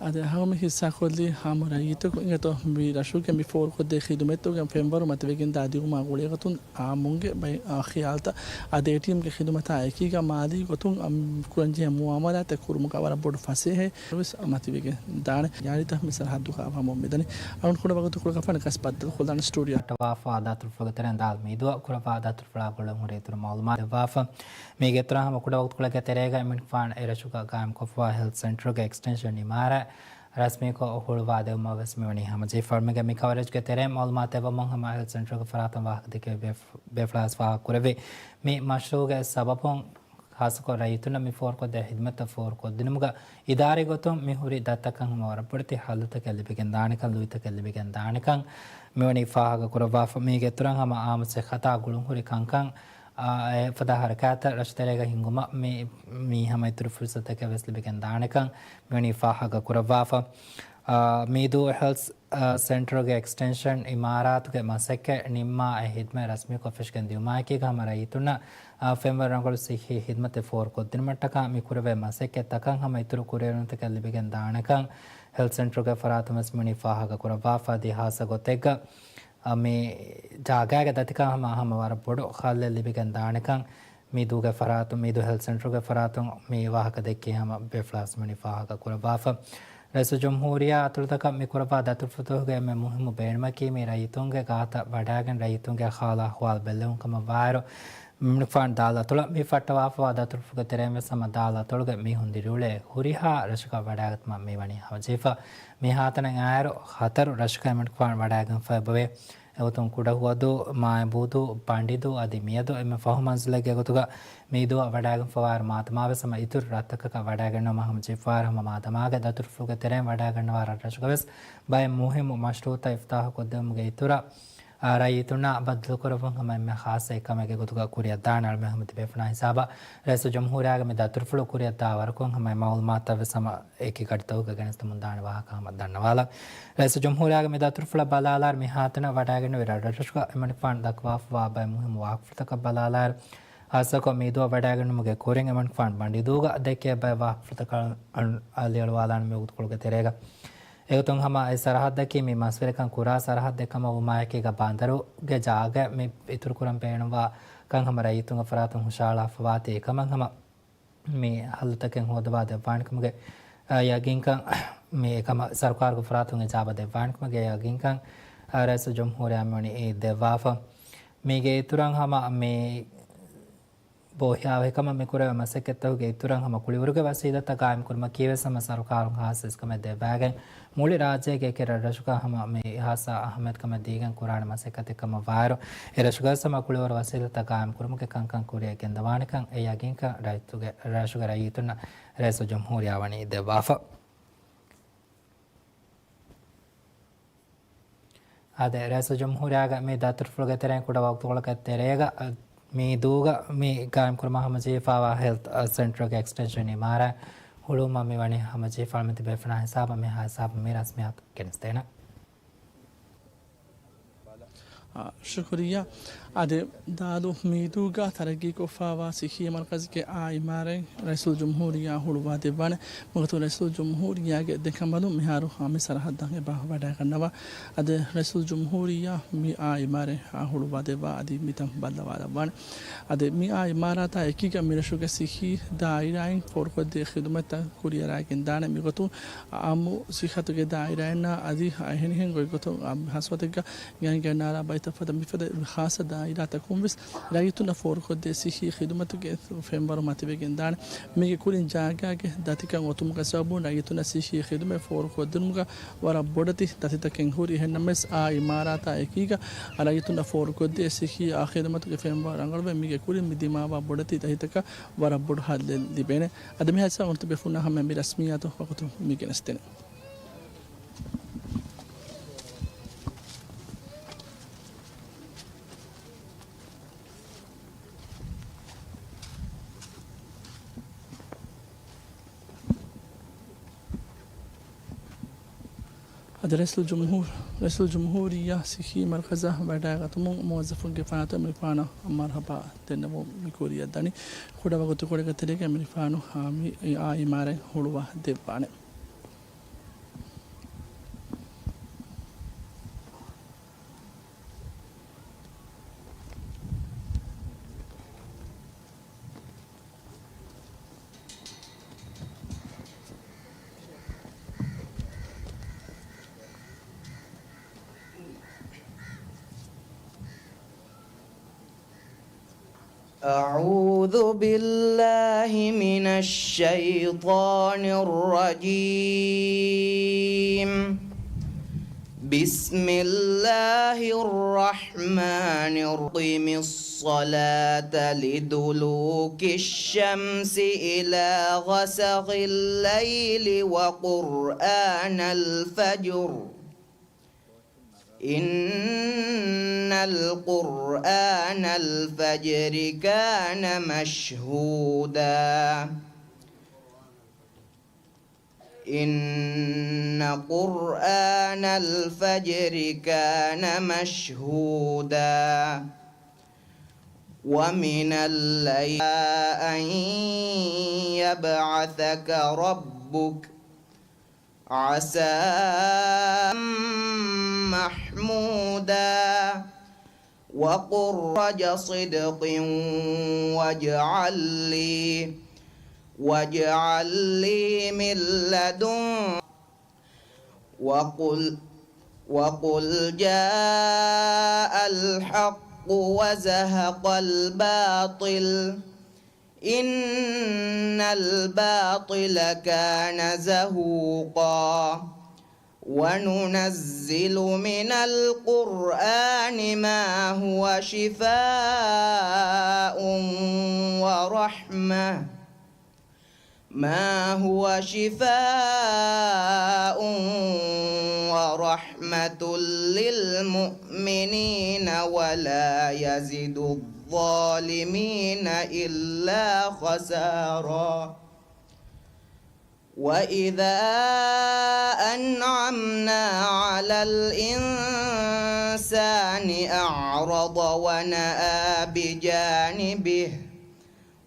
އަދި ހަމަ މި ހިއްސާކޮށްލީ ހާމަ ރައްޔިތަކު އިނގޭތޯ މި ރަށުގެ މި ފޯރުކޮށްދޭ ޚިދުމަތްތަކުގެ ފެންވަރު މަތިވެގެންދާ ދިއުމާ ގުޅޭގޮތުން އާއްމުންގެ ބައި-، އާ، ޚިޔާލުތައް އަދި އޭޓީއެމްގެ ޚިދުމަތާ އެކީގަ މާލީ ގޮތުން އަމް ކުރަންޖެހޭ މުއާމަލާތެއް ކުރުމުގަ ވަރަށް ބޮޑު ފަސޭހައެއް ވެސް މަތިވެގެން ދާނެ. ޔާރިތައް މި ސަރަހައްދުގަ ހަމަ މިދަނީ. އަޅުގަނޑު ކުޑަ ވަގުތުކޮޅަކަށް ފަނަކަސް ބައްދަލުކޮށްލާނެ ސްޓޫޑިއޯ. ފައްޓަވާފަ ދަތުރުފުޅުގެ ތެރެއިން ދާލް މީދުއަށް ކުރައްވާ ދަތުރުފުޅާ ގުޅުން ހުރި އިތުރު މައުލޫމާތު ދެއްވާފަ. މީގެ އިތުރަށް ހަމަ ކުޑަ ވަގުތުކޮޅެއްގެ ތެރޭގަ އެމަނިކުފާނު އެރަށުގަ ގާއިމްކޮށްފަވާ ހެލްތް ސެންޓަރުގެ އެކްސްޓެންޝަން އިމާރާތް ރަސްމީކޮށް ހުޅުވާ ދެވުމަށް ވެސް މިވަނީ ހަމަޖެހިފަ. އަޅުމެންގެ މި ކަވަރޭޖްގެ ތެރެއިން މައުލޫމާތު ދެއްވަމުން ހަމަ ހެލްތް ސެންޓަރުގެ ފަރާތުން ވާހަކަ ދެކެވި ބޭފު-، ބޭފުޅާ ވެސް ފާހަގަކުރެއްވި. މި މަޝްރޫޢުގެ ސަބަބުން ޚާއްޞަކޮށް ރައްޔިތުންނަށް މި ފޯރުކޮށްދޭ ހިދުމަތްތައް ފޯރުކޮށްދިނުމުގަ އިދާރީ ގޮތުން މި ހުރި ދަތިތަކަށް ހަމަ ވަރަށް ބޮޑެތި ހައްލުތަކެއް ލިބިގެން ދާނެކަން، ލުއިތަކެއް ލިބިގެން ދާނެކަން މިވަނީ ފާހަގަ ކުރައްވާފަ. މީގެ އިތުރަށް ހަމަ އާއްމު ސިއްހަތާ ގުޅުންހުރި ކަންކަން، އާ، އެފަދަ ހަރަކާތްތައް ރަށުތެރޭގަ ހިންގުމަށް މި، މި ހަމަ އިތުރު ފުރުސަތުތަކެއް ވެސް ލިބިގެން ދާނެކަން މިވަނީ ފާހަގަ ކުރައްވާފަ. އާ، މީދޫ ހެލްތް، އާ، ސެންޓަރުގެ އެކްސްޓެންޝަން އިމާރާތުގެ މަސައްކަތް ނިންމާ އެ ހިދުމަތް ރަސްމީކޮށް ފެށިގެން ދިއުމާއެކީގަ ހަމަ ރައްޔިތުންނަށް އާ، ފެންވަރު ރަނގަޅު ސިއްހީ ހިދުމަތެއް ފޯރުކޮށްދިނުމަށްޓަކާ މި ކުރެވޭ މަސައްކަތްތަކަށް ހަމަ އިތުރު ކުރިއެރުންތަކެއް ލިބިގެން ދާނެކަން ހެލްތް ސެންޓަރުގެ ފަރާތުން ވެސް މިވަނީ ފާހަގަ ކުރައްވާފަ. އަދި ހާއްސަ ގޮތެއްގަ، އަ، މި ޖާގައިގެ ދަތިކަން ހަމަ، ހަމަ ވަރަށް ބޮޑު ހައްލެއް ލިބިގެން ދާނެކަން މީދޫގެ ފަރާތުން، މީދޫ ހެލްތް ސެންޓަރުގެ ފަރާތުން މި ވާހަކަ ދެއްކި ހަމަ ބޭފުޅާސް މިވަނީ ފާހަގަ ކުރައްވާފަ. ރައީސުލްޖުމްހޫރިއްޔާ އަތޮޅުތަކަށް މި ކުރައްވާ ދަތުރުފުޅުތަކުގެ އެންމެ މުހިއްމު ބޭނުމަކީ މި ރައްޔިތުންގެ ގާތަށް ވަޑައިގެން ރައްޔިތުންގެ ހާލު އަހުވާލު ބެއްލެވުން ކަމަށް ވާއިރު، މިނިކުފާން ދާލް އަތޮޅަށް މި ފައްޓަވާފަވާ ދަތުރުފުޅުގެ ތެރެއިން ވެސް ހަމަ ދާލް އަތޮޅުގެ މީހުން ދިރިއުޅޭ ހުރިހާ ރަށަކަށް ވަޑައިގަތުމަށް މިވަނީ ހަމަޖެހިފަ. މިހާތަނަށް އައިރު ހަތަރު ރަށަކަށް މިނިކުފާން ވަޑައިގެންފަ އެބަވޭ. އެގޮތުން ކުޑަހުވަދޫ، މާއިބޫދޫ، ބަނޑިދޫ އަދި މިއަދު އެންމެ ފަހު މަންޒިލެއްގެ ގޮތުގަ މީދޫއަށް ވަޑައިގެންފަވާއިރު މާދަމާވެސް ހަމަ އިތުރު ރަށްތަކަކަށް ވަޑައިގަންނަވަމުން ހަމަޖެހިފަވާއިރު ހަމަ މާދަމާގެ ދަތުރުފުޅުގެ ތެރެއިން ވަޑައިގަންނަވާ ރަށްރަށުގަވެސް ބައެއް މުހިއްމު މަޝްރޫޢުތައް އިފްތިތާޙުކޮށްދެވުމުގެ އިތުރަށް ރައްޔިތުންނާ ބައްދަލުކުރައްވަން ހަމަ އެންމެ ޚާއްޞަ އެއް ކަމެއްގެ ގޮތުގަ ކުރިއަށް ދާނެ. އަޅުމެން ހަމަ ތިބޭފުޅާ ހިސާބަށް ރައީސުލްޖުމްހޫރިއްޔާގެ މި ދަތުރުފުޅު ކުރިއަށް ދާ ވަރަކުން ހަމަ އެ މައުލޫމާތުތައް ވެސް ހަމަ އެކި ގަޑިތަކުގަ ގެނެސްދެމުން ދާނެ ވާހަކަ ހަމަ ދަންނަވާލަން. ރައީސުލްޖުމްހޫރިއްޔާގެ މި ދަތުރުފުޅަށް ބަލާލާއިރު މިހާތަނަށް ވަޑައިގެންނެވި ރަށްރަށުގަ އެމަނިކުފާނު ދައްކަވާފައިވާ ބައެއް މުހިއްމު ވާހަކަފުޅުތަކަށް ބަލާލާއިރު، ހާއްސަކޮށް މީދޫއަށް ވަޑައިގެންނުމުގެ ކުރިން އެމަނިކުފާނު ބަނޑިދޫގަ ދެކޭ ބައެއް ވާހަކަފުޅުތަކަށް އަން-، އަލިއަޅުވާލާނެ މި ވަގުތުކޮޅުގެ ތެރޭގަ. އެގޮތުން ހަމަ އެ ސަރަހައްދަކީ މި މަސްވެރިކަން ކުރާ ސަރަހައްދެއް ކަމަށް ވުމާއެކީގަ ބަނދަރުގެ ޖާގަ މި އިތުރުކުރަން ބޭނުންވާ ކަން ހަމަ ރައްޔިތުންގެ ފަރާތުން ހުށަހަޅާފަވާތީ އެކަމަށް ހަމަ މި ހައްލުތަކެއް ހޯދަވާ ދެއްވާނެކަމުގެ، އަ، ޔަގީންކަން މި އެކަމަށް ސަރުކާރުގެ ފަރާތުން އިޖާބަ ދެއްވާނެކަމުގެ ޔަގީންކަން، އަ، ރައީސުލްޖުމްހޫރިއްޔާ މިވަނީ ދެއްވާފަ. މީގެ އިތުރަށް ހަމަ މި ބޯހިޔާވަހިކަމަށް މި ކުރެވޭ މަސައްކަތްތަކުގެ އިތުރަށް ހަމަ ކުޅިވަރުގެ ވަސީލަތްތައް ގާއިމްކުރުމަކީވެސް ހަމަ ސަރުކާރުން ހާއްސަ އިސްކަމެއް ދެއްވާގެން، މުޅި ރާއްޖޭގެ އެކި ރަށްރަށުގަ ހަމަ މި ހާއްސަ އަހައްމިޔަތުކަމެއް ދީގެން ކުރާނެ މަސައްކަތެއް ކަމަށް ވާއިރު، އެ ރަށުގަވެސް ހަމަ ކުޅިވަރު ވަސީލަތްތައް ގާއިމްކުރުމުގެ ކަންކަން ކުރިއަށް ގެންދަވާނެކަން އެ ޔަގީންކަން ރައްޔިތުގެ، ރަށުގެ ރައްޔިތުންނަށް ރައީސުލްޖުމްހޫރިއްޔާ ވަނީ ދެއްވާފަ. އާދެ، ރައީސުލްޖުމްހޫރިއްޔާގެ މި ދަތުރުފުޅުގެ ތެރެއިން ކުޑަ ވަގުތުކޮޅަކަށް ތެރޭގަ، އަ، މީދޫގަ މި ގާއިމްކުރުމަށް ހަމަޖެހިފައިވާ ހެލްތް، އަ، ސެންޓަރުގެ އެކްސްޓެންޝަން އިމާރާތް ހުޅުވުމަށް މިވަނީ ހަމަޖެހިފައި މި ތިބޭފުޅާ ހިސާބަށް މި ހާއްސަ މި ރަސްމިއްޔާތު ގެނެސްދޭނަން. އާ، ޝުކުރިއްޔާ. އާދެ، ދާލު މީދޫގަ ތަރައްގީކޮށްފައިވާ ސިއްހީ މަރުކަޒެއްގެ އާ އިމާރާތް ރައީސުލްޖުމްހޫރިއްޔާ ހުޅުވާ ދެއްވާނެ. މިގޮތުން ރައީސުލްޖުމްހޫރިއްޔާގެ ދެކަނބަލުން މިހާރު ހަމަ މި ސަރަހައްދަށް އެބަ ވަޑައިގަންނަވާ. އަދި ރައީސުލްޖުމްހޫރިއްޔާ މި އާ އިމާރާތް އާ ހުޅުވާ ދެއްވާ އަދި މިތަން ބައްލަވާލައްވާނެ. އަދި މި އާ އިމާރާތާ އެކީގަ މިރަށުގެ ސިއްހީ ދާއިރާއިން ފޯރުކޮށްދޭ ޚިދުމަތްތައް ކުރިއަރާގެން ދާނެ. މިގޮތުން އާއްމު ސިއްހަތުގެ ދާއިރާއިންނާ އަދި އެހެނިހެން ގޮތްގޮތުން ހަސަވަތެއްގަ ގަނެގެންނާރާ ބައިތައް ފަދަ މިފަދަ ޚާއްޞަ ދާއިރާތަކުން ވެސް ރައްޔިތުންނަށް ފޯރުކޮށްދޭ ސިއްހީ ޚިދުމަތުގެ ފެންވަރު މަތިވެގެން ދާނެ. މީގެ ކުރިން ޖާގާގެ ދަތިކަން އޮތުމުގެ ސަބަބުން ރައްޔިތުންނަށް ސިއްހީ ޚިދުމަތް ފޯރުކޮށްދިނުމުގަ ވަރަށް ބޮޑެތި ދަތިތަކެއް ހުރި. އެހެންނަމަވެސް އާ އިމާރާތާ އެކީގަ ރައްޔިތުންނަށް ފޯރުކޮށްދޭ ސިއްހީ އާ ޚިދުމަތުގެ ފެންވަރު ރަނގަޅުވެ، މީގެ ކުރިން މި ދިމާވާ ބޮޑެތި ދަތިތަކަށް ވަރަށް ބޮޑު ހައްލެއް ލިބޭނެ. އަދި މި ހައްސަ އޮންތު ބޭފުންނާ ހަމަ މި ރަސްމިއްޔާތު ވަގުތު މި ގެނެސްދޭނެ. އަދި ރައީސުލްޖުމްހޫރު، ރައީސުލްޖުމްހޫރިއްޔާ ސިއްހީ މަރުކަޒަށް ވަޑައިގަތުމުން މުވައްޒަފުންގެ ފަރާތުން މިފާނަށް މަރުހަބާ ދެންނެވުން މި ކުރިއަށް ދަނީ. ކުޑަ ވަގުތުކޮޅެއްގެ ތެރޭގަ މިފާނު އާ މި އާ އިމާރާތް ހުޅުވާ ދެއްވާނެ. أعوذ بالله من الشيطان الرجيم. بسم الله الرحمن الرحيم. أقم الصلاة لدلوك الشمس إلى غسق الليل وقرآن الفجر. إن القرآن الفجر كان مشهودا. إن قرآن الفجر كان مشهودا. ومن الليل أن يبعثك ربك عسى محمودا. وقل رب صدق واجعل لي، واجعل لي من لدن، وقل، وقل جاء الحق وزهق الباطل إن الباطل كان زهوقا. وننزل من القرآن ما هو شفاء ورحمة، ما هو شفاء ورحمة للمؤمنين ولا يزد الظالمين إلا خسارا. وإذا أنعمنا على الإنسان أعرض ونأى بجانبه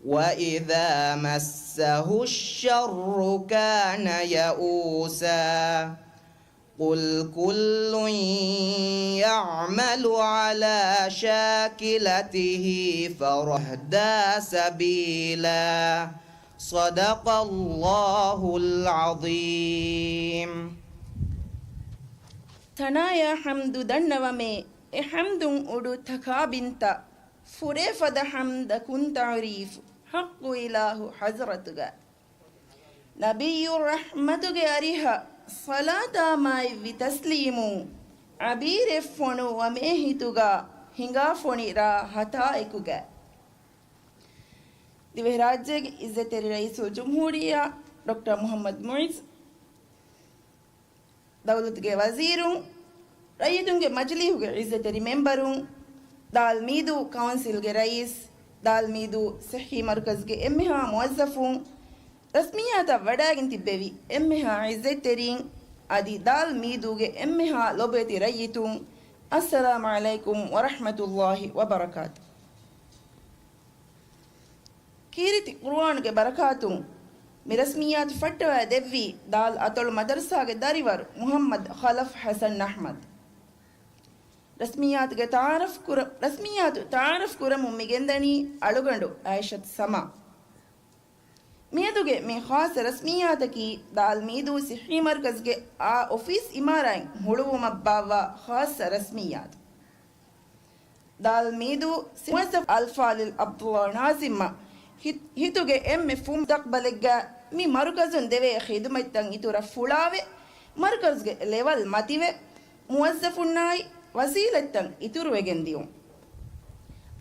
وإذا مسه الشر كان يئوسا. قل كل يعمل على شاكلته فربكم أهدى سبيلا. صدق الله العظيم. ތަނާޔާ ޙަމްދު ދަންނަވަމޭ، އެ ޙަމްދުން އުޑު ތަކާބިންތައް، ފުރޭ ފަދަ ޙަމްދަކުން ތަޢުރީފު، ޙައްޤު އިލާހު ޙަޟްރަތުގަ. ނަބިއްޔު ރަޙްމަތުގެ އަރިހަށް ޞަލާތާ މާތްވި ތަސްލީމުން، އަބީރެއް ފޮނުއްވަމޭ ހިތުގަ ހިނގާ ފޮނި ރާ ހަތާއެކުގަ. ދިވެހިރާއްޖޭގެ އިއްޒަތްތެރި ރައީސުލްޖުމްހޫރިއްޔާ ޑޮކްޓަރ މުޙައްމަދު މުޢިއްޒު، ދައުލަތުގެ ވަޒީރުން، ރައްޔިތުންގެ މަޖިލީހުގެ އިއްޒަތްތެރި މެންބަރުން، ދާލް މީދޫ ކައުންސިލްގެ ރައީސް، ދާލް މީދޫ ޞިއްޙީ މަރުކަޒުގެ އެންމެހާ މުވައްޒަފުން، ރަސްމިއްޔާތަށް ވަޑައިގެން ތިއްބެވި އެންމެހާ އިއްޒަތްތެރީން، އަދި ދާލް މީދޫގެ އެންމެހާ ލޮބުވެތި ރައްޔިތުން، އައްސަލާމު ޢަލައިކުމް ވަރަޙްމަތުﷲި ވަބަރަކާތު. ކީރިތި ޤުރުއާނުގެ ބަރަކާތުން މި ރަސްމިއްޔާތު ފައްޓަވައި ދެއްވީ ދާލް އަތޮޅު މަދަރުސާގެ ދަރިވަރު މުޙައްމަދު ޚަލަފް ޙަސަން އަޙްމަދު. ރަސްމިއްޔާތުގެ ތަޢާރަފް ކުރ-، ރަސްމިއްޔާތު ތަޢާރަފް ކުރަމުން މި ގެންދަނީ އަޅުގަނޑު އާއިޝަތު ސަމާ. މިއަދުގެ މި ޚާއްޞަ ރަސްމިއްޔާތަކީ ދާލް މީދޫ ޞިއްޙީ މަރުކަޒުގެ އާ އޮފީސް އިމާރާތް ހުޅުވުމަށް ބާއްވާ ޚާއްޞަ ރަސްމިއްޔާތު. ދާލް މީދޫ މުވައްޒަފް އަލްފާޟިލް ޢަބްދުﷲ ނާޒިމްއަށް ހި-، ހިތުގެ އެންމެ ފުން މުސްތަޤްބަލެއްގަ މި މަރުކަޒުން ދެވޭ ޚިދުމަތްތައް އިތުރަށް ފުޅާވެ، މަރުކަޒުގެ ލެވަލް މަތިވެ، މުވައްޒަފުންނާއި ވަސީލަތްތައް އިތުރުވެގެން ދިޔުން.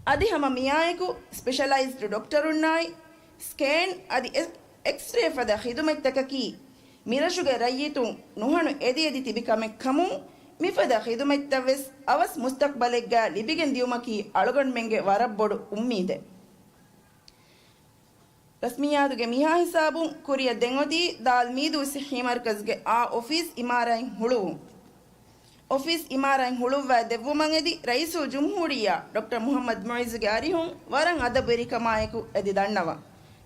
އަދި ހަމަ މިއާއެކު ސްޕެޝަލައިޒްޑް ޑޮކްޓަރުންނާއި ސްކޭން އަދި އެ-، އެކްސްރޭ ފަދަ ޚިދުމަތްތަކަކީ މިރަށުގެ ރައްޔިތުން ނުހަނު އެދި އެދި ތިބި ކަމެއް ކަމުން، މިފަދަ ޚިދުމަތްތައް ވެސް އަވަސް މުސްތަޤްބަލެއްގަ ލިބިގެން ދިޔުމަކީ އަޅުގަނޑުމެންގެ ވަރަށް ބޮޑު އުއްމީދެއް. ރަސްމިއްޔާތުގެ މިހާ ހިސާބުން ކުރިއަށް ދެން އޮތީ ދާލް މީދޫ ޞިއްޙީ މަރުކަޒުގެ އާ އޮފީސް އިމާރާތް ހުޅުވުން. އޮފީސް އިމާރާތް ހުޅުއްވާ ދެއްވުމަށް އެދި ރައީސުލްޖުމްހޫރިއްޔާ ޑޮކްޓަރ މުޙައްމަދު މުޢިއްޒުގެ އަރިހުން ވަރަށް އަދަބުވެރިކަމާއެކު އެދި ދަންނަވަން.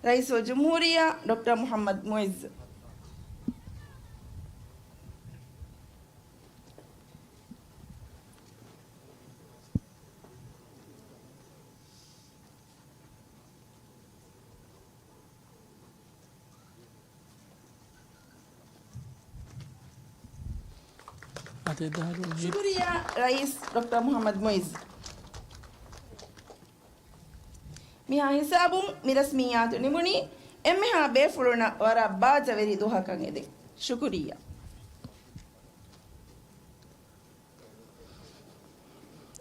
ރައީސުލްޖުމްހޫރިއްޔާ ޑޮކްޓަރ މުޙައްމަދު މުޢިއްޒު. އަދި ދާރު މީ- ޝުކުރިއްޔާ ރައީސް ޑޮކްޓަރ މުޙައްމަދު މުޢިއްޒު. މިހާ ހިސާބުން މި ރަސްމިއްޔާތު ނިމުނީ އެންމެހާ ބޭފުޅުންނަށް ވަރަށް ބާއްޖަވެރި ދުވަހަކަށް އެދެން. ޝުކުރިއްޔާ.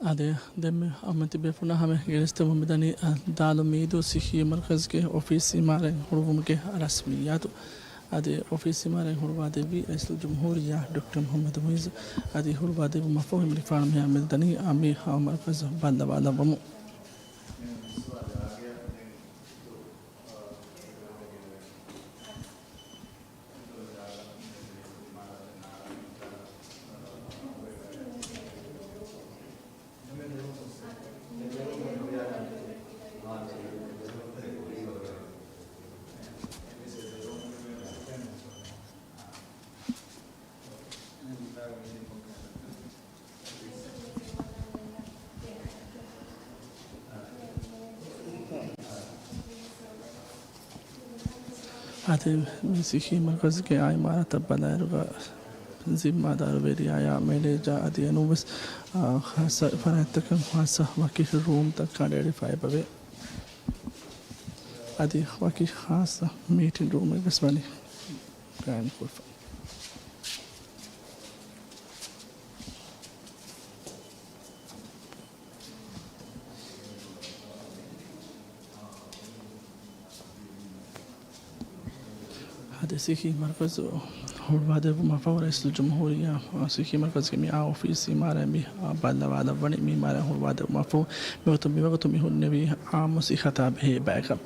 އާދެ، ދެންމެ އަމަތި ބޭފުޅުންނާ ހަމަ ގެނެސްދެމުން މިދަނީ، އަ، ދާލު މީދޫ ސިއްހީ މަރުކަޒުގެ އޮފީސް އިމާރާތް ހުޅުވުމުގެ ރަސްމިއްޔާތު. އަދި އޮފީސް އިމާރާތް ހުޅުވާ ދެއްވީ ރައީސުލްޖުމްހޫރިއްޔާ ޑޮކްޓަރ މުޙައްމަދު މުޢިއްޒު. އަދި ހުޅުވާ ދެއްވުމަށްފަހު ހިމެނިފާނު މިހާ މެދު ދަނީ އާ މި ހާ މަރުކަޒު ބައްލަވާލައްވަމުން. އަދި މި ސިއްހީ މަރުކަޒުގެ އާ އިމާރާތަށް ބަލާއިރުގަ ޒިންމާދާރު ވެރިޔާޔާ މެނޭޖާ އަދި އެނޫންވެސް، އާ، ޚާއްޞަ ފަރާތްތަކަށް ޚާއްޞަ ވަކި ރޫމްތައް ކަނޑައެޅިފަ އެބަވޭ. އަދި ވަކި ޚާއްޞަ މީޓިން ރޫމެއް ވެސް ވަނީ ގާއިމްކުރެފަ. އަދި ސިއްހީ މަރުކަޒު ހުޅުވާދެއްވުމަށްފަހު ރައީސުލްޖުމްހޫރިއްޔާ ސިއްހީ މަރުކަޒުގެ މި އާ އޮފީސް އިމާރާތް މި ބައްލަވާލައްވަނީ. މި އިމާރާތް ހުޅުވާދެއްވުމަށްފަހު މިގޮތުން މިވަގުތު މި ހުންނެވީ އާއްމު ސިއްހަތާ ބެހޭ ބަޔަކަށް.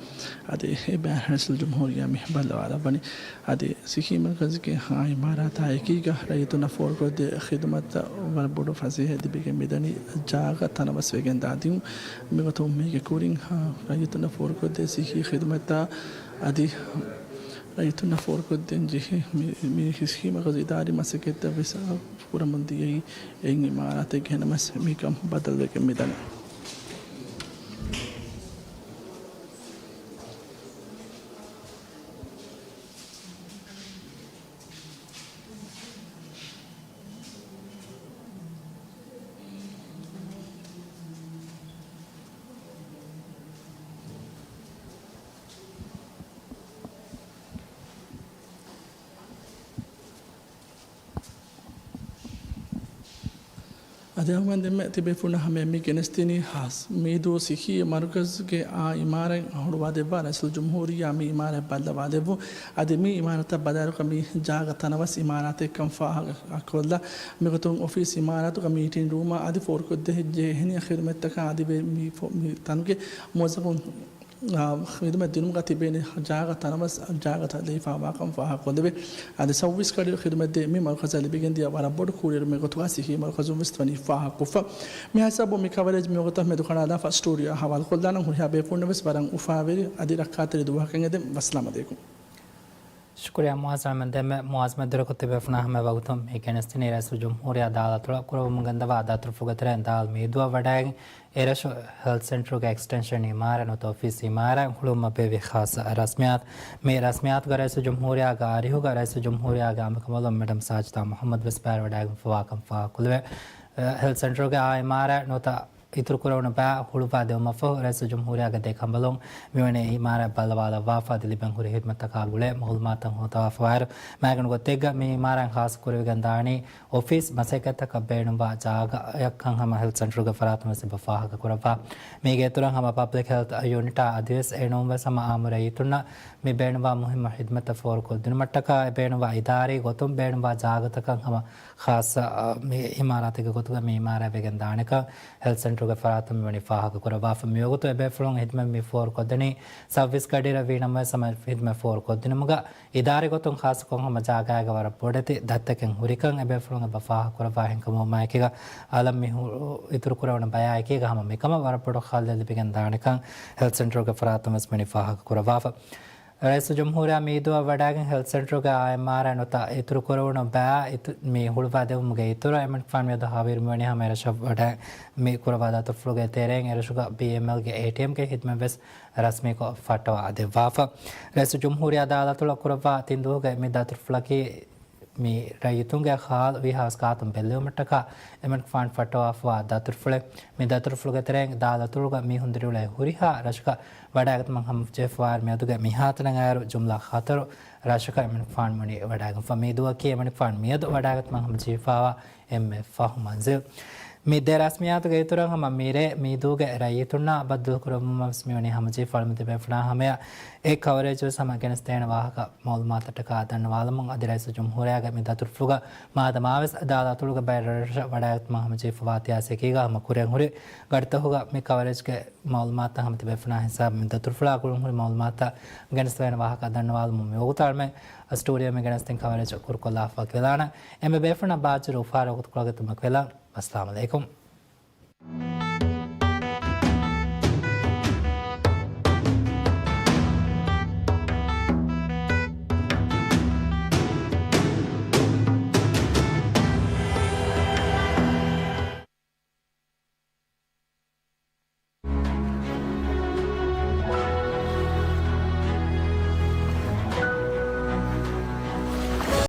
އަދި އެ ބައި ރައީސުލްޖުމްހޫރިއްޔާ މި ބައްލަވާލައްވަނީ. އަދި ސިއްހީ މަރުކަޒުގެ އާ އިމާރާތާ އެކީގަ ރައްޔިތުންނަށް ފޯރުކޮށްދޭ ޚިދުމަތްތައް ވަރަށް ބޮޑު ފަސޭހައެއް ލިބިގެން މިދަނީ. ޖާގަ ތަނަވަސްވެގެން ދާ ދިއުން މިގޮތުން މީގެ ކުރިން އާ ރައްޔިތުންނަށް ފޯރުކޮށްދޭ ސިއްހީ ޚިދުމަތްތައް އަދި ރައްޔިތުންނަށް ފޯރުކޮށްދޭން ޖެހޭ މި، މި ސިއްހީ މަރުކަޒު އިދާރީ މަސައްކަތްތައް ވެސް ކުރަމުން ދިޔައީ އެއް އިމާރާތެއްގަ ނަމަވެސް މިކަން ބަދަލުވެގެން މިދަނީ. އަދި އަޅުގަނޑުމެން ދެންމެ ތިބޭފުޅުންނަށް ހަމަޔަށް މި ގެނެސްދިނީ ހާސް މީދޫ ސިއްހީ މަރުކަޒުގެ އާ އިމާރާތް ހުޅުވާދެއްވާ ރައީސުލްޖުމްހޫރިއްޔާ މި އިމާރާތް ބައްލަވާލެއްވުން. އަދި މި އިމާރާތަށް ބަލާއިރު މި ޖާގަ ތަނަވަސް އިމާރާތެއްކަން ފާހަގަކޮށްލާ މިގޮތުން އޮފީސް އިމާރާތުގަ މީޓިން ރޫމާ އަދި ފޯރުކޮށްދޭ ޖެހޭ އެހެނިހެން ޚިދުމަތްތަކާ އަދި މި ފޮ-، މި ތަނުގެ މުވައްޒަފުން އާ، ޚިދުމަތް ދިނުމުގަ ތިބޭނެ ޖާގަ ތަނަވަސް ޖާގަތައް ލިބިފާވާކަން ފާހަގަކޮށްލެވޭ. އަދި ސައުވީސް ކަޑިރު ޚިދުމަތްދޭ މި މަރުކަޒަށް ލިބިގެންދިޔަ ވަރަށް ބޮޑު ކުރިއެރުމެއް ގޮތުގަ ސިއްހީ މަރުކަޒުން ވެސް ވަނީ ފާހަގަކޮށްފަ. މިހާ ހިސާބުން މި ކަވަރޭޖް މިވަގުތަށް މެދުކަނޑާލާފަ ސްޓޫޑިއޯއަށް ހަވާލުކޮށްލާނަން. ހުރިހާ ބޭފުޅުންނަށް ވެސް ވަރަށް އުފާވެރި އަދި ރައްކާތެރި ދުވަހަކަށް އެދެން. ވައްސަލާމް އަލައިކުމް. ޝުކުރިއްޔާ މުއާޒް އަހްމަދް. ދެންމެ މުއާޒް އަހްމަދް ދުރަކޮށް ތިބޭފުޅުންނާ ހަމަ ވަގުތުން މި ގެނެސްދިނީ ރައީސުލްޖުމްހޫރިއްޔާ އަދާލަތުގަ ކުރައްވަމުން ގެންދަވާ ދަތުރުފުޅުގެ ތެރެއިން އަދާލަތު މިއިދޫއަށް ވަޑައިގެން އެރަށު ހެލްތް ސެންޓަރުގެ އެކްސްޓެންޝަން އިމާރާތް ނުވަތަ އޮފީސް އިމާރާތް ހުޅުވުމަށް ބޭއްވި ޚާއްޞަ ރަސްމިއްޔާތު. މި ރަސްމިއްޔާތުގަ ރައީސުލްޖުމްހޫރިއްޔާގެ އާ ރިހުގަ ރައީސުލްޖުމްހޫރިއްޔާގެ އާއްމުކަނބަލުން މެޑަމް ސާޖިދާ މުޙައްމަދު ވެސް ބައިވެވަޑައިގެންފަވާކަން ފާހަގަކޮށްލެވޭ. އެ، ހެލްތް ސެންޓަރުގެ އާ އިމާރާތް ނުވަތަ އިތުރުކުރެވުނު ބައި ހުޅުވާދެވުމަށްފަހު ރައީސުލްޖުމްހޫރިއްޔާގެ ދެ ކަނބަލުން މިވަނީ އިމާރާތް ބައްލަވާލައްވާފަ އަދި ލިބެން ހުރި ޚިދުމަތްތަކާ ގުޅޭ މައުލޫމާތުތައް ހޯދަވާފަވާއިރު، މާގަނޑު ގޮތެއްގަ މި އިމާރާތް ޚާއްޞަ ކުރެވިގެން ދާނީ އޮފީސް މަސައްކަތްތަކަށް ބޭނުންވާ ޖާގައަކަށް ހަމަ ހެލްތް ސެންޓަރުގެ ފަރާތުން ވެސް އެބަ ފާހަގަކުރައްވާ. މީގެ އިތުރަށް ހަމަ ޕަބްލިކް ހެލްތް ޔުނިޓާ އަދިވެސް އެނޫންވެސް ހަމަ އާއްމު ރައްޔިތުންނަށް މި ބޭނުންވާ މުހިއްމު ޚިދުމަތްތައް ފޯރުކޮށްދިނުމަށްޓަކާ އެ ބޭނުންވާ އިދާރީ ގޮތުން ބޭނުންވާ ޖާގަތަކަށް ހަމަ ޚާއްޞަ، އަ، މި އިމާރާތެއްގެ ގޮތުގަ މި އިމާރާތް ވެގެން ދާނެކަން ހެލްތް ސެންޓަރުގެ ފަރާތުން މިވަނީ ފާހަގަކުރައްވާފަ. މިވަގުތު އެބޭފުޅުން ޚިދުމަތް މި ފޯރުކޮށްދެނީ ސައުވީސް ކަޑިއިރަށް ވީނަމަވެސް ހަމަ ޚިދުމަތް ފޯރުކޮށްދިނުމުގަ އިދާރީ ގޮތުން ޚާއްޞަކޮށް ހަމަ ޖާގައިގަ ވަރަށް ބޮޑެތި ދަތިތަކެއް ހުރިކަން އެބޭފުޅުން އެބަ ފާހަގަކުރައްވާ. އެހެންކަމުން މާއެކީގަ އަލަށް މި ހު-، އިތުރުކުރެވުނު ބަޔާއެކީގަ ހަމަ މިކަމަށް ވަރަށް ބޮޑު ޚައްލެއް ލިބިގެން ދާނެކަން ހެލްތް ސެންޓަރުގެ ފަރާތުން ވެސް މިވަނީ ފާހަގަކުރައްވާފަ. ރައީސުލްޖުމްހޫރިއްޔާ މިއިދޫއަށް ވަޑައިގެން ހެލްތް ސެންޓަރުގެ އާ އެމްއާރްއާއި ނުވަތަ އިތުރުކުރެވުނު ބައި އިތު-، މި ހުޅުވާދެވުމުގެ އިތުރަށް އެމަނިކުފާނު މިއަދު ހަވީރު މިވަނީ ހަމަ އެރަށަށް ވަޑައި މި ކުރައްވާ ދަތުރުފުޅުގެ ތެރެއިން އެރަށުގަ ބީއެމްއެލްގެ އޭޓީއެމްގެ ޚިދުމަތް ވެސް ރަސްމީކޮށް ފައްޓަވާ ދެއްވާފަ. ރައީސުލްޖުމްހޫރިއްޔާ އަދާލަތުގަ ކުރައްވާ ތިން ދުވަހުގެ މި ދަތުރުފުޅަކީ މި ރައްޔިތުންގެ ހާލު ވީހާވެސް ގާތުން ބެއްލެވުމަށްޓަކާ އެމަނިކުފާނު ފައްޓަވާފަވާ ދަތުރުފުޅެއް. މި ދަތުރުފުޅުގެ ތެރެއިން އަދާލަތުގަ މީހުން ދިރިއުޅޭ ހުރިހާ ރަށަކަށް ވަޑައިގަތުމަށް ހަމަޖެހިފަވާއިރު މިއަދުގެ މިހާތަނަށް އައިއިރު ޖުމްލަ ހަތަރު ރަށަކަށް އެމަނިކުފާނު ވަނީ ވަޑައިގެންފަ. މިއިދޫއަކީ އެމަނިކުފާނު މިއަދު ވަޑައިގަތުމަށް ހަމަޖެހިފަވާ އެންމެ ފަހު މަންޒިލް. މި ދެ ރަސްމިއްޔާތުގެ އިތުރަށް ހަމަ މިރޭ މީދޫގެ ރައްޔިތުންނާ ބައްދަލުކުރެއްވުމަށް ވެސް މިވަނީ ހަމަޖެހިފަ. އަޅުގަނޑު ތިބޭފުޅުންނާ ހަމަޔަށް އެ ކަވަރޭޖް ވެސް ހަމަ ގެނެސްދޭނެ ވާހަކަ މައުލޫމާތަށްޓަކާ ދަންނަވާލަމުން އަދި ރައީސުލްޖުމްހޫރިއްޔާގެ މި ދަތުރުފުޅުގަ މާދަމާވެސް އަދާލަތުގަ ބައެއް ރަށްރަށަށް ވަޑައިގަތުމަށް ހަމަޖެހިފަވާ ތިޔާސީއެކީގަ ހަމަ ކުރިއަށް ހުރި ގަޑިތަކުގަ މި ކަވަރޭޖްގެ މައުލޫމާތަށް ހަމަ ތިބޭފުޅުންނާ ހިސާބަށް މި ދަތުރުފުޅާ ގުޅުން ހުރި މައުލޫމާތަށް ގެނެސްދެވޭނެ ވާހަކަ ދަންނަވާލަމުން މިވަގުތު އަޅުމެން ސްޓޫޑިއޯ މި ގެނެސްދިން ކަވަރޭޖް ކުރުކޮށްލާފަ ވަކިވެލާނަން. އެންމެ ބޭފުޅުންނަށް ބާއްޖަވެރި އުފާވެރި ވަގުތުކޮޅަކަށް ދިމަކު ވެލަން. އައްސަލާމު ޢަލައިކުމް.